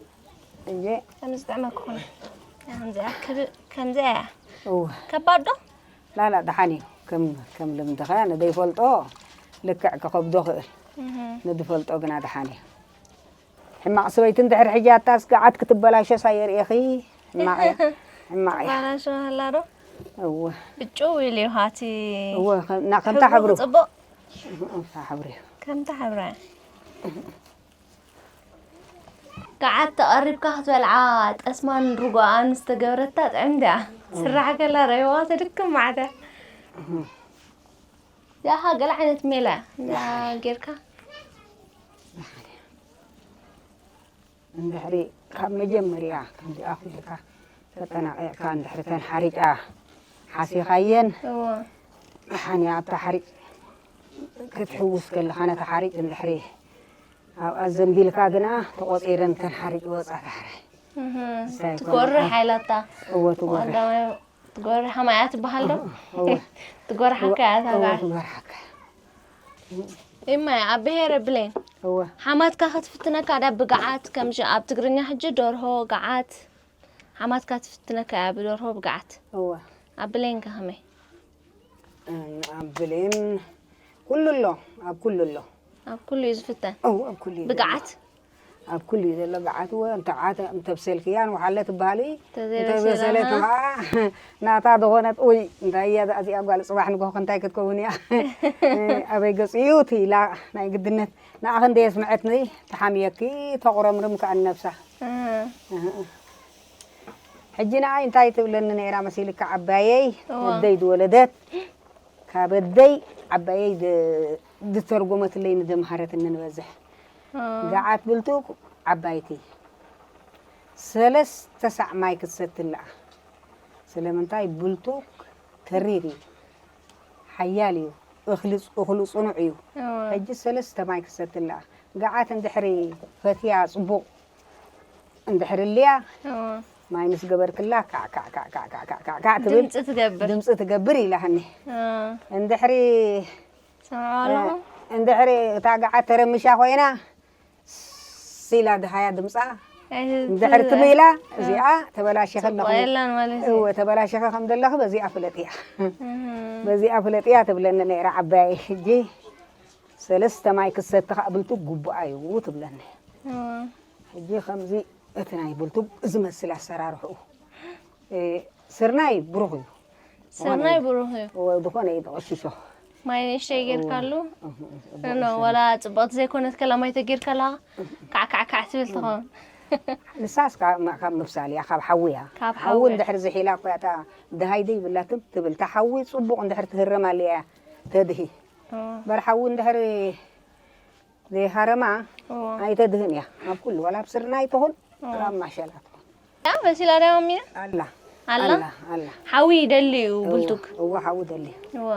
እንጂ ከም ዝጥዕመ ክኾነ። ከምዚኣ ክብ-፣ ከምዚኣ እያ። እወ። ከባድ ዶ? ላላ፣ ደሓን እዩ። ከም፣ ከም ልምድኻ ንደይፈልጦ ልክዕ ክኸብዶ ክእል። እህ። ንድፈልጦ ግና ደሓን እዩ። ሕማቕ ሰበይቲ እንድሕር ሕጂ ኣታ ስጋዓት ክትበላሸስ ኣየርእኺ። ሕማቕ እያ። ሕማቕ እያ። ትበላሾ ኣላ ዶ? እወ። ብጭው ኢሉ እዩ ሃቲ እወ፣ ከም-፣ ና-፣ ከምታ ሕብሩ ሕብሩ። ጽቡቕ። ከምታ ሕብሩ። ከምታ ሕብራ። ገዓት ተቐሪብካ ክትበልዓ ጠስማን ርጎኣን ዝተገብረታ ጥዕምቲ እያ። ስራሕ ከላ ረይዋ ትድክም ማዕተ። ያኻ ገለ ዓይነት ሜላ እንዳ ጌርካ። እንድሕሪ ካብ መጀመርያ ከምዚኣ ኹልካ ተጠናቒቕካ እንድሕሪ ተን ሓሪጫ ሓሲኻየን እዎ። ሓንያ ኣብታ ሓሪጭ ክትሕውስ ከለኻ ነታ ሓሪጭ እንድሕሪ ኣብኣ ዘንቢልካ ግና ተቖጺረን ተን ሓሪጭ ወጻ ታሕራይ እህ። እንታይ ይኮና? ትጎርሕ ሓይላታ። እዎ ትጎርሕ። ዋጋ ትጎርሕ ማያ ትበሃል ዶ? እዎ። ትጎርሓካ እያ እታ እዎ ጋር። ትጎርሓካ። እማ ኣብ ብሄረ ብሌን እወ። ሓማትካ ክትፍትነካ ዳ ብግዓት ከም ሽ-፣ ኣብ ትግርኛ ሕጂ ደርሆ ግዓት ሓማትካ ትፍትነካ እያ ብደርሆ ብግዓት። እወ። ኣብ ብሌንካ ከመይ? እም፣ ኣብ ብሌን ኩሉ ኣሎ፣ ኣብ ኩሉ ኣሎ። ኣብ ኩሉ እዩ ዝፍተን። እወ፣ ኣብ ኩሉ እዩ ዘሎ። ብግዓት? ኣብ ኩሉ እዩ ዘሎ ግዓት። እወ፣ እንተ ግዓት እንተብሰልክያን ወሓለ ትበሃል እዩ። እንተዘይበሰለ እንተዘይበሰለት ኸዓ? ከዓ ናታ ዝኾነት፣ ኡይ፣ እንታይ እያ እዚኣ ጓል ጽባሕ ንግሆ እንታይ ክትከውን እያ? ኣበይ ገጽ እዩ እቲ ኢላ ናይ ግድነት ንኣኺ እንደ የስምዐትኒ ተሓምየኪ ተቑረምርም ከኣ ነብሳ። እህ። እህ። ሕጂ ንኣይ እንታይ ትብለኒ ነይራ መሲልካ ዓባየይ እዋ። ኣደይ ዝወለደት ካብ ኣደይ ዓባየይ ድ-፣ ዝተርጎመትለይ ንደምሃረትኒ ንበዝሕ። እ። ገዓት ብልቱ ዓባይቲ ሰለስተ ሳዕ ማይ ክትሰቲ ኣለኣ። ስለምንታይ? ብልቱግ ተሪር እዩ፣ ሓያል እዩ፣ እኽሊ እኽሉ ጽኑዕ እዩ። ሕጂ ሰለስተ ማይ ክሰትላ፣ ገዓት እንድሕሪ ፈትያ ጽቡቕ እንድሕሪ ልያ፣ ማይ ምስ ገበርክላ፣ ካዕ፣ ካዕ፣ ካዕ፣ ካዕ፣ ካዕ፣ ካዕ፣ ካዕ ትብል፣ ድምፂ ትገብር። ድምፂ ትገብር ኢላህኒ። እንድሕሪ ሰምዓ ኣለኹ። እንድሕሪ እታ ገዓት ተረምሻ ኮይና፣ ሲላ ድሃያ ድምፃ እንድሕር ትምኢላ፣ እዚኣ ተበላሽኸ ኣለኹ። የላን ማለት እዩ። እወ፣ ተበላሽኸ ከም ዘለኹ በዚኣ ፍለጥያ። በዚኣ ፍለጥያ ትብለኒ ነይራ ዓባየይ። ሕጂ ሰለስተ ማይ ክሰቲ ከዓ ብልቱ ግቡኣ እዩ ትብለኒ። ሕጂ ከምዚ እቲ ናይ ብልቱ ዝመስል ኣሰራርሕኡ። እ፣ ስርናይ ብሩኽ እዩ። ስርናይ ብሩኽ እዩ። እወ፣ ዝኾነ እዩ ተቐሽሾ። ማይ ንእሽተይ ጌርካሉ? እህ፣ እህ፣ ኖ፣ እህ። ዋላ ጽብቕቲ ዘይኮነት ከላ ማይ ተጌርካላ፣ ካዕ፣ ካዕ፣ ካዕ ትብል ትኸውን። ንሳስ ካብ፣ ካብ ምብሳል እያ፣ ካብ ሓዊ እያ። ካብ ሓዊ ሓዊ። እንድሕር ዝሒላ እኮ እያ፣ እታ ደሃይ ደይብላ ትም ትብል። እታ ሓዊ ጽቡቕ እንድሕር ትህረም ኣልያ እያ ተድሂ። እዎ። እምበር ሓዊ እንድሕር ዘይሃረማ እዎ። ኣይተድህን እያ። ኣብ ኩሉ፣ ዋላ ኣብ ስርናይ ትኹን፣ እዎ። ዋላ ኣብ ማሸላ ትኹን። ያ፣ በሲላ ድያ ማሚና? ኣላ። ኣላ? ኣላ፣ ኣላ። ሓዊ ይደሊ እዩ፣ እዎ፣ ብልቱግ። እዎ፣ ሓዊ ደሊ። እዎ፣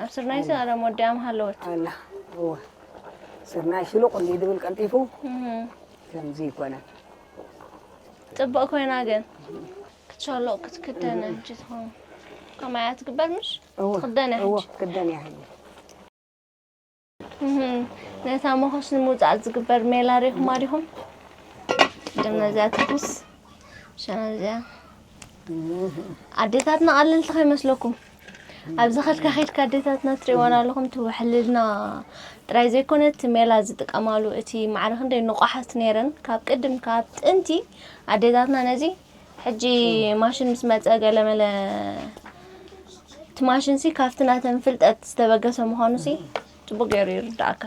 ኣብ ስርናይ ኣላ። ስላ ደሞ ወዲኣ ምሃለወት። ኣላ፣ እዎ። ስርናይ ሽሉቕ እንዲ ድብል ቀልጢፉ፣ እህ። ከምዚ ይኮነ። ጽቡቕ ኮይና ግን ክትሸሎቕ ክትክደን እህ። ሕጂ ትኸውን። ከማይ እያ ትግበር ምሽ? እዎ፣ ትኽደን እያ እዎ፣ ሕጂ። ክትክደን እያ ሕጂ። እህ፣ ነታ መኾስ ንምውጻእ ዝግበር ሜላ ሪኹማ ዲኹም? ቅድም ነዚኣ ትኩስ፣ ሸነ እዚኣ። ኣዴታትና ቀለልቲ ከይመስለኩም። ኣብዚ ከድካ ከድካ ኣዴታትና ትሪእወን ኣለኹም፣ ትውሕልልና ጥራይ ዘይኮነ፣ እቲ ሜላ ዝጥቀማሉ፣ እቲ ማዕረ ክንደይ ንቑሓት ነይረን። ካብ ቅድም፣ ካብ ጥንቲ ኣዴታትና ነዚ ሕጂ ማሽን ምስ መጸ ገለመለ፣ እቲ ማሽንሲ ካብቲ ናተን ፍልጠት ዝተበገሰ ምዃኑሲ ጽቡቕ ገይሩ ይርድኣካ።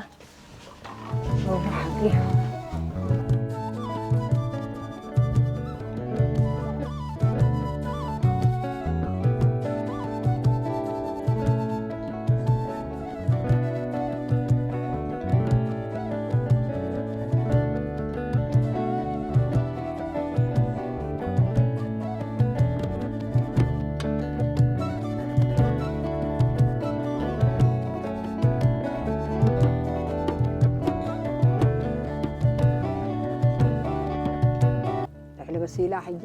እሕሊ በሲላ ሕጂ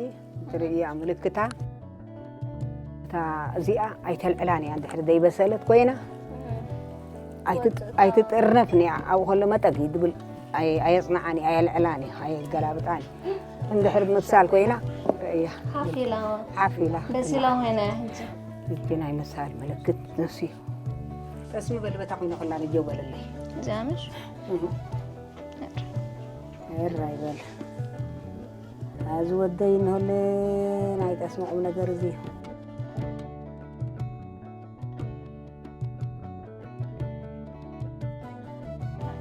ትርእያ ምልክታ። እታ እዚኣ ኣይተልዕላን እያ፣ እንድሕር ዘይበሰለት ኮይና ኣይትጥ-፣ ኣይትጥርነፍን እያ። ኣብኡ ከሎ መጠግ እዩ ድብል፣ ኣይ-፣ ኣየጽንዓን እዩ፣ ኣየልዕላን እዩ፣ ኣየገላብጣን እዩ። እንድሕር ምብሳል ኮይና እያ ሓፍ ኢላ። ሓፍ ኢላ። በሲላ ኮይና እያ ሕጂ። ሕጂ ናይ ምብሳል ምልክት ንሱ እዩ። ጠስሚ በሊ በታ ኮይነ ከላ ንጀው በለለይ። እዚኣ ምሽ? እህ። እራይ በል። ኣዚ ወደይ እንሆለ ናይ ጠስሚ ቁም ነገር እዚ እዩ።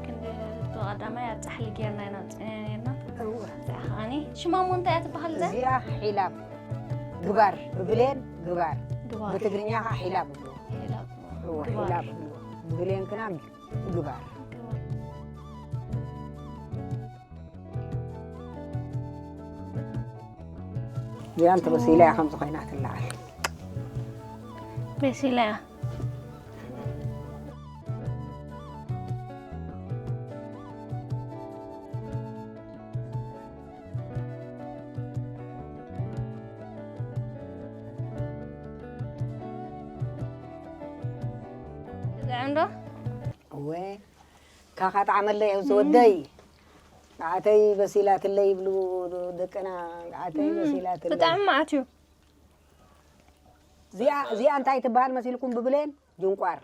ክንዲ ርቶ ቀዳማይ ኣብ ጻሕሊ ጌርና ኢና ኣውጺእና ኔርና። እወ። እዚኣ ከዓኒ ሽማ እሞ እንታይ እያ ትበሃል እዛ? እዚኣ ሒላብ ግባር፣ ብብሌን ግባር። ግባር። ብትግርኛ ከዓ ሒላብ ይብልዎ። ሒላብ። እወ፣ ግባር። ሒላብ ይብልዎ። ብብሌን ክና ግባር። ግባር። እዚኣ እንተ በሲላ እያ ከምዚ ኮይና ትለዓል። በሲላ እያ። ጥዕም ዶ? እወ፣ ካኻ ጣዕመለይ ኣብዚ ወደይ። ንዓተይ በሲላትለይ ይብሉ ደቅና፣ ንዓተይ እም፣ በሲላትለይ። ብጣዕሚ መዓት እዩ። እዚኣ፣ እዚኣ እንታይ ትበሃል መሲልኩም ብብሌን? ጅንቋር።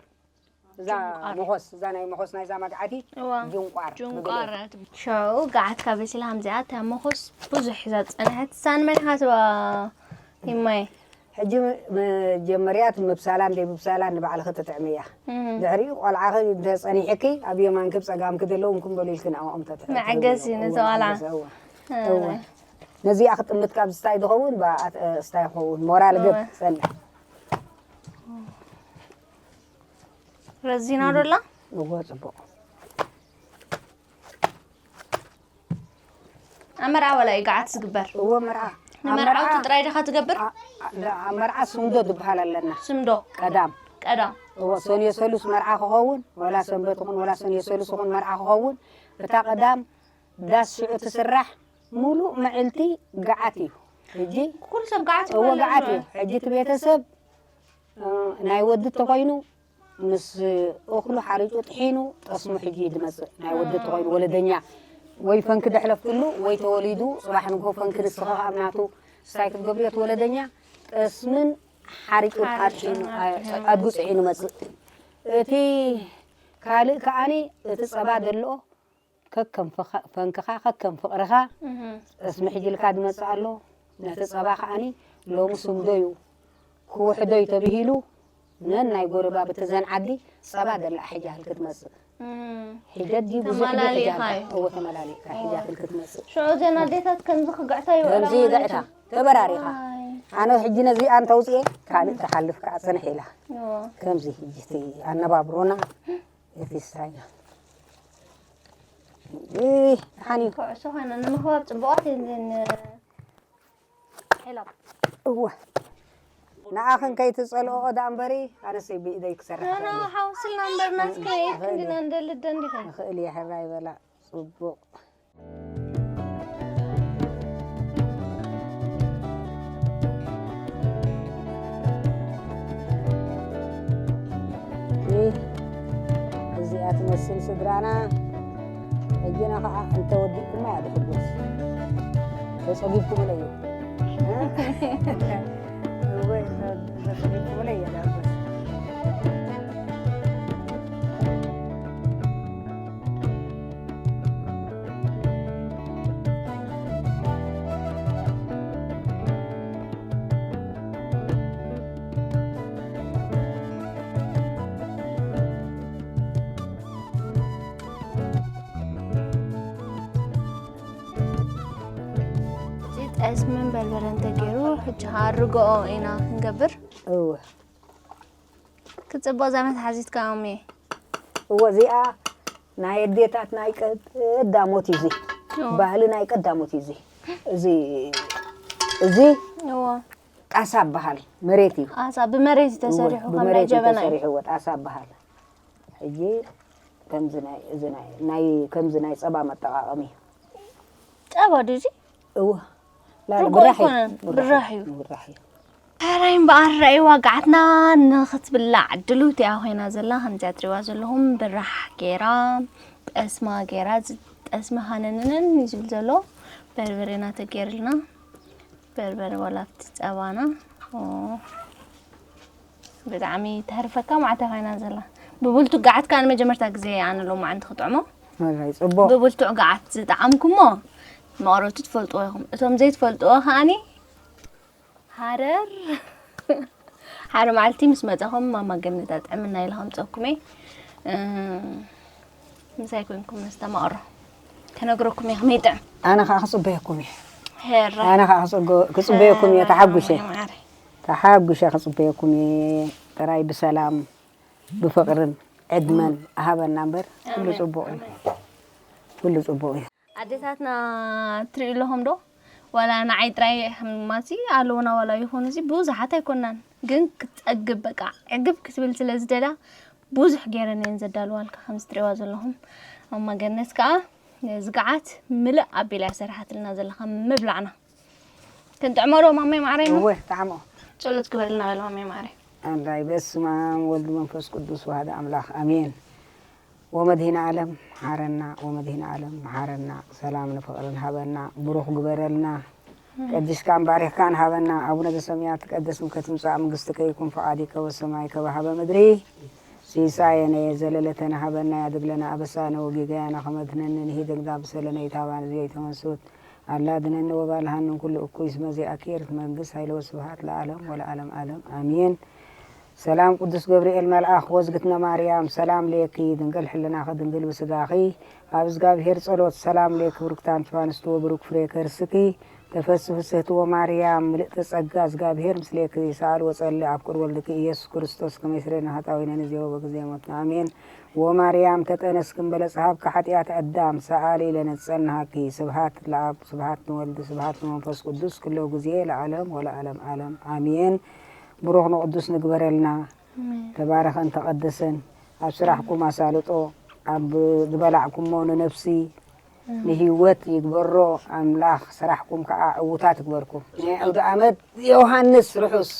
እዛ ጅንቋር። መኾስ፣ እዛ ናይ መኾስ ናይዛ መግዓቲ እዋ። ጅንቋር ጅንቋር ብብሌን። ናት። ሻው ገዓትካ በሲላ ከምዚኣ፣ እታ መኾስ ብዙሕ ሒዛ ዝጸንሐት፣ ሳን መን ኢኻ ትብኣ ይማይ? ሕጂ መጀመርያ እቲ ምብሳላን ዘይምብሳላን ንባዕልኺ ትጥዕምያ። እም። ድሕሪኡ ቆልዓኺ እንተ ጸኒሕኪ፣ ኣብ የማንኪ፣ ብ ጸጋምኪ ዘለዉ እንኩም በሉ ኢልኪ ንዕኦም ተትሕቲ መዐገሲ ትብልዮ። ነቲ እወ፣ ቆልዓ። መዐገሲ፣ እወ። እወ። እወ። ነዚኣ ክጥምት ካብ ስታይ ዝኸውን፣ ብኣ፣ እ፣ ስታይ ክኸውን። ሞራል ገብ እወ። ጸንሕ። ረዚና ዶ ኣላ? እወ፣ ጽቡቕ። ኣብ መርዓ ዋላ እዩ ገዓት ዝግበር? እዎ፣ መርዓ። ኣብ ንመርዓውቲ መርዓ ጥራይ ዲኻ ትገብር? ኣ-፣ ኣ-፣ ላ፣ ኣብ መርዓ ስምዶ ዝበሃል ኣለና። ስምዶ? ቀዳም። ቀዳም። እዎ፣ ሰንዮ ሰሉስ መርዓ ክኸውን፣ ዋላ ሰንበት ይኹን፣ ዋላ ሰንዮ ሰሉስ ይኹን መርዓ ክኸውን፣ እታ ቀዳም ዳስ ሽዑ ትስራሕ፣ ሙሉእ መዕልቲ ገዓት እዩ። ሕጂ ኩሉ ሰብ ገዓት እዎ፣ ይኮን ገዓት ኣሎ። እዩ። ሕጂ እቲ ቤተሰብ፣ እ፣ ናይ ወዲ ተኾይኑ፣ ምስ እኽሉ ሓሪጩ ጥሒኑ፣ ጠስሙ ሕጂ እዩ ዝመጽእ። ናይ ወዲ ተኾይኑ፣ ወለደኛ፣ ወይ ፈንኪ ደሕለፍክሉ፣ ወይ ተወሊዱ፣ ጽባሕ ንግሆ ፈንኪ ንስኺ ከኣ ኣብ ናቱ ስታይ ክትገብርዮ፣ እቲ ወለደኛ፣ ጠስምን ሓሪጩን ሓሪጩን ኣጥሒኑ፣ ኣጥሒኑ። ኣድጉ ጽዒኑ መጽእ። እቲ ካልእ ከኣኒ፣ እቲ ጸባ ደልኦ፣ ከከም ፍኻ-፣ ፈንክኻ፣ ከከም ፍቕርኻ፣ እህ። ጠስሚ ሕጂ ኢልካ ዝመጽእ ኣሎ። ነቲ ጸባ ከኣኒ፣ ሎሚ ስምዶ እዩ፣ ክውሕዶ እዩ ተብሂሉ፣ ነን ናይ ጎረባብቲ ዘን ዓዲ ጸባ ደላ ሕጃ ህል ክትመጽእ። እም። ሕጀ ዲ ብዙሕ ዲ ተመላሊእካ ሕጃ እዩ። እዎ፣ ተመላሊእካ ሕጃ እዎ። ህል ክትመጽእ። ሽዑ እዘን ኣዴታት ከምዚ ክግዕታ ይውዕላ ከምዚ ማለት ይግዕታ፣ እዩ። ተበራሪኻ። ዋይ። ኣነ ሕጂ ነዚኣ እንተውፅኤ፣ ካልእ ትሓልፍ ከዓ ጽንሕ ኢላ። እዎ። ከምዚ ሕጂ እቲ ኣነባብሮና፣ እቲ ስታይል። እ፣ ደሓን እዩ። ኩዕሶ ኾነ ንምኽባብ ጽቡቓት እየን እዘን ሄሎ። እወ። ንኣኽን ከይትጸልኦ ደኣ እምበሪ፣ ኣነሰይ ብኢደይ ክሰርሕ ኖ፣ ኖ፣ እኽእል እየ። ሓውስልና እምበር ናስከ የት ክንድና እንደልደ እንዲኸ? እኽእል እየ፣ ሕራይ በላ። ጽቡቕ። እህ፣ እዚኣ ትመስል ስድራና። ሕጂና ኸዓ እንተወዲእኩማ እያ ድሕጎስ። ተጸጊብኩምለይ እዩ። እወ፣ ተጸጊብኩምለይ እያ ድሕጎስ። እዚ ጠስምን በርበረን ተገይሩ፣ ሕጂ ኸዓ ርግኦ ኢና ክንገብር። እወ። ክጽብቕ እዛ መትሓዚት ከኣ እሙየ። እወ፣ እዚኣ ናይ ኣዴታት ናይ ቀዳሞት እዩ እዚ። እወ። ባህሊ ናይ ቀዳሞት እዩ እዚ። እዚ፣ እዚ እወ። ጣሳ ይበሃል፣ መሬት እዩ። ጣሳ ብመሬት እዩ ተሰሪሑ፣ እወ፣ ከም ናይ ብመሬት እዩ ጀበና እዩ። ተሰሪሑ፣ እወ፣ ጣሳ ይበሃል። ሕጂ ከምዚ ናይ፣ እዚ ናይ፣ ናይ፣ ከምዚ ናይ ጸባ መጠቓቐሚ እዩ። ጸባ ድዩ እዚ? እወ። ላ፣ ርግኦ ብራሕ እዩ። ኣይኮነን፣ ብራሕ ብራሕ እዩ። እዩ። ብራሕ እዩ። ሕራይ እምበኣር ረኣይዋ፣ ገዓትና ንኽትብላዕ ድልውቲ እያ ኮይና ዘላ። ከምዚኣ ትሪእዋ ዘለኹም ብራሕ ገይራ፣ ጠስማ ገይራ፣ እዚ ጠስሚ ሃነነነን እዩ ዝብል ዘሎ። በርበሬና ተገይርልና። በርበረ ዋላ ኣብቲ ጸባና። ኦ፣ ብጣዕሚ ተህርፈካ መዓልታ ኮይና ዘላ። ብብልቱ ገዓት ከኣ ንመጀመርታ ግዜ ኣነ ሎማዓንቲ ክጥዕሞ። ወላይ ጽቡቕ። ብብልቱዕ ገዓት ዝጠዓምኩሞ መቐረቱ ትፈልጥዎ ኢኹም። እቶም ዘይትፈልጥዎ ከኣኒ ሃረር። ሓደ መዓልቲ ምስ መጻኹም ማማ ገነት ኣጥዕምና ኢለ ከምጸኩም እየ። እ፣ ምሳይ ኮንኩም ነስተማቕሮ። ከነግረኩም እየ ከመይ ይጥዕም። ኣነ ኸዓ ክጽበየኩም እየ። ሄራይ። ኣነ ኸዓ ክጽጎ-፣ ክጽበየኩም እየ፣ ሄራይ ተሓጉሸ። ማማይ ማዓረይ። ተሓጉሸ ክጽበየኩም እየ። ጥራይ ብሰላም፣ ብፍቕርን ዕድመን ሃበና እምበር፣ ኩሉ ኣሜን። ጽቡቕ እዩ። ኣሜን። ኩሉ ጽቡቕ እዩ። ኣዴታትና ትሪኡ ኣለኹም ዶ? ዋላ ንዓይ ጥራይ ሕማማት ኣለውና ዋላ ይኹን፣ እዚ ብዙሓት ኣይኮናን፣ ግን ክትጸግብ በቃ ዕግብ ክትብል ስለ ዝደላ ብዙሕ ገይረን እየን ዘዳልዋልካ፣ ከምዚ ትሪእዋ ዘለኹም። እማ ገነት ከኣ ነዚ ገዓት ምልእ ኣቢላ እያ ሰሪሓትልና ዘላ ከም መብላዕና። ክንጥዕሞ ዶ ማመይ ማዕረይ? እወ፣ ጥዓሞ። ጸሎት ግበርልና በል ማመይ ማዕረይ። ኣንዳይ በስመ ኣብ ወልድ መንፈስ ቅዱስ ዋህደ ኣምላኽ ኣሜን። ወመድህነ ዓለም መሓረና፣ ወመድህነ ዓለም መሓረና፣ ሰላምን ፍቕርን ሃበና፣ ብሩኽ ግበረልና፣ ቀዲስካን ባሪኽካን ሃበና። ኣቡነ ዘሰማያት ይትቀደስ ስምከ ትምጻእ መንግስትከ ይኩን ፈቃድከ በሰማይ ከመ በምድሪ። ሲሳየነ ዘለለተነ ሃበና፣ ያድግ ለነ አበሳነ ወጌጋየነ ከመ ንሕነኒ ንህድግ ለአበሰ ለነ ኢታባነ ዘኢተመንሱት አላ አድነኒ ወባልሃኒ እምኩሉ እኩይ እስመ ዚአኪ ይእቲ መንግስት ኃይለ ወስብሐት ለዓለም ወለዓለም ዓለም አሜን። ሰላም ቅዱስ ገብርኤል መልአክ ወዝግትነ ማርያም ሰላም ሌኪ ድንግል ሕልናኪ ድንግል ብስጋኪ ኣብ እዝጋብሔር ጸሎት ሰላም ሌኪ ብሩክት አንቲ እምአንስቲ ወብሩክ ፍሬ ከርስኪ ተፈስሒ ፍስሕቲ ወማርያም ምልእተ ጸጋ፣ እዝጋብሄር ምስሌኪ፣ ሰኣሊ ወጸሊ ኣብ ቅር ወልድኪ ኢየሱስ ክርስቶስ ከመ ይስረይ ለነ ኃጣውኢነ ንዜወ በጊዜ ሞትና፣ ኣሜን። ወማርያም ተጠነስኪ እምበለ ጸሃብኪ ኃጢኣት ኣዳም፣ ሰኣሊ ለነ ጸንሃኪ። ስብሃት ለኣብ፣ ስብሃት ንወልድ፣ ስብሃት ንመንፈስ ቅዱስ፣ ክሎ ጊዜ ለዓለም ወለዓለም ዓለም፣ ኣሜን። ብሩኽ ንቅዱስ ንግበረልና። ኣሜን። ተባረኸን ተቐደሰን። ኣብ ስራሕኩም ኣሳልጦ፣ ኣብ ዝበላዕኩሞ ንነፍሲ ንህይወት ይግበሮ ኣምላኽ። ስራሕኩም ከዓ ዕዉታት ይግበርኩም። ናይ ኣውደ ዓመት ዮሃንስ ርሑስ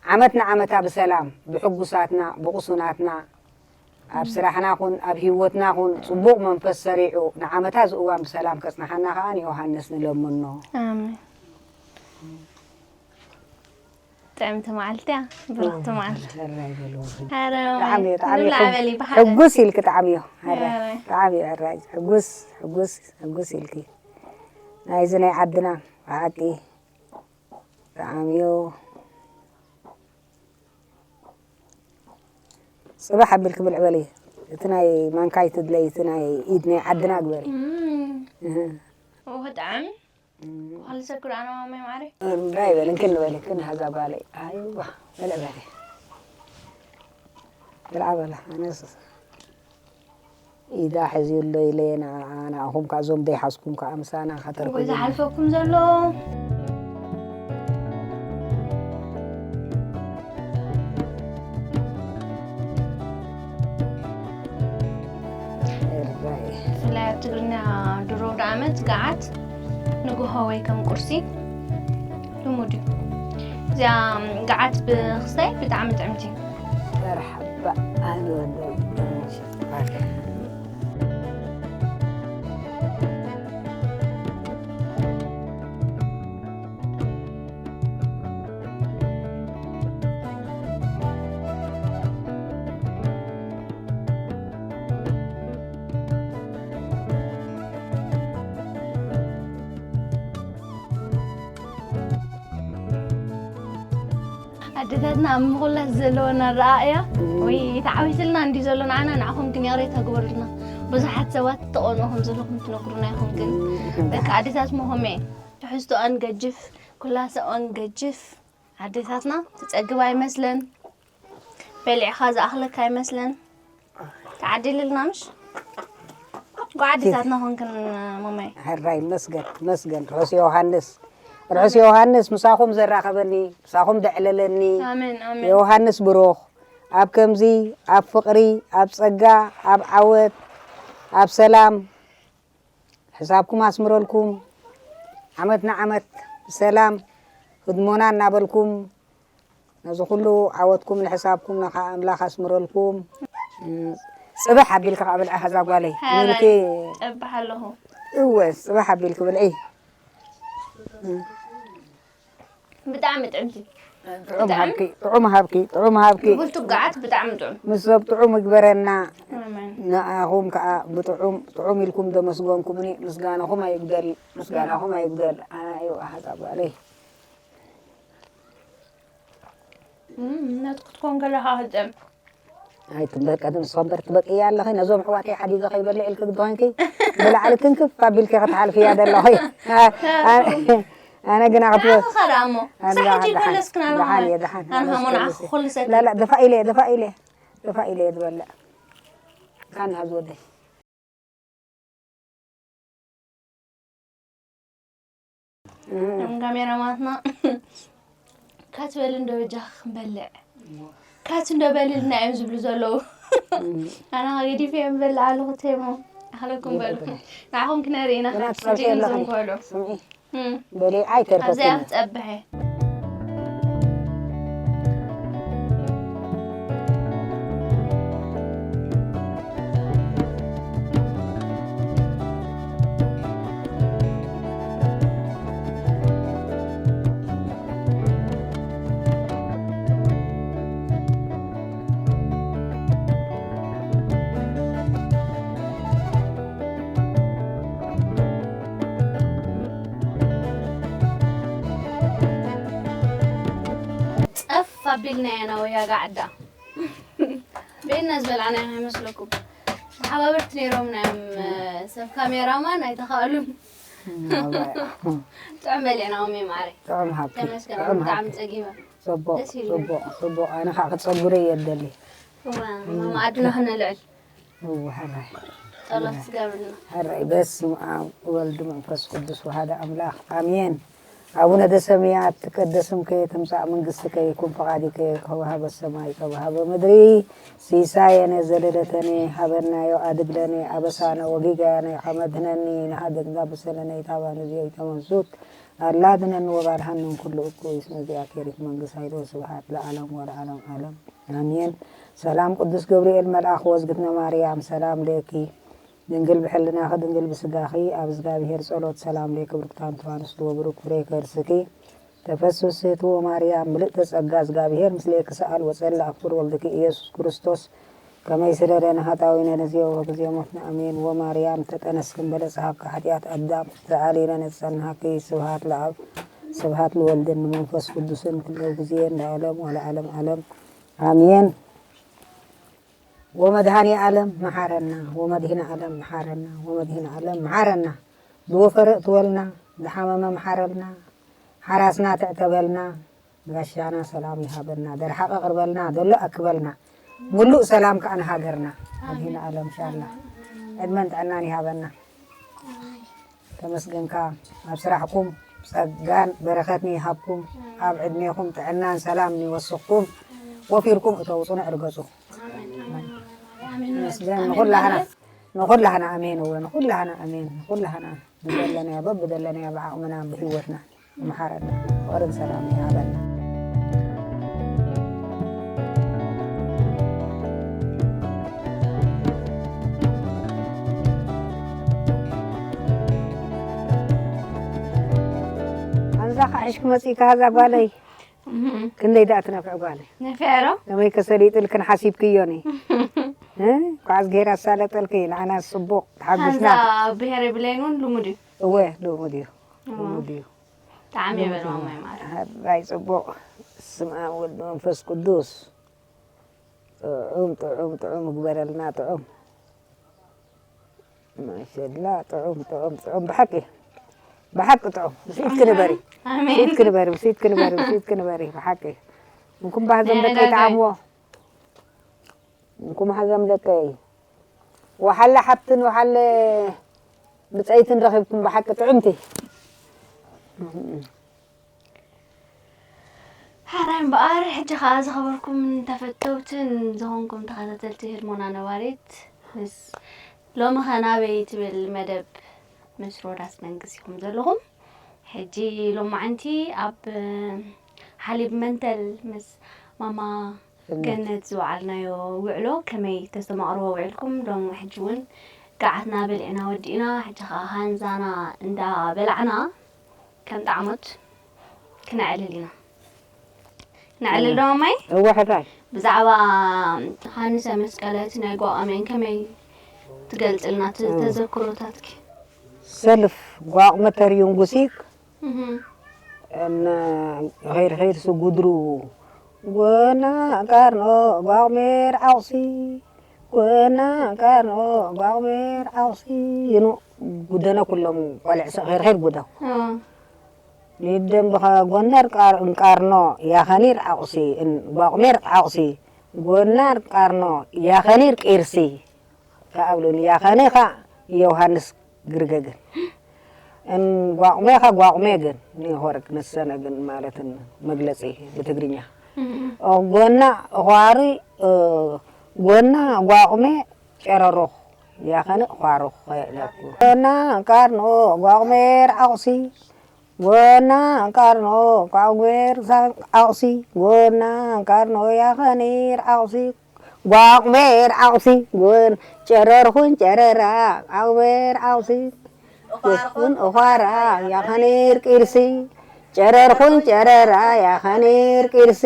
ዓመት ንዓመታ ብሰላም ብሕጉሳትና ብቁሱናትና ኣብ ስራሕና ኹን ኣብ ህይወትና ኹን ጽቡቕ መንፈስ ሰሪዑ ንዓመታ ዝእዋን ብሰላም ከጽንሓና ከዓ ንዮሃንስ ንለምኖ። ኣሜን። ጥዕምቲ መዓልቲ እያ፣ ብርኽቲ መዓልቲ። ሕራይ በልዎ። ኧረ ብጣዕሚ እዩ፣ ብጣዕሚ እዩ። ንብላዕ በሊ ብሓደ። ሕጉስ ኢልኪ ጣዕሚ እዩ። ሕራይ። ኧረ። ጣዕሚ እዩ፣ ሕራይ። ሕጉስ፣ ሕጉስ፣ ሕጉስ ኢልኪ። ናይዚ ናይ ዓድና ብሓቂ ጣዕሚ እዩ። ጽባሕ ኣቢልኪ ብልዒ በሊ። እቲ ናይ ማንካይ ትድለይ፣ እቲ ናይ ኢድ ናይ ዓድና ግበሪ። እም። እህ። እዎ፣ ጥዕም። እም። ውሃ ልሰክር ኣነ ማማይ ማዕረ። እምባይ በሊ፣ እንክን በሊ፣ እንክን ሃዛ ጓለይ። ኣይዋ፣ ብልዒ በሊ። ብልዓ በላ፣ ኣነስ ኢዳ ሕዝዩ ኣሎ ኢለ ንዓ-፣ ንዓኹም ከኣ እዞም ዘይሓዝኩም ከኣ ምሳና ወይ ከተርክቡ። ዝሓልፈኩም ዘሎ። እራይ። ብፍላይ ኣብ ትግርኛ ድሮ ኣውደ ዓመት ገዓት ንግሆ ወይ ከም ቁርሲ ልሙድ እዩ። እዚኣ ገዓት ብኽስታይ ብጣዕሚ ጥዕምቲ። መርሓባ፣ ኣነ ወደይ። ኣዴታትና ኣብ ምኹላስ ዘለወን ኣረኣእያ፣ እም። ወይ ተዓዊትልና እንዲ ዘሎ ንዓና፣ ንዓኹም ግን ይቕሬታ ግበሩልና። ብዙሓት ሰባት ተቐንኦ ከም ዘለኹም ትነግሩና ኢኹም፣ ግን እም። ደቂ ኣዴታት ምኹም እየ። ትሕዝቶኣን ገጅፍ፣ ኩላሰኦን ገጅፍ። ኣዴታትና ትጸግብ ኣይመስለን። በሊዕኻ ዝኣኽለካ ኣይመስለን። ተዓዲልልና ምሽ? ጓ ኣዴታትና ኮንክን፣ መማይ። ሕራይ መስገን፣ መስገን። ርሑስ ዮሃንስ። ርሑስ ዮሃንስ ምሳኹም ዘራኸበኒ፣ ምሳኹም ዘዕለለኒ። ኣሜን፣ ኣሜን። ዮሃንስ ብሩኽ። ኣብ ከምዚ፣ ኣብ ፍቕሪ፣ ኣብ ጸጋ፣ ኣብ ዓወት፣ ኣብ ሰላም፣ ሕሳብኩም ኣስምረልኩም። ዓመት ንዓመት ብሰላም ህድሞና እናበልኩም፣ ነዚ ኩሉ ዓወትኩም ንሕሳብኩም ንኻ ኣምላኽ ኣስምረልኩም። እም፣ ጽብሕ ኣቢልካ ብልዒ ኸዛ ጓለይ። ሃላይ፣ ምልኪ ጸብሕ ኣለኹ። እወ፣ ጽብሕ ኣቢልኪ ብልዒ። እም። ብጣዕሚ ጥዕምቲ። ጥዑም ብጣዕሚ። ሃብኪ፣ ጥዑም ሃብኪ፣ ጥዑም ሃብኪ። ብልቱ ገዓት ብጣዕሚ ጥዑም። ምስ ሰብ ጥዑም ይግበረና። ኣሜን። ንኣኹም ከኣ ብጥዑም፣ ጥዑም ኢልኩም ዘመስገንኩምኒ ምስጋናኹም ኣይጉደል፣ ምስጋናኹም ኣይጉደል። ኣዩ ኣሃዛ ጓለይ። እም፣ ነቲ ክትኮን ከለኻ ክጥዕም። ኣይትንበቀ፣ ንስኺ እምበር ትበቅያ ኣለኺ። ነዞም ኣሕዋተይ ሓዲገ ከይበልዕ ኢልኪ ግዲ ኮይንኪ፣ ብላዕሊ ክንክፍ ኣቢልኪ ክትሓልፍያ ዘለኺ። ኣነ ግና ክትበ-፣ ኣነ ኸኣ ደኣ እሞ። ኣነ ክሳዕ ሕጂ ደሓን፣ ኣይበለስክን ኣነ ደሓን እየ፣ ደሓን። ኣነ ኣነ ኸኣ እሞ ንዓኺ ስለ-፣ ክኹልሰኪ። ላላ፣ ደፋ ኢለ፣ ደፋ ኢለ፣ ደፋ ኢለ እየ ዝበልዕ። ካን ሃዝ ወደይ። እም። እም፣ ካሜራማትና፣ "ካት በል እንዶ በጃኽ ክንበልዕ። ካት እንዶ በልልና" እዮም ዝብሉ ዘለዉ። እም። ኣነ ኸኣ ገዲፈ እዮም በልዕ ኣለኹ፣ ተይሞ። ኣኽለኩም በሉ። በሉ። ንዓኹም ክነርኢ ኢና፣ ግና ካት ትጸብሒ ዲን ኣለኺ። ዝንኮሎ። ስምዒ። እም። በሊ ኣይተርፈክን። ኣብዚኣ ክጸብሕ እየ። ጸፍ ኣቢልናያ ናውያ ጋዕዳ። ቤና ዝበላዕናዮ ኣይመስለኩም? መሓባበርቲ ነይሮም ናዮም፣ ሰብ ካሜራማን ኣይተኻእሉን። ጥዑም በሊዕና ኦሜ ማዓረይ። ጥዑም ሃብቲ፣ ተመስገን፣ ጥዑም ብጣዕሚ ሃብቲ። ጸጊበ። ጽቡቕ፣ ደስ ኢሉ። ጽቡቕ፣ ጽቡቕ። ኣነ ኸዓ ክጸጉረ እየ እደሊ። እዋ፣ መኣድና ክነልዕል። እዋ፣ ሕራይ። ጸሎት ትገብርና። ሕራይ፣ በስመ ኣብ ወወልድ መንፈስ ቅዱስ ወሃደ ኣምላኽ፣ ኣሜን። ኣቡነ ዘበሰማያት፣ ይትቀደስ ስምከ፣ ትምጻእ መንግስትከ፣ ይኩን ፈቃድከ፣ ከመ በሰማይ ከመ በምድሪ። ሲሳየነ ዘለለተነ ሀበነ ዮም፣ ወአድግ ለነ አበሳነ ወጌጋየነ ከመ ንሕነኒ ንሀድግ ለዘአበሰ ለነ፣ ኢታብአነ እግዚኦ ኢትመንሱት፣ አላ አድነኒ ወባልሐኒ እምኩሉ እኩይ፣ እስመ ዚአከ ይእቲ መንግስት ኃይል ወስብሐት ለዓለም ወለዓለም ዓለም፣ አሜን። ሰላም ቅዱስ ገብርኤል መልአክ ወዝግትነ ማርያም፣ ሰላም ለኪ፣ ድንግል ብሕልናኺ ድንግል ብስጋኺ፣ ኣብ እግዚኣብሔር ጸሎት ሰላም ለኪ፣ ብርክት አንቲ እምአንስት ወብሩክ ፍሬ ከርስኪ፣ ተፈስሒ ፍስሕቲ ማርያም ምልእተ ጸጋ፣ እግዚኣብሔር ምስሌኪ፣ ሰአል ወጸል ለአክብር ወልድኪ ኢየሱስ ክርስቶስ፣ ከመ ይስረይ ለነ ኃጣውኢነ ለጊዜ ወበጊዜ ሞትነ፣ አሜን። ወማርያም ተጠነስክን በለጸ ሀብከ ኃጢአት አዳም፣ ተአሊ ለነ ጸንሐኪ። ስብሐት ለአብ፣ ስብሐት ለወልድን መንፈስ ቅዱስን፣ ኩሎ ጊዜ እንደ ዓለም ወለዓለም ዓለም፣ አሜን። ወመድኃኔ ዓለም መሓረና፣ ወመድኃኔ ዓለም መሓረና፣ ወመድኃኔ ዓለም መሓረና። ዝወፈረ እትወልና፣ ዝሓመመ መሓረልና፣ ሓራስና ትዕተበልና፣ ጋሻና ሰላም ይሃበና፣ ደርሓቕ ኣቕርበልና፣ ደሎ ኣክበልና፣ ሙሉእ ሰላም ከኣ ንሃገርና። መድኃኔ ዓለም ኢንሻላህ ዕድመን ጥዕናን ይሃበና። ተመስገንካ ኣብ ስራሕኩም ጸጋን በረኸትን ይሃብኩም። ኣብ ዕድሜኹም ጥዕናን ሰላምን ይወስኽኩም። ወፊርኩም እተዉ ጽኑዕ ርገጹ። ተመስገን ንኹላህና ንኹላህና ኣሜን እወ ንኹላህና ኣሜን ንኹላህና ብዘለናዮ በብዘለናዮ ብዓቕምና ብህይወትና ይምሓረና ፍቕርን ሰላምን ይሃበና። ኣንዛ ኻሕሽኪ መጺእካ እዛ ጓለይ። ክንደይ ደኣ ትነፍዕ ጓለይ። ነፊዐ ዶ? ከመይ ከሰሊጥልክን ሓሲብክዮ ኒ? እ? ኳዕዝ ገይራ ኣሳለጠልኪ ንዓና ጽቡቕ ተሓጒስና። ሃንዛ ብሄር የብለይን እውን ልሙድ እዩ። እወ ልሙድ እዩ። እወ። ልሙድ እዩ። ብጣዕሚ የበልዋ ማይ ማለት። ሕራይ ጽቡቕ። ስም ኣብ ወልድ መንፈስ ቅዱስ። ጥዑም ጥዑም ጥዑም ይግበረልና ጥዑም። ማሸላ ጥዑም ጥዑም ጥዑም ብሓቂ ብሓቂ ጥዑም ብስኢት ክንበሪ ኣሜን። ብስኢት ክንበሪ ብስኢት ክንበሪ ብስኢት ክንበሪ ብሓቂ እንኩም ባህዘም ደቀይ ተዓምዎ እንኩም ሃዘም ደቀይ ወሓለ ሓብትን ወሓለ ብፀይትን ረኺብኩም ብሓቂ ጥዑምቲ። ሓራይ እምበኣር፣ ሕጂ ኸኣ ዝኸበርኩምን ተፈተውትን ዝኾንኩም ተኸታተልቲ ህድሞና ነባሪት፣ ምስ ሎሚ ኸ ናበይ ትብል መደብ ምስ ሮዳስ መንግስ ኢኹም ዘለኹም። ሕጂ ሎማዓንቲ ኣብ ሓሊብ መንተል ምስ ማማ ገነት። ገነት ዝወዓልናዮ ውዕሎ ከመይ ተስተማቕርዎ ውዒልኩም? ሎሚ ሕጂ እውን ገዓትና በሊዕና ወዲእና፣ ሕጂ ኸኣ ሃንዛና እንዳበላዕና ከም ጣዕሞት ክነዕልል ኢና። ነዕልል ዶ ማማይ? እወ ሕራይ። ብዛዕባ ሃንሰ መስቀለ እቲ ናይ ጓቋሜን ከመይ ትገልጽልና እቲ እም። ተዘክሮታትኪ? ሰልፍ ጓቕመ ተርዩን ጉሲክ እህ። እነ ኸይድ ኸይድ ስጉድሩ ጎና ቃርኖ ጓቕሜር ዓቑሲ ጎና ቃርኖ ጓቕሜር ዓቑሲ ይኑ ጉደነ ኩሎም ቆልዕ ሰ ኸይድ ኸይድ ጉደው። እዎ። ሊደም ብኸ ጎነር ቃር እንቃርኖ ያኸኒር ዓቑሲ እን ጓቑሜር ዓቑሲ ጎናር ቃርኖ ያኸኒር ቂርሲ። ከኣብሉን ያኸነ ኸ ዮሃንስ ግርገግን እን ጓቑሜ ኸ ጓቑሜ ግን ኒሆርክ ንሰነ ግን ማለትን መግለጺ ብትግርኛ እም። ጎና ዃሪ እ፣ ጎና ጓቑሜ ጨረሮኽ ያኸነ ዃሮኽ ኸየዕለኩ ጎና ቃርኖ ጓቑሜር ዓቑሲ ጎና ቃርኖ ቋጉር ዓቑሲ ጎና ቃርኖ ያኸኒር ዓቑሲ ጓቑሜር ዓቑሲ ጎን ጨረርኹን ጨረራ ቋጉር ዓቑሲ የስኹን እዃራ ያኸኒር ቂርሲ ጨረርኹን ጨረራ ያኸኒር ቂርሲ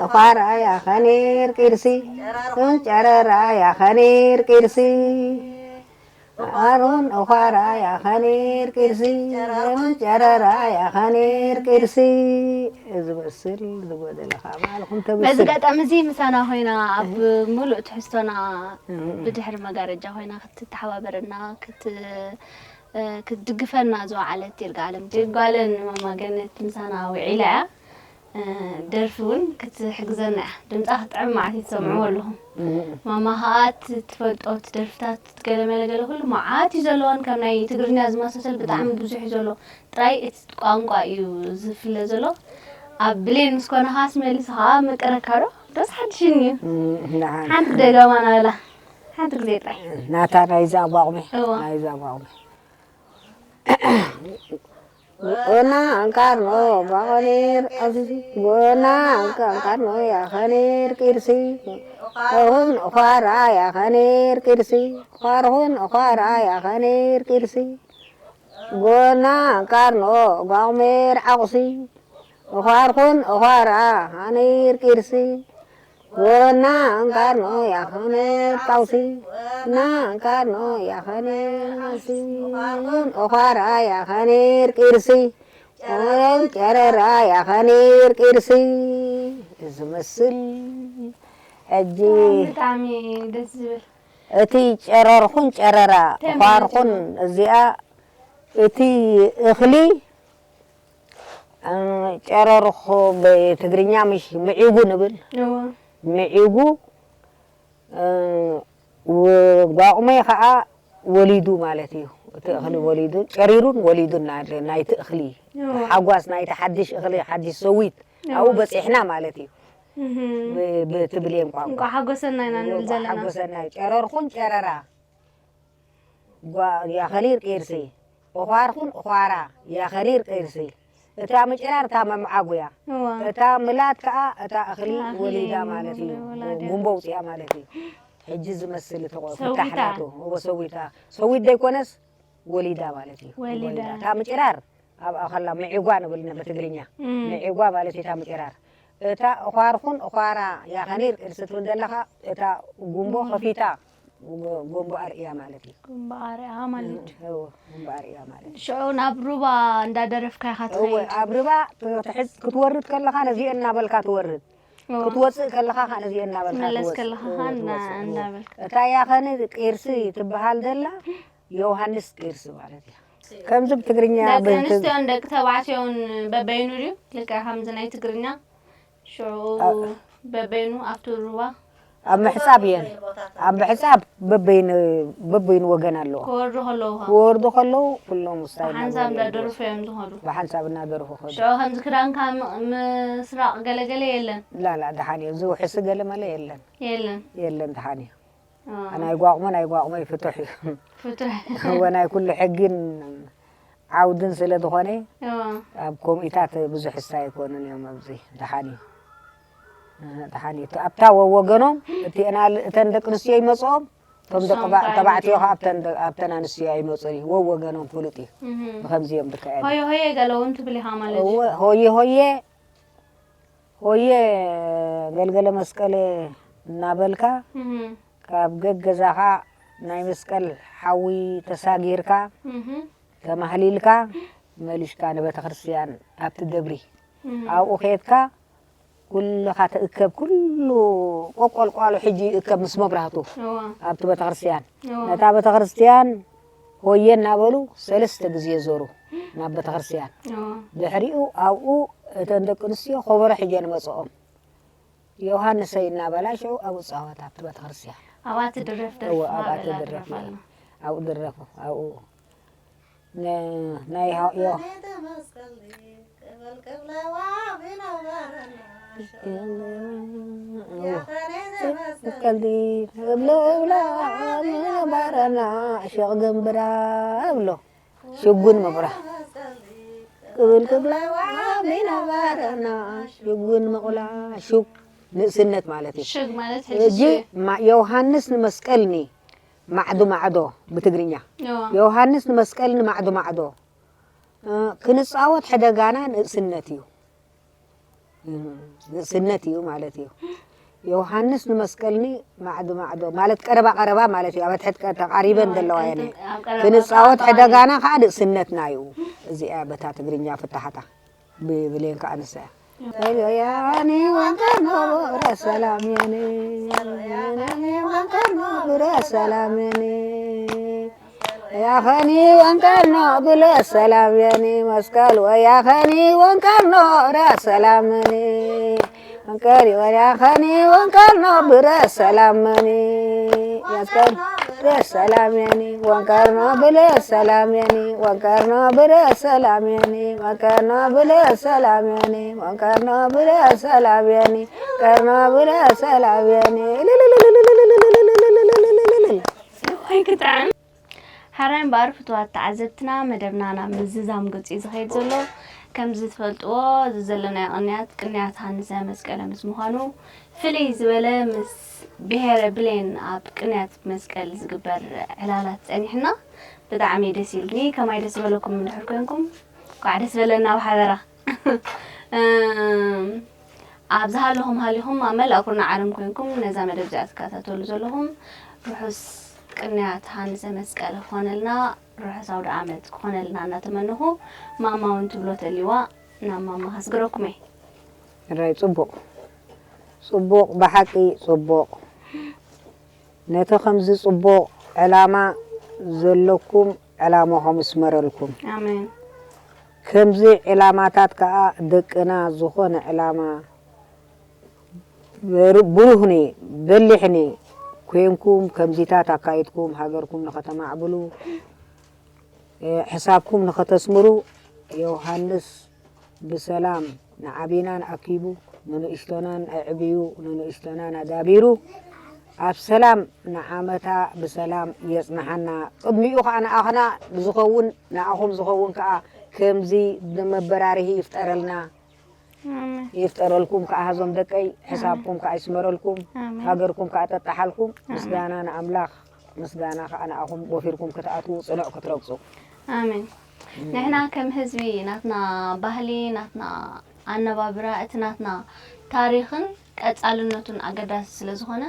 እዃራ ያኸኒር ቂርሲ ኹን ጨረራ ያኸኒር ቂርሲ ኣሮን ኦዃራ ያኸኒር ቂርሲ ጨረሮን ጨረራ ያኸኒር ቂርሲ ዝመስል ዝጎደለ ከዓ ባዕልኹም በዚ ተበስል። ኣጋጣሚ እዚ ምሳና ኮይና ኣብ ሙሉእ ትሕዝቶና እም። ብድሕሪ መጋረጃ ኮይና ክትተሓባበረና ክት ክትድግፈና ዝወዓለት ይርጋለም ጓለን ማማ ገነት ምሳና ውዒላ እያ። ደርፊ እውን ክትሕግዘና እያ። ድምፃ ክትጥዕም ማለት እዩ ትሰምዕዎ ኣለኹም። ማማ ከዓ እቲ ትፈልጦ እቲ ደርፍታት ገለመለ ገለ ኩሉ መዓት እዩ ዘለዎን ከም ናይ ትግርኛ ዝመሳሰል ብጣዕሚ ብዙሕ እዩ ዘሎ። ጥራይ እቲ ቋንቋ እዩ ዝፍለ ዘሎ። ኣብ ብሌን ምስ ኮነ ከዓ ስመልስ ከዓ ምቅረካ ዶ ደስ ሓድሽኒ እዩ። ሓንቲ ደገማ ናበላ ሓንቲ ግዜ ጥራይ ናታ ናይዛ ኣቋቑሚ እዋ። ናይዛ ኣቋቑሚ ጎና እንካርኖ ባቆኔር ኣብዚ ጎና እንካርኖ ያኸኔር ቂርሲ ኦኹን ኦዃራ ያኸኔር ቂርሲ ኦዃርኹን ኦዃራ ያኸኔር ቂርሲ ጎና እንካርኖ ጓቑሜር ዓቑሲ ኦዃርኹን ኦዃራ ሃኔር ቂርሲ ጎና እንካርኖ ያኸኔር ጣውሲ ጎና እንካርኖ ያኸኔር ጣውሲ ኦዃራ ያኸኔር ቂርሲ ጨረረን ጨረራ ያኸኔር ቂርሲ ዝመስል ሕጂ ብጣዕሚ ደስ ዝብል። እቲ ጨረርኹን ጨረራ ኳርኹን እዚኣ እቲ እኽሊ ጨረርኹ ብትግርኛ ምሽ ምዒጉ ንብል። ምዒጉ ጓቑመይ ከዓ ወሊዱ ማለት እዩ። እቲ እኽሊ ወሊዱ ጨሪሩን ወሊዱን ናይቲ እኽሊ ሓጓስ ናይቲ ሓድሽ እኽሊ ሓድሽ ሰዊት ኣብኡ በፂሕና ማለት እዩ። ብትብልየን ቋንቋ ሓጎሰና ኢና ንብል ዘለና። ሓጎሰና እዩ። ጨረርኹን ጨረራ ያኸኒር ቂርሲ፣ እዃርኹን እዃራ ያኸኒር ቂርሲ። እታ ምጭራር እታ መምዓጉ እያ። እታ ምላጥ ከኣ እታ እኽሊ ወሊዳ ማለት እዩ። ጉንቦ ውፅያ ማለት እዩ። ሕጂ ዝመስል እቲ ቆ-፣ ፍታሕ ናቱ። እወ፣ ሰዊታ። ሰዊት ደይኮነስ ወሊዳ ማለት እዩ። ወሊዳ። እታ ምጭራር ኣብኣ ከላ ምዒጓ ንብል ኢና ብትግርኛ። ምዒጓ ማለት እታ ምጭራር። እታ እዃርኹን እዃራ ያኸኒር ቂርሲ ትብል ዘለኻ፣ እታ ጉንቦ ከፊታ ጎንቦ ኣርእያ ማለት እዩ። ጎንቦ ኣርእያ ማለት እዩ። እወ፣ ጎንቦ ኣርእያ ማለት እዩ። ሽዑ ናብ ሩባ እንዳደረፍካ ኢኻ እወ፣ ትኸይድ። ኣብ ሩባ ትሕዝ ክትወርድ ከለኻ ነዚኤን እናበልካ ትወርድ። እወ። ክትወፅእ ከለኻ ከዓ ነዚኤን እናበልካ ክትመለስ ትወፅእ። ከለኻ እወ፣ ከዓ እና-፣ ትወፅእ። እወ። እንዳበልካ። እታ ያኸኒ ቂርሲ ትበሃል ዘላ ዮሃንስ ቂርሲ ማለት እያ። ከምዚ ብትግርኛ ደቂ ብ-፣ ኣንስትዮን ደቂ ተባዕትዮን በበይኑ ድዩ? ልክዕ ከምዚ ናይ ትግርኛ? ሽዑ ኣ- በበይኑ ኣብቲ ሩባ ኣብ ምሕጻብ እየን። ኣብ ምሕጻብ በበይኑ፣ በበይኑ ወገን ኣለዎ። ክወርዱ ከለዉ ኸ? ክወርዱ ከለዉ ኩሎም ውሳይ ብሓንሳብ እናገበሩ እንዳደረፉ እዮም ዝኸዱ። ብሓንሳብ እናደረፉ ኸዱ። ሽዑ ከምዚ ክዳንካ ም-፣ ምስራቕ ገለገለ የለን? ላላ፣ ደሓን እዩ። እዚ ውሕሲ ገለመለ የለን። የለን። የለን፣ ደሓን እዩ። አ። ናይ ጓቑሞ፣ ናይ ጓቑሞ ፍቱሕ እዩ። ፍቱሕ። እወ፣ ናይ ኩሉ ሕግን ዓውድን ስለ ዝኾነ፣ እወ። ኣብ ኮሚታት ብዙሕ እሳ ኣይኮኑን እዮም ኣብዚ። ደሓን እዩ። ደሓን እዩ። ኣብታ ወወገኖም፣ እቲ ኣና-፣ እተን ደቂ ኣንስትዮ ይመጽኦም፣ እቶም ደቂ ንሶም ባ-፣ ጥራይ ተባዕትዮ ይመጽኡ። ኸዓ ኣብተን ደ-፣ ኣብተን ኣንስትዮ ኣይመጹን እዩ። ወወገኖም ፍሉጥ እዩ። እህ። ብኸምዚ እዮም ዝካየዱ። ሆየ ሆየ ገለ እውን ትብል ኢኻ ማለት እዩ። እወ፣ ሆየ ሆየ፣ ሆየ ገልገለ መስቀል እናበልካ፣ እህ። ካብ ገገዛኻ ናይ መስቀል ሓዊ ተሳጊርካ፣ እህ። ተማህሊልካ፣ መሊሽካ ንቤተ ክርስቲያን ኣብቲ ደብሪ። እህ። ኣብኡ ኬድካ፣ ኩልኻ ትእከብ፣ ኩሉ ቆቆልቋሉ ሕጂ ይእከብ ምስ መብራህቱ እዋ። ኣብቲ ቤተክርስትያን። እዋ። ነታ ቤተክርስትያን ሆየ እናበሉ ሰለስተ ግዜ ዞሩ ናብ ቤተክርስትያን። እዋ። ድሕሪኡ ኣብኡ እተን ደቂ ኣንስትዮ ከበሮ ሒዘን መፅኦም። ዮሃንሰይ እናበላ ሽዑ ኣብኡ ፃወት ኣብቲ ቤተክርስትያን። ኣብኣ ትድረፍ ደርፊ እዋ፣ ኣብኣ እናበላ ትድረፍ ድረፋ ማለት። ኣብኡ ድረፉ፣ ኣብኡ። ነ-፣ ናይ ሃ-፣ ዮ-፣ መስቀል ክብላ ክብላ ምነበረና ሸቕ ገንብራ እብሎ ሽጉን ምቑላ ክብል ክብላ ምነበረና ሽጉን ምቑላ ሹግ ንእስነት ማለት እዩ። ሽግ ማለት ሕጂ ሕጂ ማ-፣ ዮሃንስ ንመስቀልኒ ማዕዶ ማዕዶ ብትግርኛ። እዎ። ዮሃንስ ንመስቀልኒ ማዕዶ ማዕዶ። እ፣ ክንጻወት ሕደጋና ንእስነት እዩ። እ፣ ንእስነት እዩ ማለት እዩ። ዮሃንስ ንመስቀልኒ ማዕዶ ማዕዶ ማለት ቀረባ ቀረባ ማለት እዩ። ኣብ ሕድ ቀ-፣ ተቃሪበን እዎ፣ ዘለዋ እየን። ኣብ ቀረባ ክንጻወት ቀረባ ሕደጋና ከኣ ንእስነትና እዩ። እዚኣ በታ ትግርኛ ፍታሓታ። ብብሌን ከኣ ንሳ እያ። ሰሎያኒ ወንከኖ ብረ ሰላም የኒ። ሰሎያኒ ወንከኖ ብረ ሰላም የኒ። ያኸኒ ወንቀርኖ ብለ ሰላም የኒ መስቀል ወያኸኒ ወንቀርኖ ራ ሰላም የኒ ወንቀሪ ወያኸኒ ወንቀርኖ ብረ ሰላም የኒ መስቀል ብረ ሰላም የኒ ወንቀርኖ ብለ ሰላም የኒ ወንቀርኖ ብረ ሰላም የኒ ወንቀርኖ ብለ ሰላም የኒ ወንቀርኖ ብረ ሰላም የኒ ቀርኖ ብረ ሰላም የኒ። ወይ ክጥዕም። ሕራይ እምበኣር ፍቱዋት ተዓዘብትና፣ መደብና ናብ ምዝዛም ገጹ እዩ ዝኸይድ ዘሎ። ከምዚ ትፈልጥዎ፣ እዚ ዘለናዮ ቅንያት፣ ቅንያት ሃንሰ መስቀለ ምስ ምዃኑ፣ ፍልይ ዝበለ ምስ ብሄረ ብሌን ኣብ ቅንያት መስቀል ዝግበር ዕላላት ጸኒሕና። ብጣዕሚ ደስ ኢልኒ። ከማይ ደስ ዝበለኩም እንድሕር ኮንኩም፣ እንኳዕ ደስ በለና ብሓበራ። እም፣ ኣብ ዝሃለኹም ሃሊኹም ኣብ መላእ ኩርናዕ ዓለም ኮንኩም ነዛ መደብ እዚኣ ትከታተሉ ዘለኹም ርሑስ ቅንያት ሃንሰ መስቀል ክኾነልና፣ ርሑስ ኣውደ ዓመት ክኾነልና እናተመነኹ፣ ማማ እውን ትብሎ ተልዋ ናብ ማማ ከስግረኩም እየ። ራይ ጽቡቕ ጽቡቕ ብሓቂ ጽቡቕ ነቲ ከምዚ ጽቡቕ ዕላማ ዘለኩም ዕላማኹም ይስመረልኩም። ኣሜን። ከምዚ ዕላማታት ከኣ ደቅና ዝኾነ ዕላማ ብሩህኒ በሊሕኒ ኮንኩም ከምዚታት ኣካይድኩም ሃገርኩም ንኸተማዕብሉ ሕሳብኩም ንኸተስምሩ ዮሃንስ ብሰላም ንዓቢናን ኣኪቡ ንንእሽቶናን ኣዕብዩ ንንእሽቶናን ኣዳቢሩ ኣብ ሰላም ንዓመታ ብሰላም የጽንሓና። ቅድሚኡ ከኣ ንኣኽና ዝኸውን ንኣኹም ዝኸውን ከኣ ከምዚ መበራርሂ ይፍጠረልና። ይፍጠረልኩም ከኣ ሀዞም ደቀይ ሕሳብኩም ከኣ ይስመረልኩም። ሃገርኩም ከኣ ጠጣሓልኩም። ምስጋና ንኣምላኽ ምስጋና ከኣ ንኣኹም ወፊርኩም ክትኣትዉ ጽኑዕ ክትረግጹ። ኣሜን። ንሕና ከም ህዝቢ ናትና ባህሊ ናትና ኣነባብራ እቲ ናትና ታሪኽን ቀጻልነቱን ኣገዳሲ ስለ ዝኾነ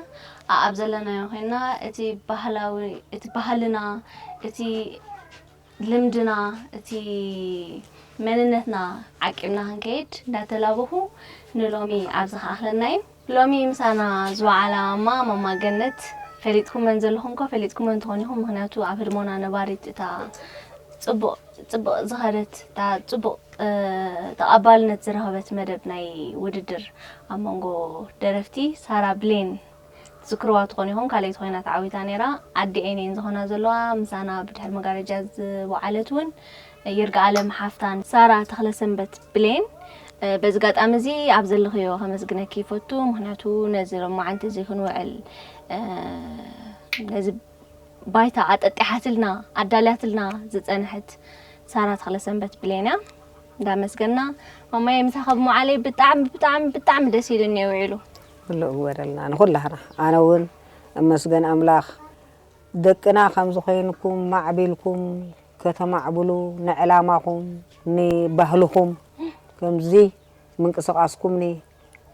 ኣኣብ ዘለናዮ ኮይና እቲ ባህላዊ እቲ ባህልና እቲ ልምድና እቲ መንነትና ዓቂብና ክንከይድ እንዳተላበኹ ንሎሚ ኣብዚ ክኣኽለና እዩ። ሎሚ ምሳና ዝወዓላ ማማ ማማ ገነት ፈሊጥኩመን ዘለኹም እኳ ፈሊጥኩመን ትኾኑ ኢኹም። ምኽንያቱ ኣብ ህድሞና ነባሪት እታ ጽቡቕ ጽቡቕ ዝኸደት እታ ጽቡቕ ተቐባልነት ዝረኸበት መደብ ናይ ውድድር ኣብ መንጎ ደረፍቲ ሳራ ብሌን ትዝክርዋ ትኾኑ ኢኹም። ካልኣይቲ ኮይና ተዓዊታ ነይራ። ኣዲኤን እየን ዝኾና ዘለዋ። ምሳና ብድሕሪ መጋረጃ ዝወዓለት እውን ይርጋኣለም ሓፍታን ሳራ ተኽለሰንበት ብሌን። በዚ ኣጋጣሚ እዚ ኣብ ዘለኽዮ ከመስግነኪ ይፈቱ። ምኽንያቱ ነዚ ሎማዓንቲ እዚ ክንውዕል ነዚ ባይታ ኣጠጢሓትልና ኣዳልያትልና ዝፀንሐት ሳራ ተኽለሰንበት ብሌን እያ። እንዳመስገና ማማየ ምሳኻ ብምውዓለይ ብጣዕሚ ብጣዕሚ ብጣዕሚ ደስ ኢሉኒ ውዒሉ። ኩሉ እግበረልና ንኹላህና ኣነ እውን እመስገን ኣምላኽ ደቅና ከምዚ ኮይንኩም ማዕቢልኩም ከተማዕብሉ ንዕላማኹም ንባህልኹም ከምዚ ምንቅስቃስኩምኒ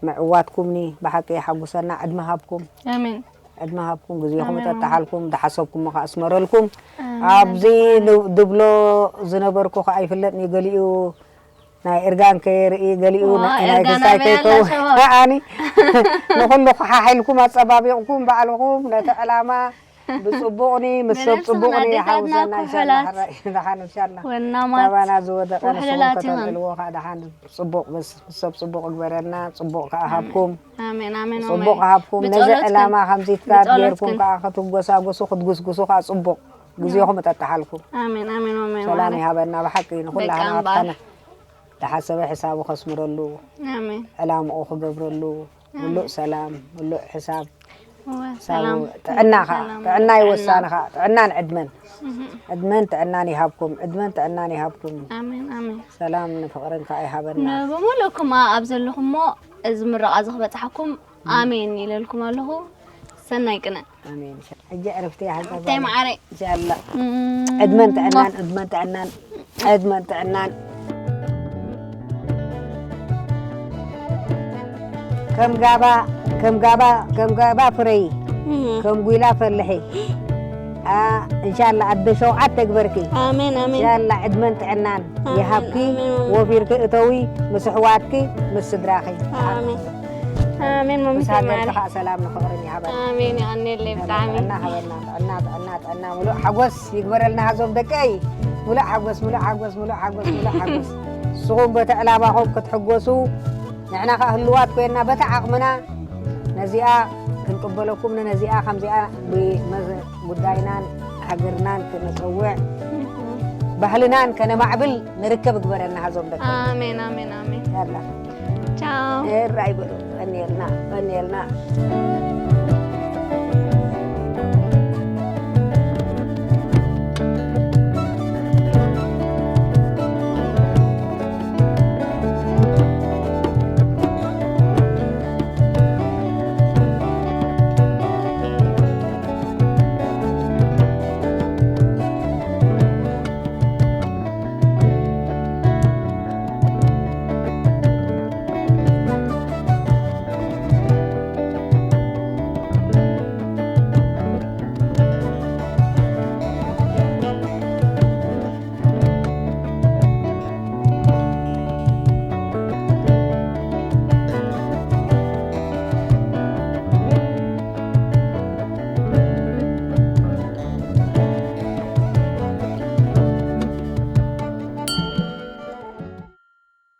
ምዕዋትኩምኒ ብሓቂ የሓጉሰና ዕድመ ሃብኩም ኣሜን። ዕድመ ሃብኩም ግዜኹም ኣሜን። ጠጣሓልኩም ዝሓሰብኩሞ ከኣ ኣስመረልኩም ኣሜን። ኣብዚ ን- ድብሎ ዝነበርኩ ከኣ ይፍለጥኒ ገሊኡ ናይ እርጋን ከየርኢ ገሊኡ ዋ፣ ናይ ናይ እርጋን ግዛይ ኣበይ ኣላ ከይከውን ሸባብ? ከኣኒ ንኹሉ ከሓሒልኩም ኣጸባቢቕኩም ባዕልኹም ነቲ ዕላማ ብጽቡቕኒ ምስ ሰብ ጽቡቕኒ ኣዴታትና ይሓውሰና እንሻላ ክሕላት። ሕራይ ደሓን እንሻላ ወናማት ካባና ዝወደቐ ንስኹም ውሕሉላት ኢኸን። ከተልዕልዎ ከዓ ደሓን ጽቡቕ ምስ ምስ ሰብ ጽቡቕ እግበረና ጽቡቕ ከዓ ሃብኩም ኣሜን ኣሜን ጽቡቕ ሃብኩም ነዚ ብጸሎትክን ዕላማ ከምዚትካ ብጸሎትክን ጌርኩም ከዓ ክትጎሳጎሱ ክትጉስጉሱ ከዓ ጽቡቕ ግዜኹም እጠጥሓልኩም ኣሜን ኣሜን ኣሜን ሰላም ይሃበና ብሓቂ ንኹላህና በቃ እምበኣር። ኣትካነ ዝሓሰበ ሕሳቡ ከስምረሉ ኣሜን ዕላምኡ ክገብረሉ ምሉእ ሰላም ምሉእ ሕሳብ እወ፣ ሳቡ ሰላም ጥዕና ከዓ ሰላም ጥዕና እዩ ጥዕና። ወሳኒ ከዓ ጥዕናን ዕድመን እህ፣ ዕድመን ጥዕናን ይሃብኩም ዕድመን ጥዕናን ይሃብኩም ኣሜን ኣሜን። ሰላም ንፍቅርን ከዓ ይሃበና። ንብሙሉእኩም ኣብ ዘለኹሞ እዚ ምረቓ እዚ ክበፅሓኩም ኣሜን ኢለልኩም ኣለኹ። ሰናይ ቅነ። ኣሜን። ሕጂ ዕረፍቲ ይሃብካ እንታይ ጓል። መዓረይ። ኢንሻኣላ። እም፣ ዕድመን ጥዕናን ዕድመን ጥዕናን ዕድመን ጥዕናን ከም ጋባ ከም ጋባ ከም ጋባ ፍረይ እም። ከም ጉይላ ፈልሒ ኣ እንሻላ ኣደ ሸውዓተ ግበርኪ ኣሜን ኣሜን። እንሻላ ዕድመን ጥዕናን ኣሜን፣ ይሃብኪ ኣሜን፣ ኣሜን። ወፊርኪ እተዊ ምስ ኣሕዋትኪ ምስ ስድራኺ ኣሜን። ኣሜን። መምስ ምስ ሃገርኪ ማሪ ከዓ ሰላም ንፍቕርን ይሃበና። ኣሜን። የቐኔለይ ብጣዕሚ። ጥዕና ሃበና፣ ጥዕና ጥዕና ጥዕና፣ ሙሉእ ሓጎስ ይግበረልና። ሀዞም ደቀይ፣ ሙሉእ ሓጎስ፣ ሙሉእ ሓጎስ፣ ሙሉእ ሓጎስ፣ ሙሉእ ሓጎስ። ንስኹም በቲ ዕላማኹም ክትሕጎሱ፣ ንሕና ከዓ ህልዋት ኮይና በቲ ዓቕምና ነዚኣ ክንቅበለኩም፣ ነዚኣ ከምዚኣ ብመዘ- ጉዳይናን ሃገርናን ክነፀውዕ፣ ባህልናን ከነማዕብል ንርከብ ግበረና። ሀዞም ደቀይ ኣሜን ኣሜን ኣሜን። ያላ ቻው። እራይ በሉ። ቀኒልና ቀኒልና